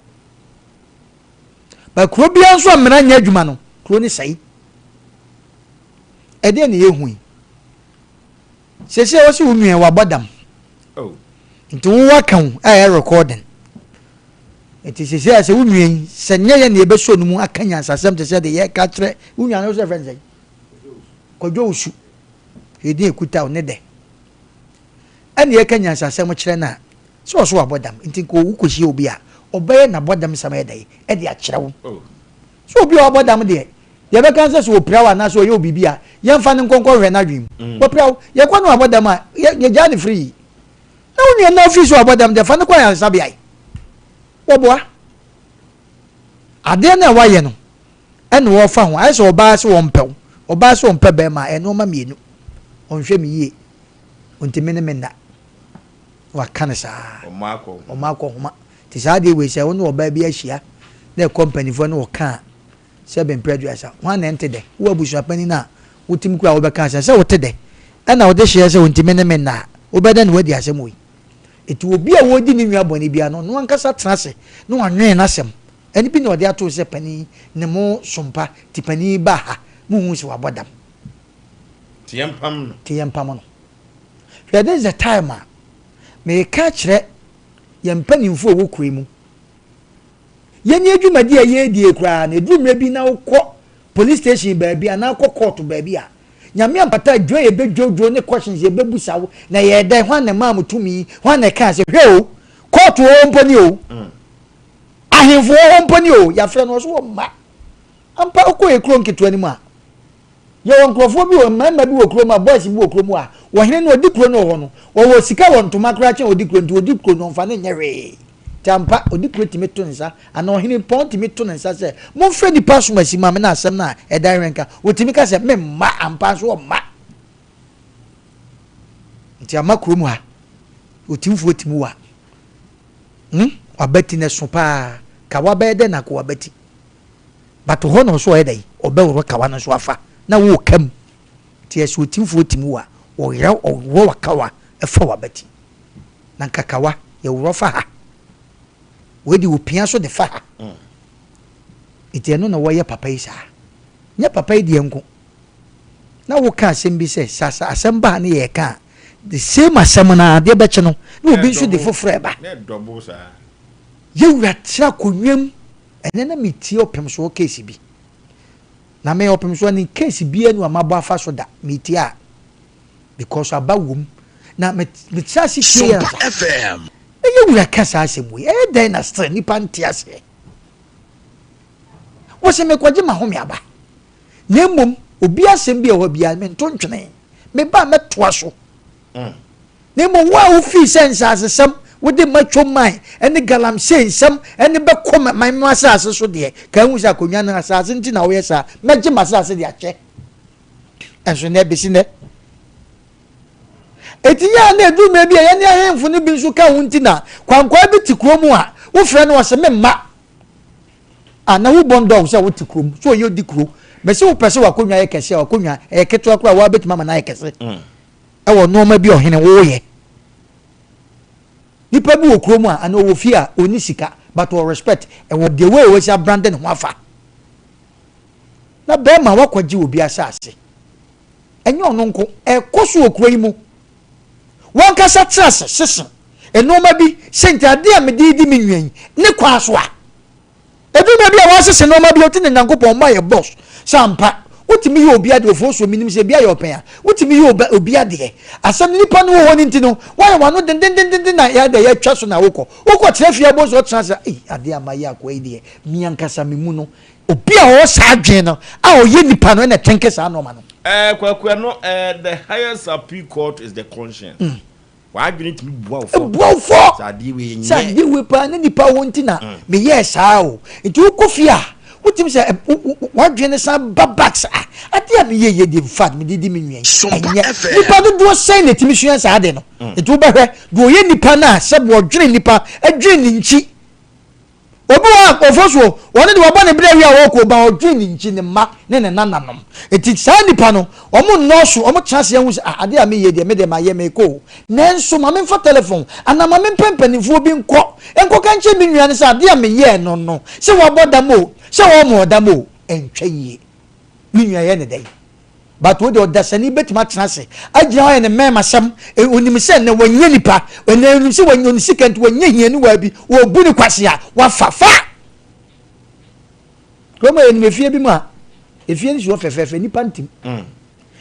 S2: Ba kuro biara nso a mmara nyɛ adwuma no kuro no sɛe. Ɛdeɛn na yɛhu yi? Seesei wɔsi wo nua wabɔ dam.
S1: Oh.
S2: Nti wo waka wo a ɛyɛ recording. Nti seesei a sɛ wo nua yi sɛ nyɛ yɛ na yɛbɛsɔ no mu aka nyansasɛm te sɛ de yɛka kyerɛ wo nua no sɛ fɛn sɛ Kwadwo Osu. Yɛdin ekuta wo ne dɛ. Ɛna yɛka nyansasɛm kyerɛ no a sɛ ɔso wabɔ dam nti nka owu kɔhyia obi a ɔbɛyɛ n'abɔdam nsɛm ayɛ dɛ ɛde akyerɛ wo.
S1: Oh.
S2: Sɛ obi a wabɔ dam deɛ, deɛ ɛbɛka ne sɛ sɛ ɔpira wo anaasɛ ɔyɛ wo biribi a, yɛmfa no nkɔ nkɔhwehwɛ n'adwene mu. Wapira wo, yɛkɔ no wabɔ dam a, yɛ, yɛgyaa no free. Na wo nua no afiri sɛ wabɔ dam deɛ, fa no kɔ ayaresabea. Wɔboa. Adeɛ no a wayɛ no, ɛna wɔfa ho. Ayɛ sɛ ɔbaa sɛ ɔmpɛ wo, ɔbaa sɛ ɔmpɛ bɛrima a, ɛyɛ nneɛma mmienu. Ɔnhwɛ me yie, ɔntumi ne me nna. Waka no saa.
S1: Ɔma
S2: akɔ homa. Nti saa adeɛ wei sɛ wo ne ɔbaa bi ahyia na ɛkɔ mpaninfoɔ ne ɔka a, sɛbe mprɛ aduasa, hwan na ɛnte dɛ? Wo abusuapanin a wotim koraa a wobɛka asɛm sɛ wote dɛ ɛna wode hyeɛ sɛ ɔntimi ne me nna a, wobɛdɛn na woadi asɛm wei? Nti obi a ɔredi ne nua bɔne biara no, ɔno ankasa tena ase na wanwene n'asɛm. Ɛno bi na ɔde ato sɛ panin ne mo sompa, nti panin yi baa ha, monhuu sɛ wabɔ dam.
S1: Nti yɛmpam no.
S2: Nti yɛmpam no. Hwɛ this is the time a meka akyerɛ yɛn mpanimfoɔ a ɛwɔ kuro yi mu. Yɛn adwumadi a yɛredie koraa no, ɛduru mmerɛ bi na wokɔ police station baabi anaa wokɔ court baabi a, Nyame ampata a dwo a yɛbɛdwodwo ne questions yɛbɛbusa wo na ɛyɛɛ dɛn, hwan na ɛmaa mo tumi, hwan na ɛkaa sɛ, hwɛ o, court wɔ hɔ mpo ni o, ahemfo wɔ hɔ mpo ni o, yɛafrɛ no ɔso ɔmma. Ampa wokɔ yɛ kuro nketewa no mu a, Yɛwɔ nkurɔfoɔ bi wɔ, mmarima bi wɔ kurom a, boys bi wɔ kurom a, ɔhene no ɔdi kuro no wɔ hɔ no, ɔwɔ sika wɔ ntoma koraa kyɛn ɔdi kuro nti ɔdi kuro no ɔmfa no nyɛ hwee. Nti ampa ɔdi kuro tumi to ne nsa anaa ɔhene pɔn tumi to ne nsa sɛ momfrɛ nipa asomasi ma me na asɛm no a ɛda hwɛ nka, ɔtumi ka sɛ memma, ampa nso ɔmma. Nti ama kurom ha, ɔtimfoɔ tumi wa, hmm, wabati no ɛso paa, ka wabɛyɛ dɛn na nka wabati. But hɔ na ɔso ɔyɛ dɛn? Ɔbɛworɔ kawa no nso afa na woka mu. Nti ɛsɛ otimfoɔ tim wo a, ɔyerɛ ɔworɔ wakawa fa wabati. Na nka kawa yɛworɔ fa ha. Wei de opia so de fa ha. Nti ɛno na wɔyɛ papa yi saa. Nyɛ papa yi deɛ nko. Na woka asɛm bi sɛ sɛ asɛm ba ha ne yɛka a, the same asɛm no ara adeɛ bɛkye no na obi nso de foforɔ ɛba. Yɛwura tra akonnwa mu Ɛnɛ na metie ɔpemsoɔ case bi. Na me ɔpemsoɔ ne case biara ni a mabɔ afa so da. Metie a because aba wom. Na me metra ase tie yɛ
S8: Sompa FM.
S2: Na yɛ wura ka saa asɛm wei. Ɛyɛ dɛn na still nipa nte aseɛ. Wɔse mekɔgye mahome aba. Na mmom obi asɛm bi a ɛwɔ hɔ biara mento ntwene. Meba a mɛtoa so. Na mmom wo a wofii sɛ nsasesɛm wode matwo man ne galamsey nsɛm ne bɛkɔ man mu asase so deɛ, ka hu sɛ akonnwa no asase nti na woyɛ saa, mɛgye m'asase de akyɛ. Ɛnso nnɛ bɛsi nnɛ. Enti yɛ a na ɛduru mmerɛ bi a yɛne ahemfo no bi nso ka ho nti na kwankwaa bi te kuro mu a wofrɛ no ɔse memma. Ah, na wo bɔn dɔw sɛ wote kurom so ɔyɛ odi kuro. Mese wopɛ sɛ w'akonnwa yɛ kɛse a w'akonnwa ɛyɛ ketewa koraa a woabɛtumi ama no ayɛ kɛse ɛwɔ nnoɔma bi a ɔhene woyɛ. Nipa bi wɔ kurom a anaa ɔwɔ fie a ɔnni sika but ɔwɔ respect ɛwɔ the way a wasi abrande ne ho afa. Na bɛrima wakɔgye obi asase. Ɛnyɛ ɔno nko, ɛkɔ so wɔ kuro yi mu. Wankasa tena ase sese nnoɔma bi sɛ nti adeɛ a mede redi me nua yi ne kwan so a. Ɛduru baabi a wɔasese nnoɔma bi ɔte na Nyankopɔn mma yɛ boss sɛ ampa wotumi yɛ obi adeɛ ofosuo menim sɛ ebi ayɛ ɔpɛn a wotumi yɛ obi adeɛ asɛm no nipa no wɔ hɔ no nti no woayɛ w'ano dendendenden na yɛ dɛ yɛatwa so na wokɔ wokɔ tena fie abɔ nso ɔtena ase ei adeɛ a mayɛ akoa yi deɛ me ankasa me mu no obi a ɔwɔ saa adwene no a ɔyɛ nipa no ɛna ɛtɛnke saa nnoɔma no.
S1: Eh, Kwaku, ɛno eh, the highest appeal court is the conscience. Mm. W'adwene tumi bua wo fɔ.
S2: Bua wo fɔ.
S1: Sɛ adeɛ wei nyɛ.
S2: Sɛ adeɛ wei paa ne nipa wɔ nti na mm. meyɛɛ saa o. Nti wokɔ fie a, wotumi sɛ w'adwene no san ba back sɛ ah, adeɛ a meyɛ yɛ deɛ in fact mede di me nua yi. Ɛnyɛ. Nipa dodoɔ sɛn na ɛtumi sua saa ade no. Mm. Nti wobɛhwɛ deɛ ɔyɛ nipa no a sɛ wɔdwene nipa adwene ne nkyi. Obi wɔ hɔ a, ɔfo so, ɔno de wabɔ ne bra awie a ɔrekɔ, ba ɔdwen ne nkyi, ne mma ne ne nananom. Enti saa nnipa no, wɔn nnɔɔso, wɔtena ase ahu sɛ, ah, adeɛ a meyɛ deɛ, me deɛ mayɛ, merekɔ o. Nanso ma memfa telefon anaa ma mempɛ mpanimfoɔ bi nkɔ nkɔka nkyerɛ me nua no sɛ adeɛ a meyɛɛ no no, sɛ wabɔ dam o, sɛ ɔmmɔɔ dam o, ɛntwa yie. Me nua yɛ ne dɛn? But wo deɛ ɔdasani bɛtumi atena ase agyina hɔ ayɛ ne mmɛɛmasɛm, ɔnim sɛ nnɛ wanyɛ nipa, ɛnɛ ɔnim sɛ wanya ɔne sika nti wanyɛ hianiwaa bi, wɔbu no kwasea, wafa fa! Kurom a yɛnim efie bi mu a, efie no si hɔ fɛfɛɛfɛ, nipa ntim. Mm.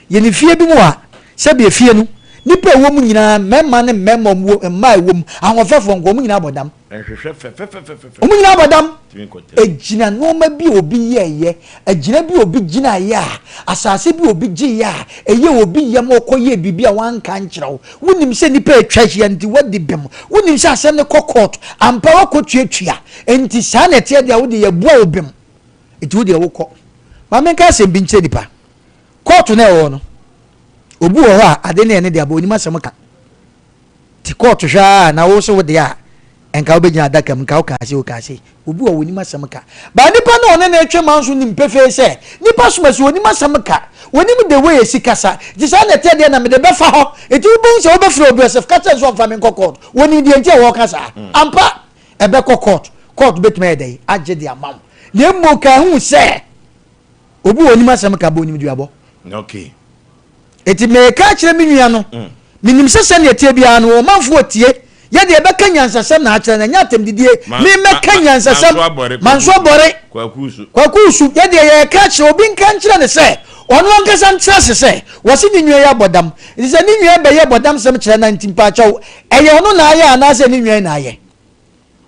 S2: Yɛnim fie bi mu a, sɛbi efie no, nipa ɛwɔ mu nyinaa, mmarima ne mmarima ɔmo wɔ, mmaa ɛwɔ mu, ahoɔfɛfoɔ nko, ɔmo nyinaa bɔ dam.
S1: Nhwehwɛ fɛfɛfɛfɛfɛ.
S2: Wɔn nyinaa bɔ dam. Egyina nneɛma bi a obi yɛɛyɛ, agyina bi a obi gyinaeɛ a, asase bi a obi gyeeɛ a, ɛyɛ obi yam a ɔkɔyɛɛ biribi a wanka ankyerɛ wo. Wonim sɛ nnipa atwa ahyia nti woadi bem. Wonim sɛ asɛm no kɔ court, ampa woakɔtuatua. Enti saa na ɛteɛ deɛ a wo deɛ yɛabua wo bem. Enti wo deɛ wokɔ. Ma menka asɛm bi nkyerɛ nnipa. Kɔɔto no a ɛwɔ hɔ no, obi wɔ hɔ a ade no yɛ ne dea but ɔnim asɛm ka. Nti kɔɔto hwɛ ara na wo so wo deɛ a nka wobɛgyina adaka mu nka wokaa sei wokaa sei. Obi wɔ hɔ ɔnim asɛm ka. But nipa no a ɔne no retwe ma nso nim pefee sɛ nipa somasi ɔnim asɛm ka. Ɔnim the way ɛsi kasa. Nti saa na ɛteɛ deɛ na mede bɛfa hɔ. Nti wobɛhu sɛ wobɛfrɛ obi ɔsɛ ka kyerɛ no sɛ ɔmfa me nkɔ court. Ɔnim deɛ nti a wɔreka saa. Ampa ɛbɛkɔ court. Court bɛtumi ayɛ dɛn agye de ama wo. Na mmom ka hu sɛ obi wɔ ɔnim asɛm ka but ɔnim duabɔ.
S1: Okay.
S2: Enti mereka akyerɛ me nua no, menim sɛ sɛnea ɛteɛ biara no, ɔmanfoɔ tie. Yɛ deɛ yɛbɛka nyansasɛm na akyerɛ no, ɛnyɛ atɛmdidie. Memmɛka nyansasɛm. Manso abɔre. Kwaku Su. Yɛ deɛ yɛreka akyerɛ, obi nka nkyerɛ no sɛ, ɔno ankasa ntena ase sɛ, wɔse ne nua yi abɔ dam. Enti sɛ ne nua yi bɛyɛ bɔdamsɛm kyerɛ no a, nti mpaakyɛw, ɛyɛ ɔno na ayɛ anaasɛ ne nua yi na ayɛ?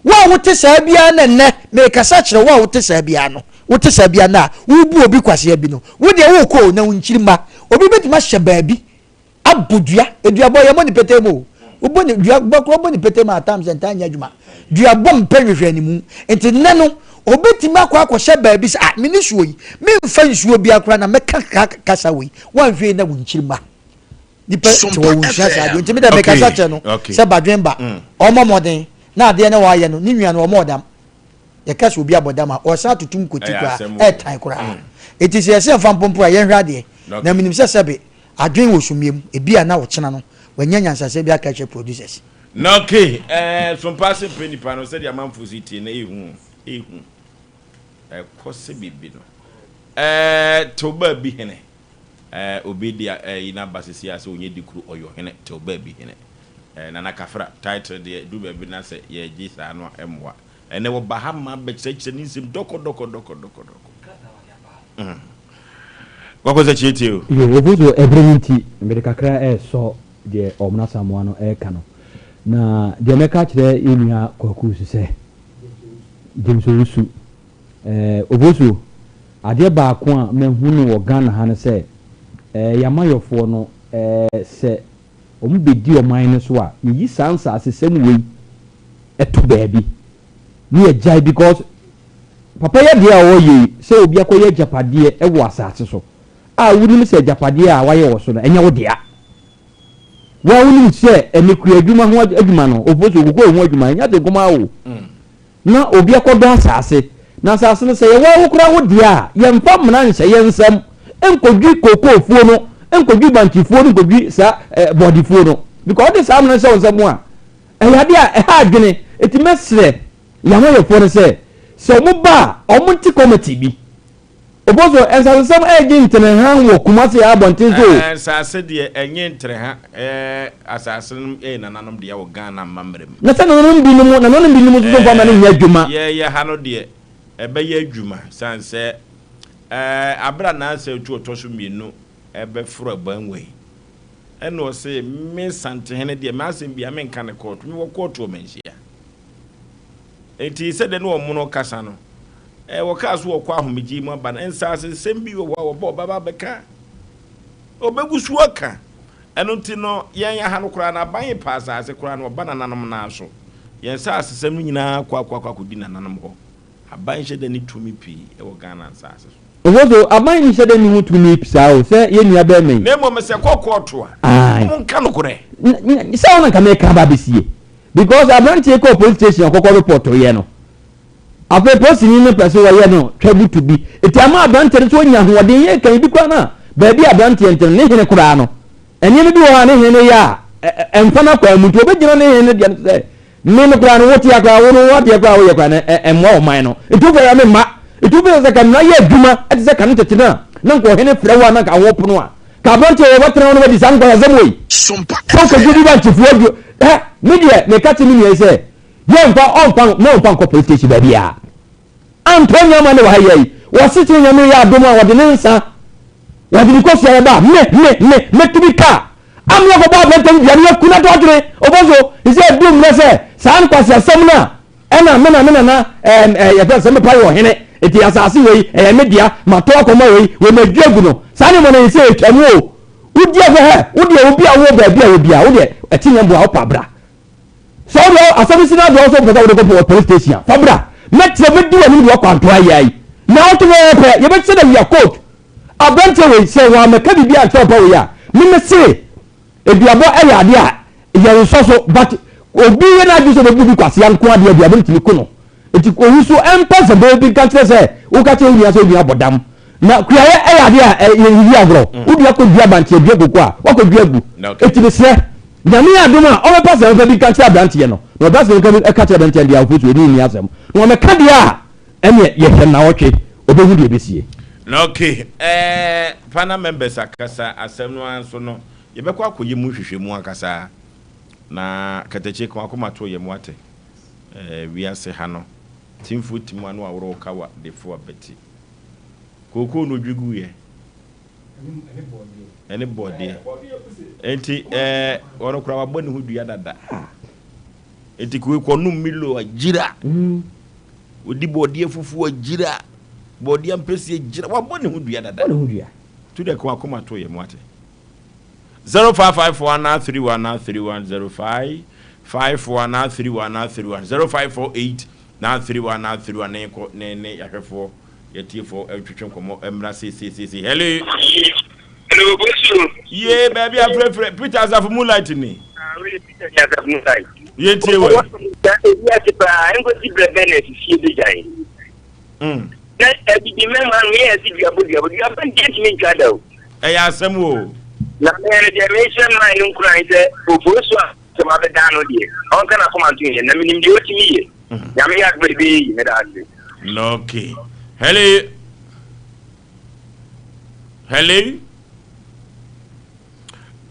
S2: Wo a wote saa biara no ɛnnɛ, merekasa kyerɛ wo a wote saa biara no, wote saa biara no a, worebu obi kwasea bi no, wo deɛ worekɔ o, na wo nkyirimma, obi bɛtumi ahyɛ baabi abɔ dua, duabɔ yɛmmɔ ne petee mu o, wobɔ ne dua bɔ koraa wobɔ ne petee mu a, at times ɛntaa nyɛ adwuma, duabɔ mpɛ nhwehwɛanimu, nti nnɛ no, obɛtumi akɔ akɔhyɛ baabi sɛ, ah, me nisuo yi, memfa nsuo biara koraa na mɛka kasa wei, woanhwɛ yi na wo nkyirimma. Nipa te wɔ wo nsua saa adeɛ nti mi dɛ mekasa kyerɛ no sɛ badwen ba mm. ɔmɔ mmɔden na adeɛ na wayɛ no ne nua no ɔmɔ ɔdam yɛka sɛ obi abɔ dam a ɔsan atoto nkoti koraa ɛɛtan koraa mm. eti sɛ yɛsɛ nfa mpompo a yɛnhwɛ adeɛ na menim sɛ sɛbe adwen wɔ sumie mu ebi a na ɔkyena no wanya nyansasɛ bi aka kyerɛ producers.
S1: Na okay ɛɛ eh, sompa ase mpɛ nipa no sɛdeɛ amanfo si tie no ehu ehu ɛkɔ sɛ biribi no ɛɛ tew baabi hene. Eh obi de eh yi naba sisi a sɛ ɔnyɛ dikuru ɔyɛ ɔhene tew baabi hene eh Nana Kafra title deɛ ɛduru baabi na sɛ yɛgye saa no a ɛmmoa ɛnɛ wɔba ha ma bɛkyerɛkyerɛ ne nsɛm dɔkɔ dɔkɔ dɔkɔ dɔkɔ dɔkɔ mm Kwako sɛ kyeetie o.
S3: Yo, Obozo ɛberɛ no nti mede kakra ɛresɔ deɛ Ɔmena Asamoah no ɛreka no. Na deɛ mɛka akyerɛ yɛn nua Kwaku nso sɛ, James Owusu, Eh, Obosuo, adeɛ baako a mahu no wɔ Ghana ha ne sɛ, eh, yɛn amayɔfoɔ no, eh, sɛ wɔn bɛdi ɔman no so a, yɛyi saa nsaasesɛm wei to baabi ne yɛgyae because papa yi adeɛ a ɔreyɛ yi, sɛ obi akɔyɛ agyapadeɛ wɔ asase so a wonim sɛ agyapadeɛ a wayɛ wɔ so no, ɛnyɛ wo dea. Wo a wonim sɛ ɛne kuadwuma ho adwuma no, opo so kokoa ho adwuma, ɛnyɛ ade nkomaa o. Na obi akɔdɔ asase, na asase no sɛ yɛwɔ wo koraa wo deɛ a, yɛmfa mmara nhyɛ yɛn nsam nkɔdwi kookoofuo no, nkɔdwi bankyefuo no, nkɔdwi saa eh, bɔɔdefuo no. Because wode saa mmara no hyɛ wo nsam a, ɛyɛ adeɛ a ɛha adwene. Enti mɛsrɛ yɛn ahoyɛfoɔ no sɛ, sɛ wɔba a, wɔnte committee bi. Oboso, nsasesɛm ɛregye ntreha wɔ Kumasi ha abɔnten so o.
S1: Ɛɛ nsase deɛ ɛnye ntreha ɛɛ asase no ɛyɛ nananom dea wɔ Ghana amammerɛ mu.
S3: Na sɛ nananom binom nananom binom nso so mfa mma no nyɛ adwuma.
S1: Ɛɛ yɛyɛ ha no deɛ ɛbɛyɛ adwuma sane sɛ ɛɛ abere a Nansa Atu ɔtɔ so mmienu ɛbɛforo abangua yi ɛna ɔse me Santehene deɛ m'asɛm biara menka no kɔɔto mewɔ kɔɔto wɔ Manhyia. Enti sɛdeɛ ne wɔn rekasa no, wɔkaa so wɔkɔ ahomegyeɛ mu aba no, nsasesɛm bi wɔ hɔ a wɔba ɔbɛba abɛka. Ɔbɛgu so aka. Ɛno nti no, yɛn aha no koraa no, aban repa asase koraa no, ɔba nananom nan so. Yɛn nsasesɛm no nyinaa kɔ akɔ akɔ akɔdi nananom hɔ. Aban nhyɛ da nni tumi pii wɔ Ghana nsase so.
S3: Ofoso, aban nhyɛ da nni ho tumi saa o, sɛ yɛn nua bɛrima yi.
S1: Na mmom sɛ ɛkɔ kɔɔto a, wɔnka nokorɛ.
S3: Sɛ wo na nka meka aba abɛsie. Because abranteɛ kɔɔ police station ɔkɔkɔ report yɛ no afei polisini no pɛ so wɔyɛ no twa butu bi eti ama abranteɛ no so ɔnya ahoɔden yɛ kan bi koraa na baabi abranteɛ nti no ne hene koraa no nneɛma bi wɔ hɔ a ne hene no yɛ a ɛmfa no akwan mu nti ɔbɛgyina ne hene no deɛ no sɛ me no koraa no wote akora wo no woadeɛ koraa woyɛ koraa no ɛmmoa ɔman no nti wofɛ me mma nti wofɛ sɛ ka mmara yɛ adwuma ɛte sɛ kane tete no a na nka ɔhene frɛ wo a na nka ho pono a Ka aberanteɛ wɔ bɛtena hɔ na wadi saa nkwaseasɛm wei.
S8: Sompa
S3: Sɛ wokɔgye obi
S8: FM.
S3: ba nkyefua dwo ɛ me deɛ meka kyerɛ me nua yi sɛ yɛmfa ɔmfa ma ɔmfa nkɔ police station baabiara. Antɔ nyama ne wɔ ha yi wɔse kyerɛ nyame yɛ adom a wɔde ne nsa wɔde ne kosua bɛba a me me me mɛtumi kaa amene akɔbɔ aberanteɛ no dua no yɛku no ato atwene ɔbɔ so sɛ ɛdu mmerɛ sɛ saa nkwaseasɛm no a Ɛna me na me nana ɛɛm ɛɛ yɛfrɛ sɛ mepa yɛ ɔhene nti asase wei ɛyɛ me dea matɔ akɔma wei wei madwi agu no saa nneɛma no ɛsɛ ɛtwa mu o wodi ɛhwɛ hɛ wodeɛ obi a wowɔ baabi a wɔ bia wodeɛ ɛte nyɛ mboa wopa bra sɛ wodeɛ asɛm si no adeɛ wo sɛ wopɛ sɛ wode kɔ police station a fa bra mɛkyerɛ mɛdi w'anim de wakɔ antoa yɛ yi na woto pɛpɛpɛ yɛbɛkyɛ da wia coat aberanteɛ wei sɛ wɔamɛka biribi ankyerɛ ɔpa wei a meme se Aduabɔ yɛ adeɛ a yɛnsɔ so but obi yɛ n'adwene sɛ ɔbɛbu obi kwasea nko adeɛ aduabɔ no tumi ku no. Nti owu so ɛmpɛ sɛ bɛyɛ bi nka kyerɛ sɛ woka kyerɛ wo nua sɛ wo nua bɔ dam. Na kuayɛ yɛ adeɛ a yɛnyiyi agorɔ. Wo nua kɔdua bankye adua koko a wakɔdua agu. Nti mesrɛ Nyame yɛ adom a ɔbɛpɛ asɛm papa bi nka nkyerɛ abranteɛ no. Na ɔbɛ asɛm ka kyerɛ abranteɛ no deɛ a ɔfo so ɛni nni asɛm. Na wamɛka deɛ a ɛneɛ yɛhwɛ nnawɔtwe ɔbɛhu deɛ ɛbɛsie.
S1: Na ok eh panel members akasa asɛm no ara nso no yɛbɛkɔ akɔyɛ mu nhwehwɛmu ankasa na katakyie ka wakoma to yɛm wate eh wiase ha no timfo tim ano aworo ka wa defo abati kookoo no odwi gu yɛ ɛne bɔdeɛ enti eh ɔno koraa wabɔ ne ho dua dada enti kɔnom milo agyira Ɔdi bɔɔdeɛ fufuo agyira, bɔɔdeɛ ampesi agyira. Wabɔ ne ho dua dada.
S3: Bɔ ne ho dua.
S1: Tu dɛ ko akoma to yɛ mo ate. 0554 931 931 0554 931 931 0548 931 931 ne kɔ ne ne yɛahwɛfoɔ yɛtiefoɔ ntwetwe nkɔmmɔ mmra seesieseesei. Hello.
S5: Hello, Bosu.
S1: Yee, baabi afrɛfrɛ Peter Asafo Moonlight ni.
S5: Ah, wei Peter ni Asafo Moonlight.
S1: Yɛntie wɔ.
S5: Ebi ase paa, nkosi brɛ bɛn na asisie bɛgyae. Na adidi mɛma no yɛ asi duabɔ duabɔ duabɔ nti ntumi ntwa da o.
S1: Ɛyɛ asɛm o.
S5: Na mɛ deɛ mehyɛ mmaa no nkuran sɛ ofo so a sɛ wabɛdan no deɛ ɔnka n'akoma nto yɛ na menim deɛ ɔtumi yɛ. Nyame yɛ adom a ɛbɛyɛ yi meda ase.
S1: Okay. Hello. Hello.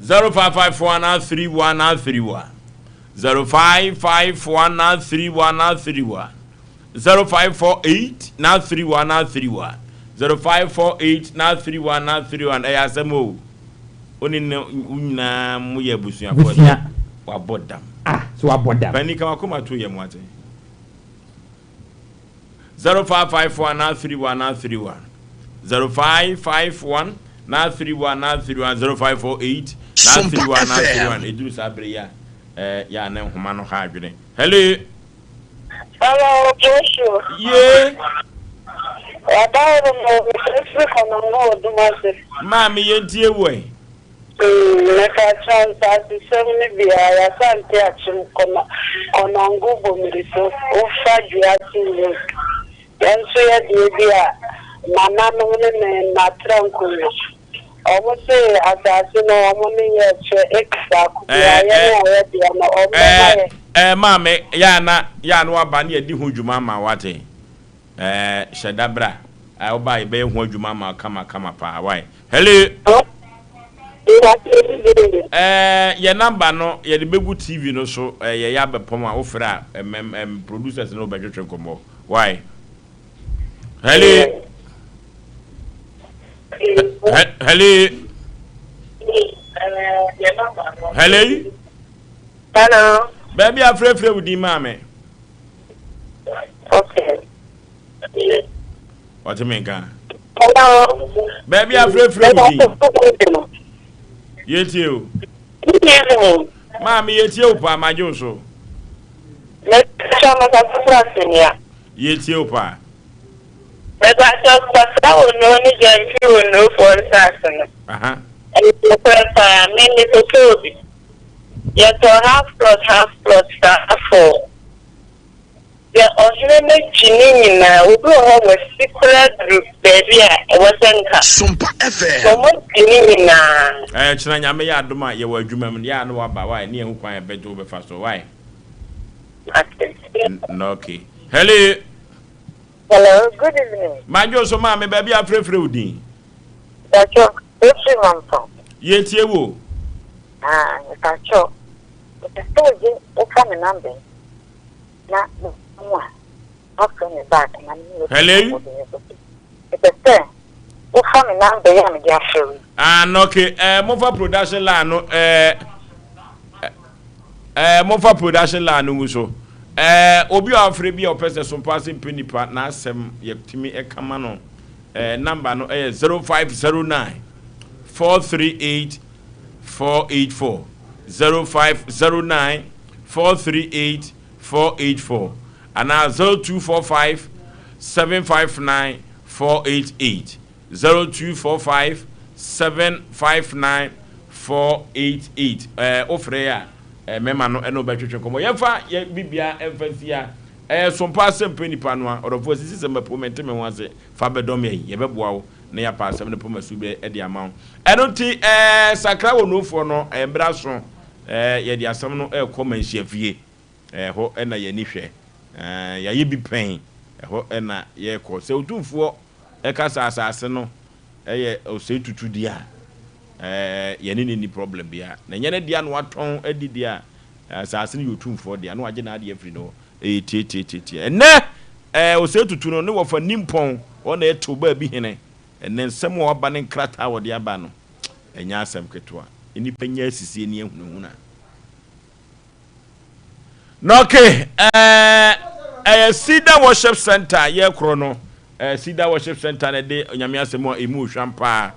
S1: 0554 3131 0554 3131 0548 3131 0548 3131 ɛyɛ asɛm o wo ne ne wo nyinaa mo yɛ abusuafoɔ
S3: Busua.
S1: wabɔ dam
S3: Ah, so wabɔ dam.
S1: Pani ka wakoma to yɛ mo ate 0554 931 931 0551 931 931 0548 931 931 ɛduru saa bere yi a eh, yɛ a ne nhoma no ha adwene. Hello.
S4: Hello, Joshua.
S1: Ye.
S4: Ɔbaa no ma mefiri kɔnɔngo wɔ Dumase.
S1: Maame yɛntie wo ɛ.
S4: Mepakyɛw nsasesɛm no biara Asante Akyem Kɔnɔ Kɔnɔngo Bomiriso wofa Dwease road yɛn nso yɛ deɛ bi a nananom ne me natra nkonwa ɔmo se asase no ɔmo ne yɛ kyɛ acre baako biara
S1: Ɛɛ
S4: yɛne a yɛ deɛ no ɔmo bɛma
S1: ɛɛ
S4: yɛ.
S1: ɛɛ maame yɛ a na yɛ a na waba ne yɛdi ho dwuma ama wo wate ɛɛ hyɛ da bra ɛɛ woba a yɛbɛyɛ ho adwuma ama wo kama kama paa wai hello. Ɛɛ yɛ number no yɛde bɛgu TV no so ɛɛ yɛyɛ abɛpɔm a wofrɛ a ɛmɛm ɛm producers no bɛtwetwe nkɔmmɔ wai hello. Hello. Hello.
S4: Hello.
S1: Baabi a frɛfrɛ wo din maa me.
S4: Okay.
S1: Ɔte me nka.
S4: Hello.
S1: Baabi a frɛfrɛ wo din. Yɛtie o.
S4: Good evening.
S1: Maame yɛtie wo paa magye wo so.
S4: Mɛtwa mɛkasa asenia.
S1: Yɛtie wo paa.
S4: Mepakyɛw kɔsra Onoo ne Gyamfi Onoofoɔ nsaase no. Ɛyɛ nokorɛ paa, me mekɔtɔɔ bi. Yɛtɔɔ half plot half plot saa fɔɔ. Deɛ ɔhene no gye ne nyinaa, obi wɔ hɔ a wasi koraa duru baabi a ɛwɔ sɛ nka
S8: Sompa FM.
S4: wɔn gye ne nyinaa.
S1: Ɛɛ kyena Nyame yɛ adom a yɛwɔ adwuma mu yɛ a na waba wai ne yɛhu kwan a yɛbɛgye wo bɛfa so wai.
S4: Mate.
S1: Okay. Hello.
S4: Hello, good evening.
S1: Madwo so maame, baabi a frɛfrɛ wo din?
S4: Mpakyɛw, efiri Mampong.
S1: Yɛtie wo.
S4: Ah, mpakyɛw, mepɛ sɛ wogye wofa me number yi na me mu a wafrɛ me back na me ne wo
S1: Hello?
S4: Mepɛ sɛ wofa me number yi a mede afrɛ wo yi.
S1: Ah, no, okay. Eh, momfa production line no eh, eh, momfa production line no ngu so. Eh, obi a ɔfrɛ bi a ɔpɛ sɛ sompa ase mpɛ nipa n'asɛm yɛtumi ɛka ma no. Eh, number no ɛyɛ 0509 438 484 0509 438 484 anaa 0245 759 488. 0245 759 488 ɛɛ wofrɛ yɛ a ɛɛ mɛma no ɛne wobɛtwetwe nkɔmmɔ yɛmfa yɛ bibia ɛmfa nsi ha ɛɛ sompa asɛm pɛ nipa no a ɔdɔfoɔ asisi sɛ mɛpo mente me ho ase fa bɛdɔm yɛn yɛbɛboa wo na yɛapa asɛm no poma su bɛ ɛde ama wo ɛno nti ɛɛ sakra wɔ nuofoɔ no ɛɛ mmerɛ aso ɛɛ yɛde asɛm no ɛɛkɔ manhyia fie ɛhɔ na yɛn ani hwɛ ɛɛ yɛayɛ bi pɛn ɛhɔ na yɛkɔ sɛ otumfoɔ ɛka sɛ asase no yɛ ɔsɛe tutu deɛ a, ɛɛ yɛne no nni problem biara. Na ɛnyɛ ne dea na watɔn adi deɛ a, asase no yɛ otumfoɔ dea na wagye n'adeɛ afiri ne hɔ. Ɛyɛ tiatiatiatia. Ɛnnɛ, ɛɛ ɔsɛe tutu no, ne wɔfa nimpɔn, wɔn na ɛtew baabi hene. Ɛnnɛ nsɛm a waba ne nkrataa a wɔde aba no, ɛnyɛ asɛm ketewa. Nnipa nya asisie ne ahunahuna. Na okay, ɛɛ ɛyɛ Cedar Worship Center yɛ korɔ no, ɛɛ Cedar Worship Center na ɛde Onyame asɛm a emu hwam paa.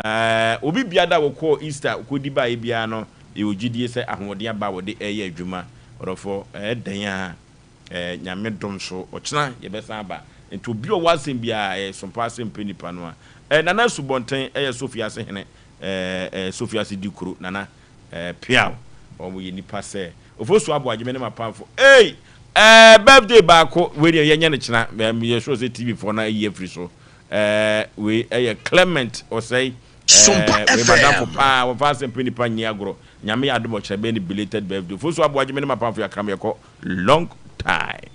S1: Ɛɛ obi biada a wɔkɔɔ Easter kɔdi baeɛ biara no, yɛwɔ gyidie sɛ ahoɔden aba a wɔde ɛreyɛ adwuma. Ɔdɔfoɔ, ɛyɛ dɛn a ɛɛ Nyame dom so ɔkyena yɛbɛsan aba. Nti obi a ɔwɔ asɛm biara, ɛyɛ sompa asɛm pɛ nipa no a. Ɛɛ Nana Asubɔnten ɛyɛ Sofiase hene, ɛɛ ɛɛ Sofiase di kuro, Nana. Eh peaw wɔn yɛ nipa sɛ ofosu aboagye me ne m'apamfo ei eh birthday baako wei deɛ yɛnyɛ no kyena eh meyɛ sure sɛ TV foɔ no ayi afiri so eh wei ɛyɛ Clement Osei eh wei madamfo paa wɔmfa asɛm pɛ nipa nni agorɔ Nyame yɛ adom ɔkyena bɛyɛ ne belated birthday ofosu aboagye me ne m'apamfo yɛakram yɛkɔ long time.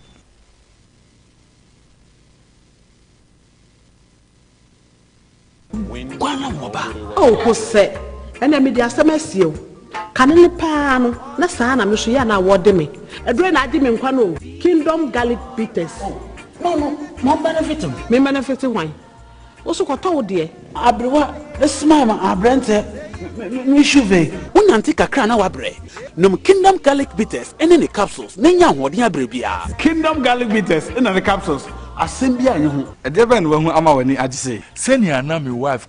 S14: Kwan na wɔba. Oh Hosɛ, ɛnɛ mede asɛm asie wo. Kane no paa no, na saa na me nso yɛ a na wɔde me. Aduro na agye me nkwa no o. Kingdom Garlic Bitters.
S13: Oh, no no, ma ɔmbenefit me.
S14: Me mbenefit hwan? Wo so kɔtɔ wo deɛ.
S13: Aberewa, smile ma aberanteɛ me shuve.
S19: Wonante kakra na woabrɛ? Nom Kingdom Garlic Bitters ne ne capsules na nya ahoɔden abrɛ biara.
S13: Kingdom Garlic Bitters na ne capsules, asɛm biara nni ho.
S20: Ɛdeɛ bɛn na woahu ama w'ani agye sei?
S8: Sɛnea na me wife.